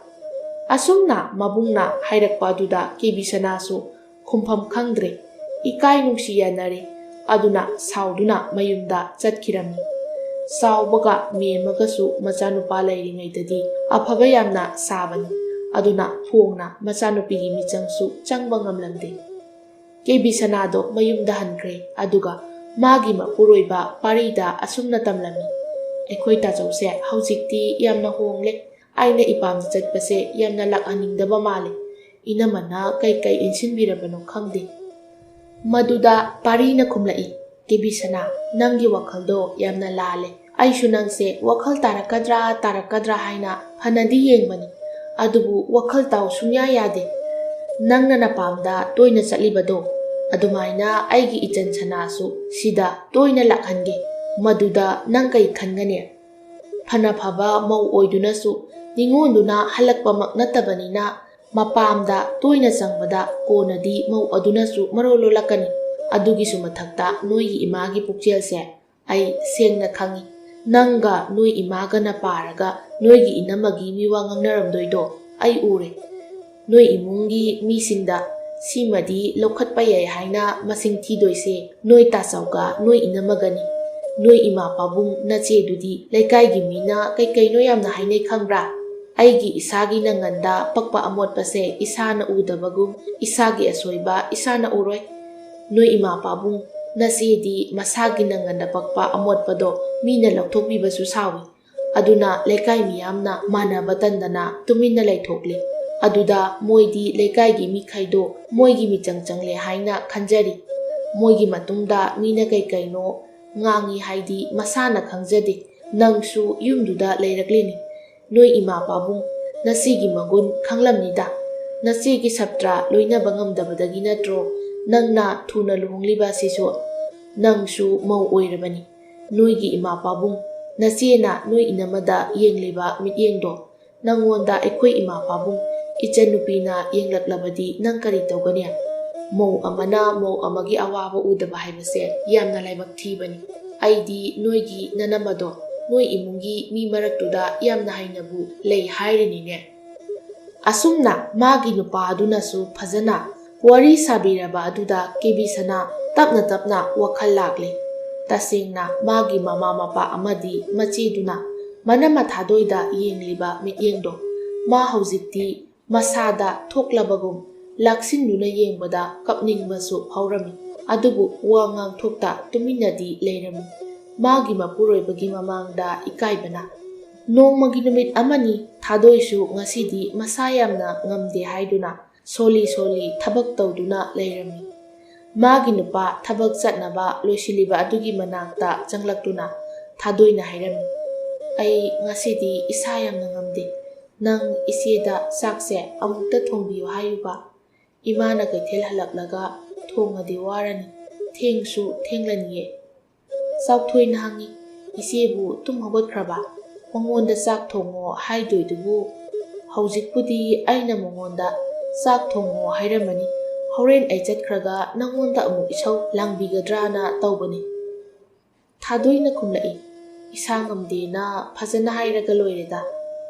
ꯑꯁꯨꯝꯅ ꯃꯕꯨꯡꯅ ꯍꯥꯏꯔꯛꯄ ꯑꯗꯨꯗ ꯀꯦꯕꯤ ꯁꯅꯥꯁꯨ ꯈꯨꯝꯐꯝ ꯈꯪꯗ꯭ꯔꯦ꯫ ꯏꯀꯥꯏ ꯅꯨꯡꯁꯤ ꯌꯥꯅꯔꯦ꯫ ꯑꯗꯨꯅ ꯁꯥꯎꯗꯨꯅ ꯃꯌꯨꯝꯗ ꯆꯠꯈꯤꯔꯝꯃꯤ꯫ ꯆꯥꯎꯕꯒ ꯃꯦꯝꯃꯒꯁꯨ ꯃꯆꯥꯅꯨꯄꯥ ꯂꯩꯔꯤꯉꯩꯗꯗꯤ ꯑꯐꯕ ꯌꯥꯝꯅ ꯁꯥꯕꯅꯤ꯫ ꯑꯗꯨꯅ ꯐꯣꯡꯅ ꯃꯆꯥꯅꯨꯄꯤꯒꯤ ꯃꯤꯆꯪꯁꯨ ꯆꯪꯕ ꯉꯝꯂꯝꯗꯦ꯫ ꯀꯦꯕꯤ ꯁꯅꯥꯗꯣ ꯃꯌꯨꯝꯗ ꯍꯟꯈ꯭ꯔꯦ꯫ ꯑꯗꯨꯒ ꯃꯥꯒꯤ ꯃꯄꯨꯔꯣꯏꯕ ꯄꯥꯔꯤꯗ ꯑꯁꯨꯝꯅ ꯇꯝꯂꯝꯃꯤ, "ꯑꯩꯈꯣꯏ ꯇꯥꯆꯧꯁꯦ ꯍꯧꯖꯤꯛꯇꯤ ꯌꯥꯝꯅ ꯍꯣꯡꯂꯦ꯫ ꯑꯩꯅ ꯏꯄꯥꯝꯗ ꯆꯠꯄꯁꯦ ꯌꯥꯝꯅ ꯂꯥꯛꯍꯟꯅꯤꯡꯗꯕ ꯃꯥꯜꯂꯦ꯫ ꯏꯅꯝꯃꯅ ꯀꯩ ꯀꯩ ꯏꯟꯁꯤꯟꯕꯤꯔꯕꯅꯣ ꯈꯪꯗꯦ꯫" ꯃꯗꯨꯗ ꯄꯥꯔꯤꯅ ꯈꯨꯝꯂꯛꯏ, "ꯀꯦꯕꯤ ꯁꯅꯥ, ꯅꯪꯒꯤ ꯋꯥꯈꯜꯗꯣ ꯌꯥꯝꯅ ꯂꯥꯜꯂꯦ꯫ ꯑꯩꯁꯨ ꯅꯪꯁꯦ ꯋꯥꯈꯜ ꯇꯥꯔꯛꯀꯗ꯭ꯔꯥ ꯇꯥꯔꯛꯀꯗ꯭ꯔꯥ ꯍꯥꯏꯅ ꯐꯅꯗꯤ ꯌꯦꯡꯕꯅꯤ꯫ ꯑꯗꯨꯕꯨ ꯋꯥꯈꯜ ꯇꯥꯎ ꯁꯨꯡꯌꯥ ꯌꯥꯗꯦ꯫ ꯅꯪꯅ ꯅꯄꯥꯝꯗ ꯇꯣꯏꯅ ꯆꯠꯂꯤꯕꯗꯣ, ꯑꯗꯨꯃꯥꯏꯅ ꯑꯩꯒꯤ ꯏꯆꯟ ꯁꯅꯥꯁꯨ ꯁꯤꯗ ꯇꯣꯏꯅ ꯂꯥꯛꯍꯟꯒꯦ꯫ ꯃꯗꯨꯗ ꯅꯪ ꯀꯩ ꯈꯟꯒꯅꯤ? ꯐꯅ ꯐꯕ ꯃꯧ ꯑꯣꯏꯗꯨꯅꯁꯨ ꯅꯤꯉꯣꯟꯗꯨꯅ ꯍꯜꯂꯛꯄꯃꯛ ꯅꯠꯇꯕꯅꯤꯅ, ꯃꯄꯥꯝꯗ ꯇꯣꯏꯅ ꯆꯪꯕꯗ ꯀꯣꯟꯅꯗꯤ ꯃꯧ ꯑꯗꯨꯅꯁꯨ ꯃꯔꯣꯜ ꯂꯣꯜꯂꯛꯀꯅꯤ꯫ ꯑꯗꯨꯒꯤꯁꯨ ꯃꯊꯛꯇ ꯅꯣꯏꯒꯤ ꯏꯃꯥꯒꯤ ꯄꯨꯛꯆꯦꯜꯁꯦ ꯑꯩ ꯁꯦꯡꯅ ꯈꯪꯏ꯫ ꯅꯪꯒ ꯅꯣꯏ ꯏꯃꯥꯒꯅ ꯄꯥꯔꯒ ꯅꯣꯏꯒꯤ ꯏꯅꯝꯃꯒꯤ ꯃꯤꯋꯥ ꯉꯥꯡꯅꯔꯝꯗꯣꯏꯗꯣ ꯑꯩ ꯎꯔꯦ꯫ ꯅꯣꯏ ꯏꯃꯨꯡꯒꯤ ꯃꯤꯁꯤꯡꯗ ꯁꯤꯃꯗꯤ ꯂꯧꯈꯠꯄ ꯌꯥꯏ ꯍꯥꯏꯅ ꯃꯁꯤꯡ ꯊꯤꯗꯣꯏꯁꯦ ꯅꯣꯏ ꯇꯥꯆꯧꯒ ꯅꯣꯏ ꯏꯅꯝꯃꯒꯅꯤ꯫ ꯅꯣꯏ ꯏꯃꯥ ꯄꯥꯕꯨꯡ ꯅꯆꯦꯗꯨꯗꯤ ꯂꯩꯀꯥꯏꯒꯤ ꯃꯤꯅ ꯀꯩꯀꯩꯅꯣ ꯌꯥꯝꯅ ꯍꯥꯏꯅꯩ ꯈꯪꯕ꯭ꯔꯥ? ꯑꯩꯒꯤ ꯏꯁꯥꯒꯤ ꯅꯪꯒꯟꯗ ꯄꯛꯄ ꯑꯃꯣꯠꯄꯁꯦ ꯏꯁꯥꯅ ꯎꯗꯕꯒꯨꯝ ꯏꯁꯥꯒꯤ ꯑꯁꯣꯏꯕ ꯏꯁꯥꯅ ꯎꯔꯣꯏ꯫ ꯅꯣꯏ ꯏꯃꯥ ꯄꯥꯕꯨꯡ ꯅꯆꯦꯗꯤ ꯃꯁꯥꯒꯤ ꯅꯪꯒꯟꯗ ꯄꯛꯄ ꯑꯃꯣꯠꯄꯗꯣ ꯃꯤꯅ ꯂꯧꯊꯣꯛꯄꯤꯕꯁꯨ ꯁꯥꯎꯏ꯫ ꯑꯗꯨꯅ ꯂꯩꯀꯥꯏ ꯃꯤꯌꯥꯝꯅ ꯃꯥꯟꯅꯕ ꯇꯟꯗꯅ ꯇꯨꯃꯤꯟꯅ ꯂꯩꯊꯣꯛꯂꯤ꯫ ꯑꯗꯨꯗ ꯃꯣꯏꯗꯤ ꯂꯩꯀꯥꯏꯒꯤ ꯃꯤꯈꯩꯗꯣ ꯃꯣꯏꯒꯤ ꯃꯤꯆꯪ ꯆꯪꯂꯦ ꯍꯥꯏꯅ ꯈꯟꯖꯔꯤ꯫ ꯃꯣꯏꯒꯤ ꯃꯇꯨꯡꯗ ꯃꯤꯅ ꯀꯩ ꯀꯩꯅꯣ ꯉꯥꯡꯉꯤ ꯍꯥꯏꯗꯤ ꯃꯁꯥꯅ ꯈꯪꯖꯗꯦ꯫ ꯅꯪꯁꯨ ꯌꯨꯝꯗꯨꯗ ꯂꯩꯔꯛꯂꯤꯅꯤ꯫ ꯅꯣꯏ ꯏꯃꯥ ꯄꯥꯕꯨꯡ ꯅꯆꯦꯒꯤ ꯃꯒꯨꯟ ꯈꯪꯂꯝꯅꯤꯗ꯫ ꯅꯆꯦꯒꯤ ꯁꯞꯇ꯭ꯔꯥ ꯂꯣꯏꯅꯕ ꯉꯝꯗꯕꯗꯒꯤ ꯅꯠꯇ꯭ꯔꯣ ꯅꯪꯅ ꯊꯨꯅ ꯂꯨꯍꯣꯡꯂꯤꯕ ꯑꯁꯤꯁꯨ? ꯅꯪꯁꯨ ꯃꯧ ꯑꯣꯏꯔꯕꯅꯤ꯫ ꯅꯣꯏꯒꯤ ꯏꯃꯥ ꯄꯥꯕꯨꯡ, ꯅꯆꯦꯅ ꯅꯣꯏ ꯏꯅꯝꯃꯗ ꯌꯦꯡꯂꯤꯕ ꯃꯤꯠꯌꯦꯡꯗꯣ ꯅꯪꯉꯣꯟꯗ ꯑꯩꯈꯣꯏ ꯏꯃꯥ ꯄꯥꯕꯨꯡ ꯏꯆꯟꯅꯨꯄꯤꯅ ꯌꯦꯡꯂꯛꯂꯕꯗꯤ ꯅꯪ ꯀꯔꯤ ꯇꯧꯒꯅꯤ? ꯃꯧ ꯑꯃꯅ ꯃꯧ ꯑꯃꯒꯤ ꯑꯋꯥꯕ ꯎꯗꯕ ꯍꯥꯏꯕꯁꯦ ꯌꯥꯝꯅ ꯂꯥꯏꯕꯛ ꯊꯤꯕꯅꯤ꯫ ꯑꯩꯗꯤ ꯅꯣꯏꯒꯤ ꯅꯅꯝꯃꯗꯣ ꯅꯣꯏ ꯏꯃꯨꯡꯒꯤ ꯃꯤ ꯃꯔꯛꯇꯨꯗ ꯌꯥꯝꯅ ꯍꯩꯅꯕꯨ ꯂꯩ ꯍꯥꯏꯔꯤꯅꯤꯅꯦ꯫ ꯑꯁꯨꯝꯅ ꯃꯥꯒꯤ ꯅꯨꯄꯥ ꯑꯗꯨꯅꯁꯨ ꯐꯖꯅ ꯋꯥꯔꯤ ꯁꯥꯕꯤꯔꯕ ꯑꯗꯨꯗ ꯀꯦꯕꯤꯁꯅꯥ ꯇꯞꯅ ꯇꯞꯅ ꯋꯥꯈꯜ ꯂꯥꯛꯂꯦ꯫ ꯇꯁꯦꯡꯅ ꯃꯥꯒꯤ ꯃꯃꯥ ꯃꯄꯥ ꯑꯃꯗꯤ ꯃꯆꯦꯗꯨꯅ ꯃꯅꯝꯃ ꯊꯥꯗꯣꯏꯗ ꯌꯦꯡꯂꯤꯕ ꯃꯤꯠꯌꯦꯡꯗꯣ ꯃꯥ ꯍꯧꯖꯤꯛꯇꯤ ꯃꯁꯥꯗ ꯊꯣꯛꯂꯕꯒꯨꯝ ꯂꯥꯛꯁꯤꯟꯗꯨꯅ ꯌꯦꯡꯕꯗ ꯀꯞꯅꯤꯡꯕꯁꯨ ꯐꯥꯎꯔꯝꯃꯤ꯫ ꯑꯗꯨꯕꯨ ꯋꯥ ꯉꯥꯡꯊꯣꯛꯇ ꯇꯨꯃꯤꯟꯅꯗꯤ ꯂꯩꯔꯝꯃꯤ꯫ ꯃꯥꯒꯤ ꯃꯄꯨꯔꯣꯏꯕꯒꯤ ꯃꯃꯥꯡꯗ ꯏꯀꯥꯏꯕꯅ꯫ ꯅꯣꯡꯃꯒꯤ ꯅꯨꯃꯤꯠ ꯑꯃꯅꯤ ꯊꯥꯗꯣꯏꯁꯨ ꯉꯁꯤꯗꯤ ꯃꯁꯥ ꯌꯥꯝꯅ ꯉꯝꯗꯦ ꯍꯥꯏꯗꯨꯅ ꯁꯣꯜꯂꯤ ꯁꯣꯜꯂꯤ ꯊꯕꯛ ꯇꯧꯗꯨꯅ ꯂꯩꯔꯝꯃꯤ꯫ ꯃꯥꯒꯤ ꯅꯨꯄꯥ ꯊꯕꯛ ꯆꯠꯅꯕ ꯂꯣꯏꯁꯤꯜꯂꯤꯕ ꯑꯗꯨꯒꯤ ꯃꯅꯥꯛꯇ ꯆꯪꯂꯛꯇꯨꯅ ꯊꯥꯗꯣꯏꯅ ꯍꯥꯏꯔꯝꯃꯤ, "ꯑꯩ ꯉꯁꯤꯗꯤ ꯏꯁꯥ ꯌꯥꯝꯅ ꯉꯝꯗꯦ꯫ ꯅꯪ ꯏꯆꯦꯗ ꯆꯥꯛꯁꯦ ꯑꯃꯨꯛꯇ ꯊꯣꯡꯕꯤꯌꯨ ꯍꯥꯏꯌꯨꯕ꯫ ꯏꯃꯥꯅ ꯀꯩꯊꯦꯜ ꯍꯜꯂꯛꯂꯒ ꯊꯣꯡꯉꯗꯤ ꯋꯥꯔꯅꯤ꯫ ꯊꯦꯡꯁꯨ ꯊꯦꯡꯂꯅꯤꯌꯦ꯫" ꯆꯥꯎꯊꯣꯏꯅ ꯍꯪꯉꯤ, "ꯏꯆꯦꯕꯨ ꯇꯨꯝ ꯍꯧꯒꯠꯈ꯭ꯔꯕ? ꯃꯉꯣꯟꯗ ꯆꯥꯛ ꯊꯣꯡꯉꯣ ꯍꯥꯏꯗꯣꯏꯗꯨꯕꯨ? ꯍꯧꯖꯤꯛꯄꯨꯗꯤ ꯑꯩꯅ ꯃꯉꯣꯟꯗ ꯆꯥꯛ ꯊꯣꯡꯉꯣ ꯍꯥꯏꯔꯝꯃꯅꯤ꯫ ꯍꯣꯔꯦꯟ ꯑꯩ ꯆꯠꯈ꯭ꯔꯒ ꯅꯪꯉꯣꯟꯗ ꯑꯃꯨꯛ ꯏꯁꯧ ꯂꯥꯡꯕꯤꯒꯗ꯭ꯔꯥꯅ ꯇꯧꯕꯅꯤ꯫" ꯊꯥꯗꯣꯏꯅ ꯈꯨꯝꯂꯛꯏ, "ꯏꯁꯥ ꯉꯝꯗꯦꯅ ꯐꯖꯅ ꯍꯥꯏꯔꯒ ꯂꯣꯏꯔꯦꯗ꯫"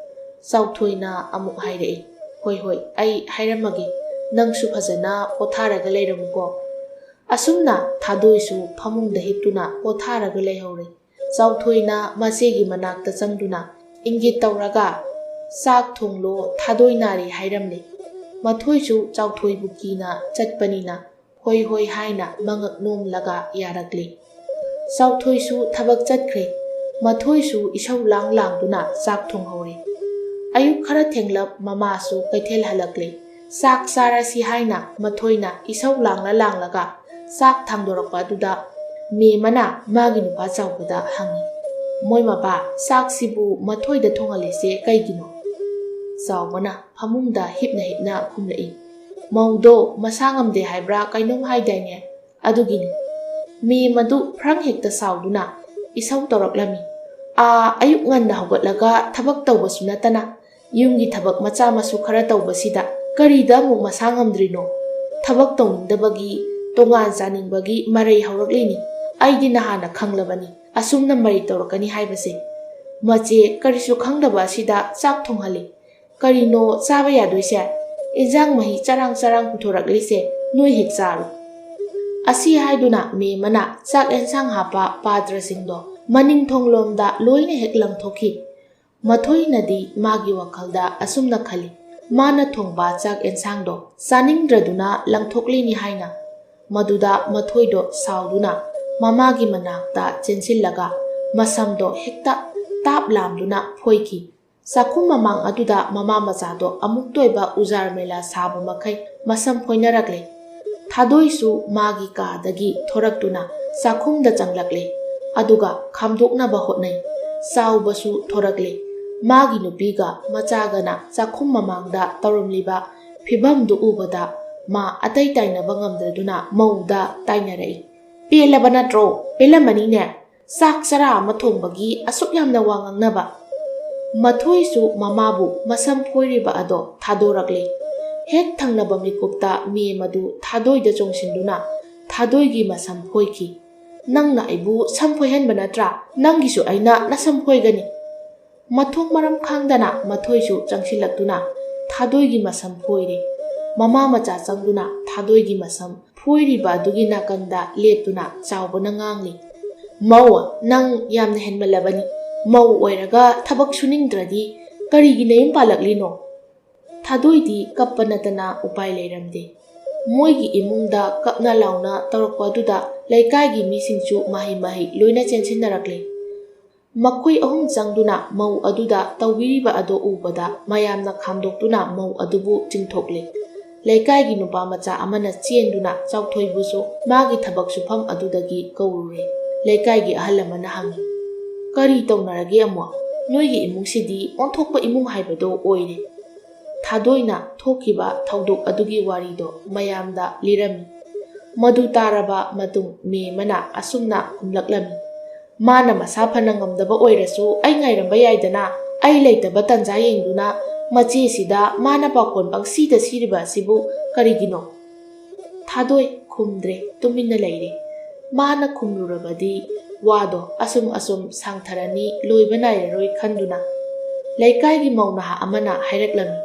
ꯆꯥꯎꯊꯣꯏꯅ ꯑꯃꯨꯛ ꯍꯥꯏꯔꯛꯏ, "ꯍꯣꯏ ꯍꯣꯏ, ꯑꯩ ꯍꯥꯏꯔꯝꯃꯒꯦ꯫ ꯅꯪꯁꯨ ꯐꯖꯅ ꯄꯣꯊꯥꯔꯒ ꯂꯩꯔꯝꯃꯨꯀꯣ꯫" ꯑꯁꯨꯝꯅ ꯊꯥꯗꯣꯏꯁꯨ ꯐꯃꯨꯡꯗ ꯍꯤꯞꯇꯨꯅ ꯄꯣꯊꯥꯔꯒ ꯂꯩꯍꯧꯔꯦ꯫ ꯆꯥꯎꯊꯣꯏꯅ ꯃꯆꯦꯒꯤ ꯃꯅꯥꯛꯇ ꯆꯪꯗꯨꯅ ꯏꯪꯒꯤꯠ ꯇꯧꯔꯒ, "ꯆꯥꯛ ꯊꯣꯡꯂꯣ, ꯊꯥꯗꯣꯏ ꯅꯥꯔꯦ" ꯍꯥꯏꯔꯝꯂꯦ꯫ ꯃꯊꯣꯏꯁꯨ ꯆꯥꯎꯊꯣꯏꯕꯨ ꯀꯤꯅ ꯆꯠꯄꯅꯤꯅ ꯍꯣꯏ ꯍꯣꯏ ꯍꯥꯏꯅ ꯃꯉꯛ ꯅꯣꯝꯂꯒ ꯌꯥꯔꯛꯂꯦ꯫ ꯆꯥꯎꯊꯣꯏꯁꯨ ꯊꯕꯛ ꯆꯠꯈ꯭ꯔꯦ꯫ ꯃꯊꯣꯏꯁꯨ ꯏꯁꯧ ꯂꯥꯡ ꯂꯥꯡꯗꯨꯅ ꯆꯥꯛ ꯊꯣꯡꯍꯧꯔꯦ꯫ ꯑꯌꯨꯛ ꯈꯔ ꯊꯦꯡꯂꯞ ꯃꯃꯥꯁꯨ ꯀꯩꯊꯦꯜ ꯍꯜꯂꯛꯂꯦ꯫ ꯆꯥꯛ ꯆꯥꯔꯁꯤ ꯍꯥꯏꯅ ꯃꯊꯣꯏꯅ ꯏꯁꯧ ꯂꯥꯡꯂ ꯂꯥꯡꯂꯒ ꯆꯥꯛ ꯊꯥꯡꯗꯣꯔꯛꯄ ꯑꯗꯨꯗ ꯃꯦꯝꯃꯅ ꯃꯥꯒꯤ ꯅꯨꯄꯥ ꯆꯥꯎꯕꯗ ꯍꯪꯉꯤ, "ꯃꯣꯏ ꯃꯄꯥ, ꯆꯥꯛꯁꯤꯕꯨ ꯃꯊꯣꯏꯗ ꯊꯣꯡꯍꯜꯂꯤꯁꯦ ꯀꯩꯒꯤꯅꯣ?" ꯆꯥꯎꯕꯅ ꯐꯃꯨꯡꯗ ꯍꯤꯞꯅ ꯍꯤꯞꯅ ꯈꯨꯝꯂꯛꯏ, "ꯃꯧꯗꯣ ꯃꯁꯥ ꯉꯝꯗꯦ ꯍꯥꯏꯕ꯭ꯔꯥ ꯀꯩꯅꯣꯝ ꯍꯥꯏꯗꯥꯏꯅꯦ, ꯑꯗꯨꯒꯤꯅꯤ꯫" ꯃꯦꯝ ꯑꯗꯨ ꯐ꯭ꯔꯪ ꯍꯦꯛꯇ ꯁꯥꯎꯗꯨꯅ ꯏꯁꯧ ꯇꯧꯔꯛꯂꯝꯃꯤ꯫ "ꯑꯥ, ꯑꯌꯨꯛ ꯉꯟꯅ ꯍꯧꯒꯠꯂꯒ ꯊꯕꯛ ꯇꯧꯕꯁꯨ ꯅꯠꯇꯅ ꯌꯨꯝꯒꯤ ꯊꯕꯛ ꯃꯆꯥ ꯃꯁꯨ ꯈꯔ ꯇꯧꯕꯁꯤꯗ ꯀꯔꯤꯗ ꯑꯃꯨꯛ ꯃꯁꯥ ꯉꯝꯗ꯭ꯔꯤꯅꯣ? ꯊꯕꯛ ꯇꯧꯅꯤꯡꯗꯕꯒꯤ ꯇꯣꯉꯥꯟ ꯆꯥꯅꯤꯡꯕꯒꯤ ꯃꯔꯩ ꯍꯧꯔꯛꯂꯤꯅꯤ꯫ ꯑꯩꯗꯤ ꯅꯍꯥꯟꯅ ꯈꯪꯂꯕꯅꯤ ꯑꯁꯨꯝꯅ ꯃꯔꯩ ꯇꯧꯔꯛꯀꯅꯤ ꯍꯥꯏꯕꯁꯦ꯫ ꯃꯆꯦ ꯀꯔꯤꯁꯨ ꯈꯪꯗꯕ ꯑꯁꯤꯗ ꯆꯥꯛ ꯊꯣꯡꯍꯜꯂꯤ꯫ ꯀꯔꯤꯅꯣ ꯆꯥꯕ ꯌꯥꯗꯣꯏꯁꯦ? ꯏꯟꯖꯥꯡ ꯃꯍꯤ ꯆꯔꯥꯡ ꯆꯔꯥꯡ ꯄꯨꯊꯣꯔꯛꯂꯤꯁꯦ ꯅꯣꯏ ꯍꯦꯛ ꯆꯥꯔꯣ꯫" ꯑꯁꯤ ꯍꯥꯏꯗꯨꯅ ꯃꯦꯝ ꯑꯃꯅ ꯆꯥꯛ ꯑꯦꯟꯁꯥꯡ ꯍꯥꯞꯄ ꯄꯥꯇ꯭ꯔꯁꯤꯡꯗꯣ ꯃꯅꯤꯡ ꯊꯣꯡꯂꯣꯝꯗ ꯂꯣꯏꯅ ꯍꯦꯛ ꯂꯪꯊꯣꯛꯈꯤ꯫ ꯃꯊꯣꯏꯅꯗꯤ ꯃꯥꯒꯤ ꯋꯥꯈꯜꯗ ꯑꯁꯨꯝꯅ ꯈꯜꯂꯤ, ꯃꯥꯅ ꯊꯣꯡꯕ ꯆꯥꯛ ꯑꯦꯟꯁꯥꯡꯗꯣ ꯆꯥꯅꯤꯡꯗ꯭ꯔꯗꯨꯅ ꯂꯪꯊꯣꯛꯂꯤꯅꯤ ꯍꯥꯏꯅ꯫ ꯃꯗꯨꯗ ꯃꯊꯣꯏꯗꯣ ꯁꯥꯎꯗꯨꯅ ꯃꯃꯥꯒꯤ ꯃꯅꯥꯛꯇ ꯆꯦꯟꯁꯤꯜꯂꯒ ꯃꯁꯝꯗꯣ ꯍꯦꯛꯇ ꯇꯥꯞ ꯂꯥꯝꯗꯨꯅ ꯐꯣꯏꯈꯤ꯫ ꯆꯥꯛꯈꯨꯝ ꯃꯃꯥꯡ ꯑꯗꯨꯗ ꯃꯃꯥ ꯃꯆꯥꯗꯣ ꯑꯃꯨꯛꯇ ꯑꯣꯏꯕ ꯎꯖꯥꯔ ꯃꯦꯂꯥ ꯁꯥꯕ ꯃꯈꯩ ꯃꯁꯝ ꯐꯣꯏꯅꯔꯛꯂꯦ꯫ ꯊꯥꯗꯣꯏꯁꯨ ꯃꯥꯒꯤ ꯀꯥꯗꯒꯤ ꯊꯣꯔꯛꯇꯨꯅ ꯆꯥꯛꯈꯨꯝꯗ ꯆꯪꯂꯛꯂꯦ꯫ ꯑꯗꯨꯒ ꯈꯥꯝꯗꯣꯛꯅꯕ ꯍꯣꯠꯅꯩ꯫ ꯆꯥꯎꯕꯁꯨ ꯊꯣꯔꯛꯂꯦ꯫ ꯃꯥꯒꯤ ꯅꯨꯄꯤꯒ ꯃꯆꯥꯒꯅ ꯆꯥꯛꯈꯨꯝ ꯃꯃꯥꯡꯗ ꯇꯧꯔꯝꯂꯤꯕ ꯐꯤꯚꯝꯗꯨ ꯎꯕꯗ ꯃꯥ ꯑꯇꯩ ꯇꯥꯏꯅꯕ ꯉꯝꯗ꯭ꯔꯗꯨꯅ ꯃꯧꯗ ꯇꯥꯏꯅꯔꯛꯏ꯫ "ꯄꯦꯜꯂꯕ ꯅꯠꯇ꯭ꯔꯣ? ꯄꯦꯜꯂꯝꯃꯅꯤꯅꯦ꯫ ꯆꯥꯛ ꯆꯔꯥ ꯑꯃ ꯊꯣꯡꯕꯒꯤ ꯑꯁꯨꯛ ꯌꯥꯝꯅ ꯋꯥ ꯉꯥꯡꯅꯕ?" ꯃꯊꯣꯏꯁꯨ ꯃꯃꯥꯕꯨ ꯃꯁꯝ ꯐꯣꯏꯔꯤꯕ ꯑꯗꯣ ꯊꯥꯗꯣꯔꯛꯂꯦ꯫ ꯍꯦꯛ ꯊꯪꯅꯕ ꯃꯤꯀꯨꯞꯇ ꯃꯦꯝ ꯑꯗꯨ ꯊꯥꯗꯣꯏꯗ ꯆꯣꯡꯁꯤꯟꯗꯨꯅ ꯊꯥꯗꯣꯏꯒꯤ ꯃꯁꯝ ꯐꯣꯏꯈꯤ꯫ "ꯅꯪꯅ ꯑꯩꯕꯨ ꯁꯝ ꯐꯣꯏꯍꯟꯕ ꯅꯠꯇ꯭ꯔꯥ? ꯅꯪꯒꯤꯁꯨ ꯑꯩꯅ ꯅꯁꯝ ꯐꯣꯏꯒꯅꯤ꯫" ꯃꯊꯣꯡ ꯃꯔꯝ ꯈꯪꯗꯅ ꯃꯊꯣꯏꯁꯨ ꯆꯪꯁꯤꯜꯂꯛꯇꯨꯅ ꯊꯥꯗꯣꯏꯒꯤ ꯃꯁꯝ ꯐꯣꯏꯔꯦ꯫ ꯃꯃꯥ ꯃꯆꯥ ꯆꯪꯗꯨꯅ ꯊꯥꯗꯣꯏꯒꯤ ꯃꯁꯝ ꯐꯣꯏꯔꯤꯕ ꯑꯗꯨꯒꯤ ꯅꯥꯀꯟꯗ ꯂꯦꯞꯇꯨꯅ ꯆꯥꯎꯕꯅ ꯉꯥꯡꯂꯤ, "ꯃꯧ, ꯅꯪ ꯌꯥꯝꯅ ꯍꯦꯟꯃꯜꯂꯕꯅꯤ꯫ ꯃꯧ ꯑꯣꯏꯔꯒ ꯊꯕꯛ ꯁꯨꯅꯤꯡꯗ꯭ꯔꯗꯤ ꯀꯔꯤꯒꯤ ꯅꯌꯨꯝ ꯄꯥꯜꯂꯛꯂꯤꯅꯣ?" ꯊꯥꯗꯣꯏꯗꯤ ꯀꯞꯄ ꯅꯠꯇꯅ ꯎꯄꯥꯏ ꯂꯩꯔꯝꯗꯦ꯫ ꯃꯣꯏꯒꯤ ꯏꯃꯨꯡꯗ ꯀꯞꯅ ꯂꯥꯎꯅ ꯇꯧꯔꯛꯄ ꯑꯗꯨꯗ ꯂꯩꯀꯥꯏꯒꯤ ꯃꯤꯁꯤꯡꯁꯨ ꯃꯍꯩ ꯃꯍꯩ ꯂꯣꯏꯅ ꯆꯦꯟꯁꯤꯟꯅꯔꯛꯂꯦ꯫ ꯃꯈꯣꯏ ꯑꯍꯨꯝ ꯆꯪꯗꯨꯅ ꯃꯧ ꯑꯗꯨꯗ ꯇꯧꯕꯤꯔꯤꯕ ꯑꯗꯨ ꯎꯕꯗ ꯃꯌꯥꯝꯅ ꯈꯥꯝꯗꯣꯛꯇꯨꯅ ꯃꯧ ꯑꯗꯨꯕꯨ ꯆꯤꯡꯊꯣꯛꯂꯦ꯫ ꯂꯩꯀꯥꯏꯒꯤ ꯅꯨꯄꯥ ꯃꯆꯥ ꯑꯃꯅ ꯆꯦꯟꯗꯨꯅ ꯆꯥꯎꯊꯣꯏꯕꯨꯁꯨ ꯃꯥꯒꯤ ꯊꯕꯛ ꯁꯨꯐꯝ ꯑꯗꯨꯗꯒꯤ ꯀꯧꯔꯨꯔꯦ꯫ ꯂꯩꯀꯥꯏꯒꯤ ꯑꯍꯜ ꯑꯃꯅ ꯍꯪꯉꯤ, "ꯀꯔꯤ ꯇꯧꯅꯔꯒꯦ ꯑꯃꯨꯛ? ꯅꯣꯏꯒꯤ ꯏꯃꯨꯡꯁꯤꯗꯤ ꯑꯣꯟꯊꯣꯛꯄ ꯏꯃꯨꯡ ꯍꯥꯏꯕꯗꯣ ꯑꯣꯏꯔꯦ꯫" ꯊꯥꯗꯣꯏꯅ ꯊꯣꯛꯈꯤꯕ ꯊꯧꯗꯣꯛ ꯑꯗꯨꯒꯤ ꯋꯥꯔꯤꯗꯣ ꯃꯌꯥꯝꯗ ꯂꯤꯔꯝꯃꯤ꯫ ꯃꯗꯨ ꯇꯥꯔꯕ ꯃꯇꯨꯡ ꯃꯦꯃꯅ ꯑꯁꯨꯝꯅ ꯈꯨꯝꯂꯛꯂꯝꯃꯤ, "ꯃꯥꯅ ꯃꯁꯥ ꯐꯅ ꯉꯝꯗꯕ ꯑꯣꯏꯔꯁꯨ ꯑꯩ ꯉꯥꯏꯔꯝꯕ ꯌꯥꯏꯗꯅ, ꯑꯩ ꯂꯩꯇꯕ ꯇꯟꯖꯥ ꯌꯦꯡꯗꯨꯅ ꯃꯆꯦꯁꯤꯗ ꯃꯥꯅ ꯄꯥꯈꯣꯟ ꯄꯪꯁꯤꯗ ꯁꯤꯔꯤꯕ ꯑꯁꯤꯕꯨ ꯀꯔꯤꯒꯤꯅꯣ?" ꯊꯥꯗꯣꯏ ꯈꯨꯝꯗ꯭ꯔꯦ, ꯇꯨꯃꯤꯟꯅ ꯂꯩꯔꯦ꯫ ꯃꯥꯅ ꯈꯨꯝꯂꯨꯔꯕꯗꯤ ꯋꯥꯗꯣ ꯑꯁꯨꯝ ꯑꯁꯨꯝ ꯁꯥꯡꯊꯔꯅꯤ, ꯂꯣꯏꯕ ꯅꯥꯏꯔꯔꯣꯏ ꯈꯟꯗꯨꯅ꯫ ꯂꯩꯀꯥꯏꯒꯤ ꯃꯧ ꯅꯍꯥ ꯑꯃꯅ ꯍꯥꯏꯔꯛꯂꯝꯃꯤ,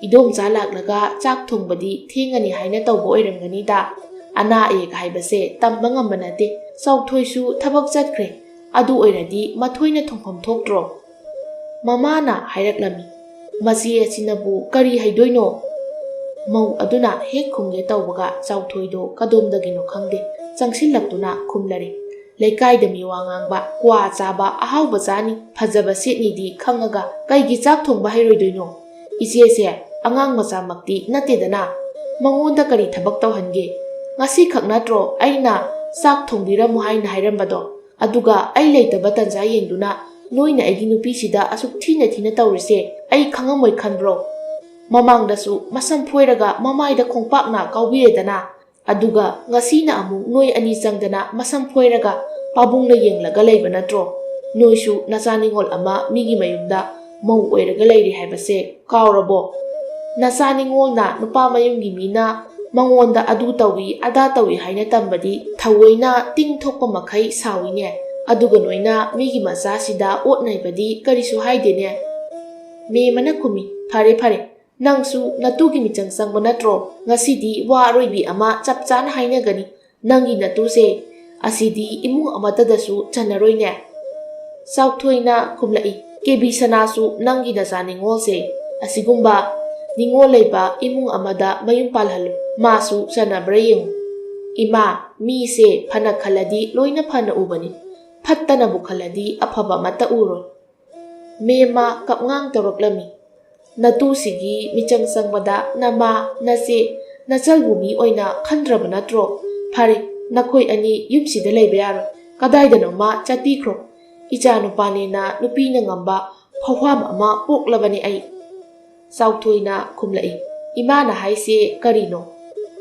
"ꯏꯗꯣꯝꯆꯥ ꯂꯥꯛꯂꯒ ꯆꯥꯛ ꯊꯣꯡꯕꯗꯤ ꯊꯦꯡꯉꯅꯤ ꯍꯥꯏꯅ ꯇꯧꯕ ꯑꯣꯏꯔꯝꯒꯅꯤꯗ꯫ ꯑꯅꯥ ꯑꯌꯦꯛ ꯍꯥꯏꯕꯁꯦ ꯇꯝꯕ ꯉꯝꯕ ꯅꯠꯇꯦ꯫ ꯆꯥꯎꯊꯣꯏꯁꯨ ꯊꯕꯛ ꯆꯠꯈ꯭ꯔꯦ꯫ ꯑꯗꯨ ꯑꯣꯏꯔꯗꯤ ꯃꯊꯣꯏꯅ ꯊꯣꯡꯐꯝ ꯊꯣꯛꯇ꯭ꯔꯣ?" ꯃꯃꯥꯅ ꯍꯥꯏꯔꯛꯂꯝꯃꯤ, "ꯃꯆꯦ ꯑꯁꯤꯅꯕꯨ ꯀꯔꯤ ꯍꯩꯗꯣꯏꯅꯣ?" ꯃꯧ ꯑꯗꯨꯅ ꯍꯦꯛ ꯈꯨꯝꯒꯦ ꯇꯧꯕꯒ ꯆꯥꯎꯊꯣꯏꯗꯣ ꯀꯗꯣꯝꯗꯒꯤꯅꯣ ꯈꯪꯗꯦ, ꯆꯪꯁꯤꯜꯂꯛꯇꯨꯅ ꯈꯨꯝꯂꯔꯦ꯫ "ꯂꯩꯀꯥꯏꯗ ꯃꯤ ꯋꯥ ꯉꯥꯡꯕ, ꯀ꯭ꯋꯥ ꯆꯥꯕ, ꯑꯍꯥꯎꯕ ꯆꯥꯅꯤ, ꯐꯖꯕ ꯁꯦꯠꯅꯤꯗꯤ ꯈꯪꯉꯒ ꯀꯩꯒꯤ ꯆꯥꯛ ꯊꯣꯡꯕ ꯍꯩꯔꯣꯏꯗꯣꯏꯅꯣ? ꯏꯆꯦꯁꯦ ꯑꯉꯥꯡ ꯃꯆꯥꯃꯛꯇꯤ ꯅꯠꯇꯦꯗꯅ꯫ ꯃꯉꯣꯟꯗ ꯀꯔꯤ ꯊꯕꯛ ꯇꯧꯍꯟꯒꯦ? ꯉꯁꯤꯈꯛ ꯅꯠꯇ꯭ꯔꯣ ꯑꯩꯅ ꯆꯥꯛ ꯊꯣꯡꯕꯤꯔꯝꯃꯨ ꯍꯥꯏꯅ ꯍꯥꯏꯔꯝꯕꯗꯣ? ꯑꯗꯨꯒ ꯑꯩ ꯂꯩꯇꯕ ꯇꯟꯖꯥ ꯌꯦꯡꯗꯨꯅ ꯅꯣꯏꯅ ꯑꯩꯒꯤ ꯅꯨꯄꯤꯁꯤꯗ ꯑꯁꯨꯛ ꯊꯤꯅ ꯊꯤꯅ ꯇꯧꯔꯤꯁꯦ ꯑꯩ ꯈꯪꯉꯝꯃꯣꯏ ꯈꯟꯕ꯭ꯔꯣ? ꯃꯃꯥꯡꯗꯁꯨ ꯃꯁꯝ ꯐꯣꯏꯔꯒ ꯃꯃꯥꯏꯗ ꯈꯣꯡꯄꯥꯛꯅ ꯀꯥꯎꯕꯤꯔꯦꯗꯅ, ꯑꯗꯨꯒ ꯉꯁꯤꯅ ꯑꯃꯨꯛ ꯅꯣꯏ ꯑꯅꯤ ꯆꯪꯗꯅ ꯃꯁꯝ ꯐꯣꯏꯔꯒ ꯄꯥꯕꯨꯡꯅ ꯌꯦꯡꯂꯒ ꯂꯩꯕ ꯅꯠꯇ꯭ꯔꯣ? ꯅꯣꯏꯁꯨ ꯅꯆꯥ ꯅꯤꯉꯣꯜ ꯑꯃ ꯃꯤꯒꯤ ꯃꯌꯨꯝꯗ ꯃꯧ ꯑꯣꯏꯔꯒ ꯂꯩꯔꯤ ꯍꯥꯏꯕꯁꯦ ꯀꯥꯎꯔꯕꯣ? ꯅꯆꯥ ꯅꯤꯉꯣꯜꯅ ꯅꯨꯄꯥ ꯃꯌꯨꯝꯒꯤ ꯃꯤꯅ ꯃꯉꯣꯟꯗ ꯑꯗꯨ ꯇꯧꯏ, ꯑꯗꯥ ꯇꯧꯏ ꯍꯥꯏꯅ ꯇꯝꯕꯗꯤ ꯊꯑꯣꯏꯅ ꯇꯤꯡ ꯊꯣꯛꯄ ꯃꯈꯩ ꯁꯥꯎꯏꯅꯦ꯫ ꯑꯗꯨꯒ ꯅꯣꯏꯅ ꯃꯤꯒꯤ ꯃꯆꯥꯁꯤꯗ ꯑꯣꯠ ꯅꯩꯕꯗꯤ ꯀꯔꯤꯁꯨ ꯍꯥꯏꯗꯦꯅꯦ꯫" ꯃꯦꯝꯃꯅ ꯈꯨꯝꯃꯤ, "ꯐꯔꯦ, ꯐꯔꯦ, ꯅꯪꯁꯨ ꯅꯇꯨꯒꯤ ꯃꯤꯆꯪ ꯆꯪꯕ ꯅꯠꯇ꯭ꯔꯣ? ꯉꯁꯤꯗꯤ ꯋꯥ ꯑꯔꯣꯏꯕꯤ ꯑꯃ ꯆꯞ ꯆꯥꯅ ꯍꯥꯏꯅꯒꯅꯤ꯫ ꯅꯪꯒꯤ ꯅꯇꯨꯁꯦ ꯑꯁꯤꯗꯤ ꯏꯃꯨꯡ ꯑꯃꯠꯇꯗꯁꯨ ꯆꯟꯅꯔꯣꯏꯅꯦ꯫" ꯆꯥꯎꯊꯣꯏꯅ ꯈꯨꯝꯂꯛꯏ, "ꯀꯦꯕꯤ ꯁꯅꯥꯁꯨ ꯅꯪꯒꯤ ꯅꯆꯥ ꯅꯤꯉꯣꯜꯁꯦ ꯑꯁꯤꯒꯨꯝꯕ ꯅꯤꯉꯣꯜ ꯂꯩꯕ ꯏꯃꯨꯡ ꯑꯃꯗ ꯃꯌꯨꯝ ꯄꯥꯜꯍꯜꯂꯨ, ꯃꯥꯁꯨ ꯆꯟꯅꯕ꯭ꯔꯥ ꯌꯦꯡꯉꯨ꯫" "ꯏꯃꯥ, ꯃꯤꯁꯦ ꯐꯅ ꯈꯜꯂꯗꯤ ꯂꯣꯏꯅ ꯐꯅ ꯎꯕꯅꯤ꯫ ꯐꯠꯇꯅꯕꯨ ꯈꯜꯂꯗꯤ ꯑꯐꯕ ꯑꯃꯠꯇ ꯎꯔꯣꯏ꯫ ꯃꯦꯝꯃ ꯀꯞꯉꯥꯡ ꯇꯧꯔꯛꯂꯝꯃꯤ꯫ "ꯅꯇꯨꯁꯤꯒꯤ ꯃꯤꯆꯪ ꯆꯪꯕꯗ ꯅꯃꯥ, ꯅꯆꯦ, ꯅꯆꯜꯕꯨ ꯃꯤ ꯑꯣꯏꯅ ꯈꯟꯗ꯭ꯔꯕ ꯅꯠꯇ꯭ꯔꯣ? ꯐꯔꯦ, ꯅꯈꯣꯏ ꯑꯅꯤ ꯌꯨꯝꯁꯤꯗ ꯂꯩꯕ ꯌꯥꯔꯣꯏ꯫ ꯀꯗꯥꯏꯗꯅꯣꯃ ꯆꯠꯄꯤꯈ꯭ꯔꯣ꯫ ꯏꯆꯥ ꯅꯨꯄꯥꯅꯦꯅ ꯅꯨꯄꯤꯅ ꯉꯝꯕ ꯐꯧꯍꯥꯝ ꯑꯃ ꯄꯣꯛꯂꯕꯅꯤ ꯑꯩ꯫" ꯆꯥꯎꯊꯣꯏꯅ ꯈꯨꯝꯂꯛꯏ, "ꯏꯃꯥꯅ ꯍꯥꯏꯁꯦ ꯀꯔꯤꯅꯣ?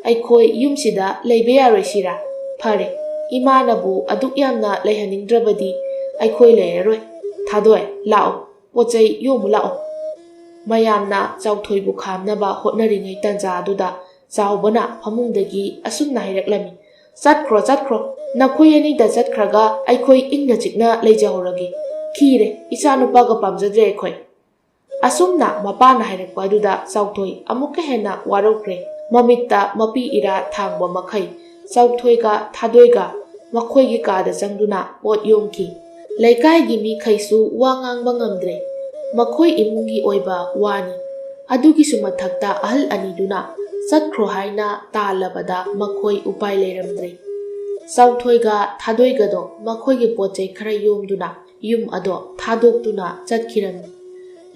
ꯑꯩꯈꯣꯏ ꯌꯨꯝꯁꯤꯗ ꯂꯩꯕ ꯌꯥꯔꯣꯏ ꯁꯤꯔꯥ? ꯐꯔꯦ, ꯏꯃꯥꯅꯕꯨ ꯑꯗꯨꯛ ꯌꯥꯝꯅ ꯂꯩꯍꯟꯅꯤꯡꯗ꯭ꯔꯕꯗꯤ ꯑꯩꯈꯣꯏ ꯂꯩꯔꯔꯣꯏ꯫ ꯊꯥꯗꯣꯏ, ꯂꯥꯛꯑꯣ, ꯄꯣꯠ ꯆꯩ ꯌꯣꯝꯃꯨ ꯂꯥꯛꯑꯣ꯫" ꯃꯌꯥꯝꯅ ꯆꯥꯎꯊꯣꯏꯕꯨ ꯈꯥꯝꯅꯕ ꯍꯣꯠꯅꯔꯤꯉꯩ ꯇꯥꯟꯖꯥ ꯑꯗꯨꯗ ꯆꯥꯎꯕꯅ ꯐꯃꯨꯡꯗꯒꯤ ꯑꯁꯨꯝꯅ ꯍꯥꯏꯔꯛꯂꯝꯃꯤ, "ꯆꯠꯈ꯭ꯔꯣ, ꯆꯠꯈ꯭ꯔꯣ꯫ ꯅꯈꯣꯏ ꯑꯅꯤꯗ ꯆꯠꯈ꯭ꯔꯒ ꯑꯩꯈꯣꯏ ꯏꯪꯅ ꯆꯤꯛꯅ ꯂꯩꯖꯍꯧꯔꯒꯦ꯫ ꯈꯤꯔꯦ, ꯏꯆꯥꯅꯨꯄꯥꯒ ꯄꯥꯝꯖꯗ꯭ꯔꯦ ꯑꯩꯈꯣꯏ꯫" ꯑꯁꯨꯝꯅ ꯃꯄꯥꯅ ꯍꯥꯏꯔꯛꯄ ꯑꯗꯨꯗ ꯆꯥꯎꯊꯣꯏ ꯑꯃꯨꯛꯀ ꯍꯦꯟꯅ ꯋꯥꯔꯧꯈ꯭ꯔꯦ꯫ ꯃꯃꯤꯠꯇ ꯃꯄꯤ ꯏꯔꯥ ꯊꯥꯡꯕ ꯃꯈꯩ ꯆꯥꯎꯊꯣꯏꯒ ꯊꯥꯗꯣꯏꯒ ꯃꯈꯣꯏꯒꯤ ꯀꯥꯗ ꯆꯪꯗꯨꯅ ꯄꯣꯠ ꯌꯣꯝꯈꯤ꯫ ꯂꯩꯀꯥꯏꯒꯤ ꯃꯤꯈꯩꯁꯨ ꯋꯥ ꯉꯥꯡꯕ ꯉꯝꯗ꯭ꯔꯦ꯫ ꯃꯈꯣꯏ ꯏꯃꯨꯡꯒꯤ ꯑꯣꯏꯕ ꯋꯥꯅꯤ꯫ ꯑꯗꯨꯒꯤꯁꯨ ꯃꯊꯛꯇ ꯑꯍꯜ ꯑꯅꯤꯗꯨꯅ ꯆꯠꯈ꯭ꯔꯣ ꯍꯥꯏꯅ ꯇꯥꯜꯂꯕꯗ ꯃꯈꯣꯏ ꯎꯄꯥꯏ ꯂꯩꯔꯝꯗ꯭ꯔꯦ꯫ ꯆꯥꯎꯊꯣꯏꯒ ꯊꯥꯗꯣꯏꯒꯗꯣ ꯃꯈꯣꯏꯒꯤ ꯄꯣꯠ ꯆꯩ ꯈꯔ ꯌꯣꯝꯗꯨꯅ ꯌꯨꯝ ꯑꯗꯣ ꯊꯥꯗꯣꯛꯇꯨꯅ ꯆꯠꯈꯤꯔꯝꯃꯤ꯫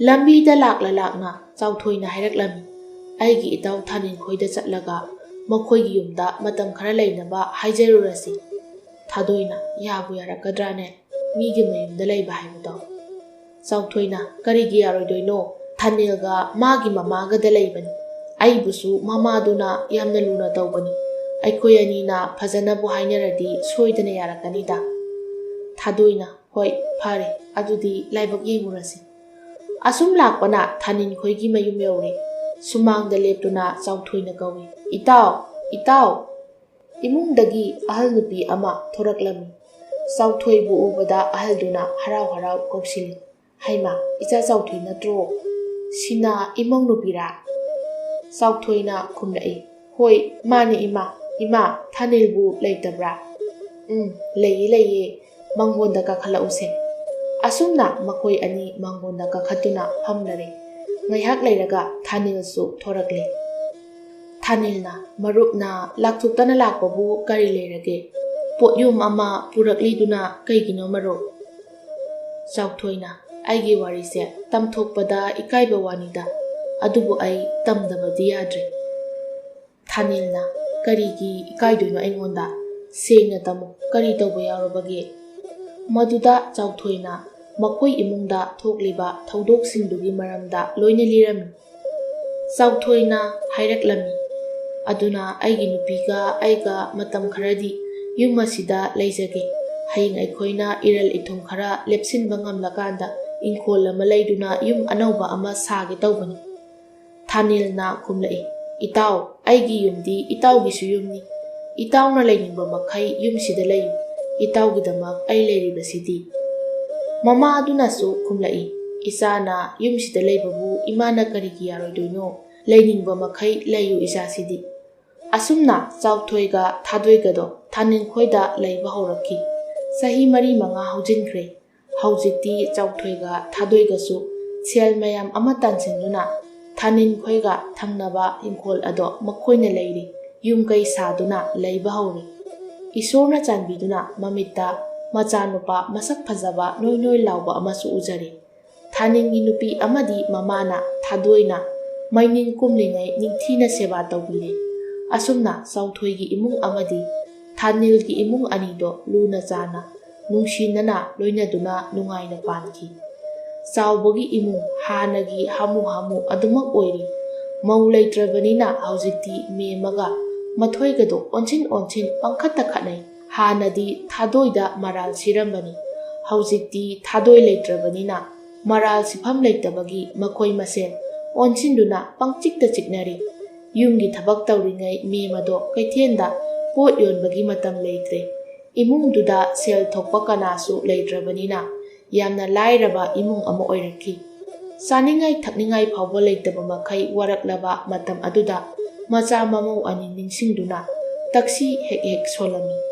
ꯂꯝꯕꯤꯗ ꯂꯥꯛꯂ ꯂꯥꯛꯅ ꯆꯥꯎꯊꯣꯏꯅ ꯍꯥꯏꯔꯛꯂꯝꯃꯤ, "ꯑꯩꯒꯤ ꯏꯇꯥꯎ ꯊꯥꯅꯤꯜꯈꯣꯏꯗ ꯆꯠꯂꯒ ꯃꯈꯣꯏꯒꯤ ꯌꯨꯝꯗ ꯃꯇꯝ ꯈꯔ ꯂꯩꯅꯕ ꯍꯥꯏꯖꯔꯨꯔꯁꯤ꯫" ꯊꯥꯗꯣꯏꯅ, "ꯌꯥꯕꯨ ꯌꯥꯔꯛꯀꯗ꯭ꯔꯥꯅꯦ, ꯃꯤꯒꯤ ꯃꯌꯨꯝꯗ ꯂꯩꯕ ꯍꯥꯏꯕꯗꯣ?" ꯆꯥꯎꯊꯣꯏꯅ, "ꯀꯔꯤꯒꯤ ꯌꯥꯔꯣꯏꯗꯣꯏꯅꯣ? ꯊꯥꯅꯤꯜꯒ ꯃꯥꯒꯤ ꯃꯃꯥꯒꯗ ꯂꯩꯕꯅꯤ꯫ ꯑꯩꯕꯨꯁꯨ ꯃꯃꯥꯗꯨꯅ ꯌꯥꯝꯅ ꯂꯨꯅ ꯇꯧꯕꯅꯤ꯫ ꯑꯩꯈꯣꯏ ꯑꯅꯤꯅ ꯐꯖꯅꯕꯨ ꯍꯥꯏꯅꯔꯗꯤ ꯁꯣꯏꯗꯅ ꯌꯥꯔꯛꯀꯅꯤꯗ꯫" ꯊꯥꯗꯣꯏꯅ, "ꯍꯣꯏ, ꯐꯔꯦ, ꯑꯗꯨꯗꯤ ꯂꯥꯏꯕꯛ ꯌꯦꯡꯉꯨꯔꯁꯤ꯫" ꯑꯁꯨꯝ ꯂꯥꯛꯄꯅ ꯊꯥꯅꯤꯜꯈꯣꯏꯒꯤ ꯃꯌꯨꯝ ꯌꯧꯔꯦ꯫ ꯁꯨꯃꯥꯡꯗ ꯂꯦꯞꯇꯨꯅ ꯆꯥꯎꯊꯣꯏꯅ ꯀꯧꯏ, "ꯏꯇꯥꯎ! ꯏꯇꯥꯎ!" ꯏꯃꯨꯡꯗꯒꯤ ꯑꯍꯜ ꯅꯨꯄꯤ ꯑꯃ ꯊꯣꯔꯛꯂꯝꯃꯤ꯫ ꯆꯥꯎꯊꯣꯏꯕꯨ ꯎꯕꯗ ꯑꯍꯜꯗꯨꯅ ꯍꯔꯥꯎ ꯍꯔꯥꯎ ꯀꯧꯁꯤꯜꯂꯤ, "ꯍꯩꯃꯥ, ꯏꯆꯥ ꯆꯥꯎꯊꯣꯏ ꯅꯠꯇ꯭ꯔꯣ? ꯁꯤꯅ ꯏꯃꯧ ꯅꯨꯄꯤꯔꯥ?" ꯆꯥꯎꯊꯣꯏꯅ ꯈꯨꯝꯂꯛꯏ, "ꯍꯣꯏ, ꯃꯥꯅꯦ ꯏꯃꯥ꯫ ꯏꯃꯥ, ꯊꯥꯅꯤꯜꯕꯨ ꯂꯩꯇꯕ꯭ꯔꯥ?" "ꯎꯝ, ꯂꯩꯌꯦ, ꯂꯩꯌꯦ꯫ ꯃꯪꯒꯣꯟꯗ ꯀꯥꯈꯠꯂꯛꯎꯁꯦ꯫" ꯑꯁꯨꯝꯅ ꯃꯈꯣꯏ ꯑꯅꯤ ꯃꯪꯒꯣꯟꯗ ꯀꯥꯈꯠꯇꯨꯅ ꯐꯝꯂꯔꯦ꯫ ꯉꯥꯏꯍꯥꯛ ꯂꯩꯔꯒ ꯊꯥꯅꯤꯜꯁꯨ ꯊꯣꯔꯛꯂꯦ꯫ ꯊꯥꯅꯤꯜꯅ, "ꯃꯔꯨꯞꯅ ꯂꯥꯛꯊꯣꯛꯇꯅ ꯂꯥꯛꯄꯕꯨ ꯀꯔꯤ ꯂꯩꯔꯒꯦ?" ꯄꯣꯠꯌꯣꯝ ꯑꯃ ꯄꯨꯔꯛꯂꯤꯗꯨꯅ ꯀꯩꯒꯤꯅꯣ ꯃꯔꯨꯞ? ꯆꯥꯎꯊꯣꯏꯅ, ꯑꯩꯒꯤ ꯋꯥꯔꯤꯁꯦ ꯇꯝꯊꯣꯛꯄꯗ ꯏꯀꯥꯏꯕ ꯋꯥꯅꯤꯗ, ꯑꯗꯨꯕꯨ ꯑꯩ ꯇꯝꯗꯕꯗꯤ ꯌꯥꯗ꯭ꯔꯦ꯫ ꯊꯥꯅꯤꯜꯅ, ꯀꯔꯤꯒꯤ ꯏꯀꯥꯏꯗꯣꯏꯅꯣ ꯑꯩꯉꯣꯟꯗ? ꯁꯦꯡꯅ ꯇꯝꯃꯨ, ꯀꯔꯤ ꯇꯧꯕ ꯌꯥꯎꯔꯕꯒꯦ? ꯃꯗꯨꯗ ꯆꯥꯎꯊꯣꯏꯅ ꯃꯈꯣꯏ ꯏꯃꯨꯡꯗ ꯊꯣꯛꯂꯤꯕ ꯊꯧꯗꯣꯛꯁꯤꯡꯗꯨꯒꯤ ꯃꯔꯝꯗ ꯂꯣꯏꯅ ꯂꯤꯔꯝꯃꯤ꯫ ꯆꯥꯎꯊꯣꯏꯅ ꯍꯥꯏꯔꯛꯂꯝꯃꯤ, ꯑꯗꯨꯅ ꯑꯩꯒꯤ ꯅꯨꯄꯤꯒ ꯑꯩꯒ ꯃꯇꯝ ꯈꯔꯗꯤ ꯌꯨꯝ ꯑꯁꯤꯗ ꯂꯩꯖꯒꯦ꯫ ꯍꯌꯦꯡ ꯑꯩꯈꯣꯏꯅ ꯏꯔꯜ ꯏꯊꯨꯝ ꯈꯔ ꯂꯦꯞꯁꯤꯟꯕ ꯉꯝꯂꯀꯥꯟꯗ ꯏꯪꯈꯣꯜ ꯑꯃ ꯂꯩꯗꯨꯅ ꯌꯨꯝ ꯑꯅꯧꯕ ꯑꯃ ꯁꯥꯒꯦ ꯇꯧꯕꯅꯤ꯫ ꯊꯥꯅꯤꯜꯅ ꯈꯨꯝꯂꯛꯏ, ꯏꯇꯥꯎ, ꯑꯩꯒꯤ ꯌꯨꯝꯗꯤ ꯏꯇꯥꯎꯒꯤꯁꯨ ꯌꯨꯝꯅꯤ꯫ ꯏꯇꯥꯎꯅ ꯂꯩꯅꯤꯡꯕ ꯃꯈꯩ ꯌꯨꯝꯁꯤꯗ ꯂꯩꯌꯨ꯫ ꯏꯇꯥꯎꯒꯤꯗꯃꯛ ꯑꯩ ꯂꯩꯔꯤꯕꯁꯤꯗꯤ꯫ ꯃꯃꯥ ꯑꯗꯨꯅꯁꯨ ꯈꯨꯝꯂꯛꯏ, ꯏꯆꯥꯅ ꯌꯨꯝꯁꯤꯗ ꯂꯩꯕꯕꯨ ꯏꯃꯥꯅ ꯀꯔꯤꯒꯤ ꯌꯥꯔꯣꯏꯗꯣꯏꯅꯣ? ꯂꯩꯅꯤꯡꯕ ꯃꯈꯩ ꯂꯩꯌꯨ ꯏꯆꯥꯁꯤꯗꯤ꯫ ꯑꯁꯨꯝꯅ ꯆꯥꯎꯊꯣꯏꯒ ꯊꯥꯗꯣꯏꯒꯗꯣ ꯊꯥꯅꯤꯜ ꯈꯣꯏꯗ ꯂꯩꯕ ꯍꯧꯔꯛꯈꯤ꯫ ꯆꯍꯤ ꯃꯔꯤ ꯃꯉꯥ ꯍꯧꯖꯤꯟꯈ꯭ꯔꯦ꯫ ꯍꯧꯖꯤꯛꯇꯤ ꯆꯥꯎꯊꯣꯏꯒ ꯊꯥꯗꯣꯏꯒꯁꯨ ꯁꯦꯜ ꯃꯌꯥꯝ ꯑꯃ ꯇꯥꯟꯁꯤꯟꯗꯨꯅ ꯊꯥꯅꯤꯜ ꯈꯣꯏꯒ ꯊꯪꯅꯕ ꯏꯪꯈꯣꯜ ꯑꯗꯣ ꯃꯈꯣꯏꯅ ꯂꯩꯔꯤ꯫ ꯌꯨꯝ ꯀꯩ ꯁꯥꯗꯨꯅ ꯂꯩꯕ ꯍꯧꯔꯤ꯫ ꯏꯁꯣꯔꯅ ꯆꯥꯟꯕꯤꯗꯨꯅ ꯃꯃꯤꯠꯇ ꯃꯆꯥꯅꯨꯄꯥ ꯃꯁꯛ ꯐꯖꯕ ꯅꯣꯏ ꯅꯣꯏ ꯂꯥꯎꯕ ꯑꯃꯁꯨ ꯎꯖꯔꯤ꯫ ꯊꯥꯅꯤꯜꯒꯤ ꯅꯨꯄꯤ ꯑꯃꯗꯤ ꯃꯃꯥꯅ ꯊꯥꯗꯣꯏꯅ ꯃꯩꯅꯤꯡ ꯀꯨꯝꯂꯤꯉꯩ ꯅꯤꯡꯊꯤꯅ ꯁꯦꯕꯥ ꯇꯧꯕꯤꯔꯦ꯫ ꯑꯁꯨꯝꯅ ꯆꯥꯎꯊꯣꯏꯒꯤ ꯏꯃꯨꯡ ꯑꯃꯗꯤ ꯊꯥꯅꯤꯜꯒꯤ ꯏꯃꯨꯡ ꯑꯅꯤꯗꯣ ꯂꯨꯅ ꯆꯥꯅ, ꯅꯨꯡꯁꯤꯅꯅ ꯂꯣꯏꯅꯗꯨꯅ ꯅꯨꯡꯉꯥꯏꯅ ꯄꯥꯟꯈꯤ꯫ ꯆꯥꯎꯕꯒꯤ ꯏꯃꯨꯡ ꯍꯥꯟꯅꯒꯤ ꯍꯥꯃꯨ ꯍꯥꯃꯨ ꯑꯗꯨꯃꯛ ꯑꯣꯏꯔꯤ꯫ ꯃꯧ ꯂꯩꯇ꯭ꯔꯕꯅꯤꯅ ꯍꯧꯖꯤꯛꯇꯤ ꯃꯦꯝꯃꯒ ꯃꯊꯣꯏꯒꯗꯣ ꯑꯣꯟꯁꯤꯟ ꯑꯣꯟꯁꯤꯟ ꯄꯪꯈꯠꯇ ꯈꯠꯅꯩ꯫ ꯍꯥꯟꯅꯗꯤ ꯊꯥꯗꯣꯏꯗ ꯃꯔꯥꯜ ꯁꯤꯔꯝꯕꯅꯤ꯫ ꯍꯧꯖꯤꯛꯇꯤ ꯊꯥꯗꯣꯏ ꯂꯩꯇ꯭ꯔꯕꯅꯤꯅ ꯃꯔꯥꯜ ꯁꯤꯐꯝ ꯂꯩꯇꯕꯒꯤ ꯃꯈꯣꯏ ꯃꯁꯦꯟ ꯑꯣꯟꯁꯤꯟꯗꯨꯅ ꯄꯪꯆꯤꯛꯇ ꯆꯤꯛꯅꯔꯤ꯫ ꯌꯨꯝꯒꯤ ꯊꯕꯛ ꯇꯧꯔꯤꯉꯩ ꯃꯦꯝ ꯑꯗꯣ ꯀꯩꯊꯦꯜꯗ ꯄꯣꯠ ꯌꯣꯟꯕꯒꯤ ꯃꯇꯝ ꯂꯩꯇ꯭ꯔꯦ꯫ ꯏꯃꯨꯡꯗꯨꯗ ꯁꯦꯜ ꯊꯣꯛꯄ ꯀꯅꯥꯁꯨ ꯂꯩꯇ꯭ꯔꯕꯅꯤꯅ ꯌꯥꯝꯅ ꯂꯥꯏꯔꯕ ꯏꯃꯨꯡ ꯑꯃ ꯑꯣꯏꯔꯛꯈꯤ꯫ ꯆꯥꯅꯤꯡꯉꯥꯏ ꯊꯛꯅꯤꯡꯉꯥꯏ ꯐꯥꯎꯕ ꯂꯩꯇꯕ ꯃꯈꯩ ꯋꯥꯔꯛꯂꯕ ꯃꯇꯝ ꯑꯗꯨꯗ ꯃꯆꯥ ꯃꯃꯧ ꯑꯅꯤ ꯅꯤꯡꯁꯤꯡꯗꯨꯅ ꯇꯛꯁꯤ ꯍꯦꯛ ꯍꯦꯛ ꯁꯣꯜꯂꯝꯃꯤ꯫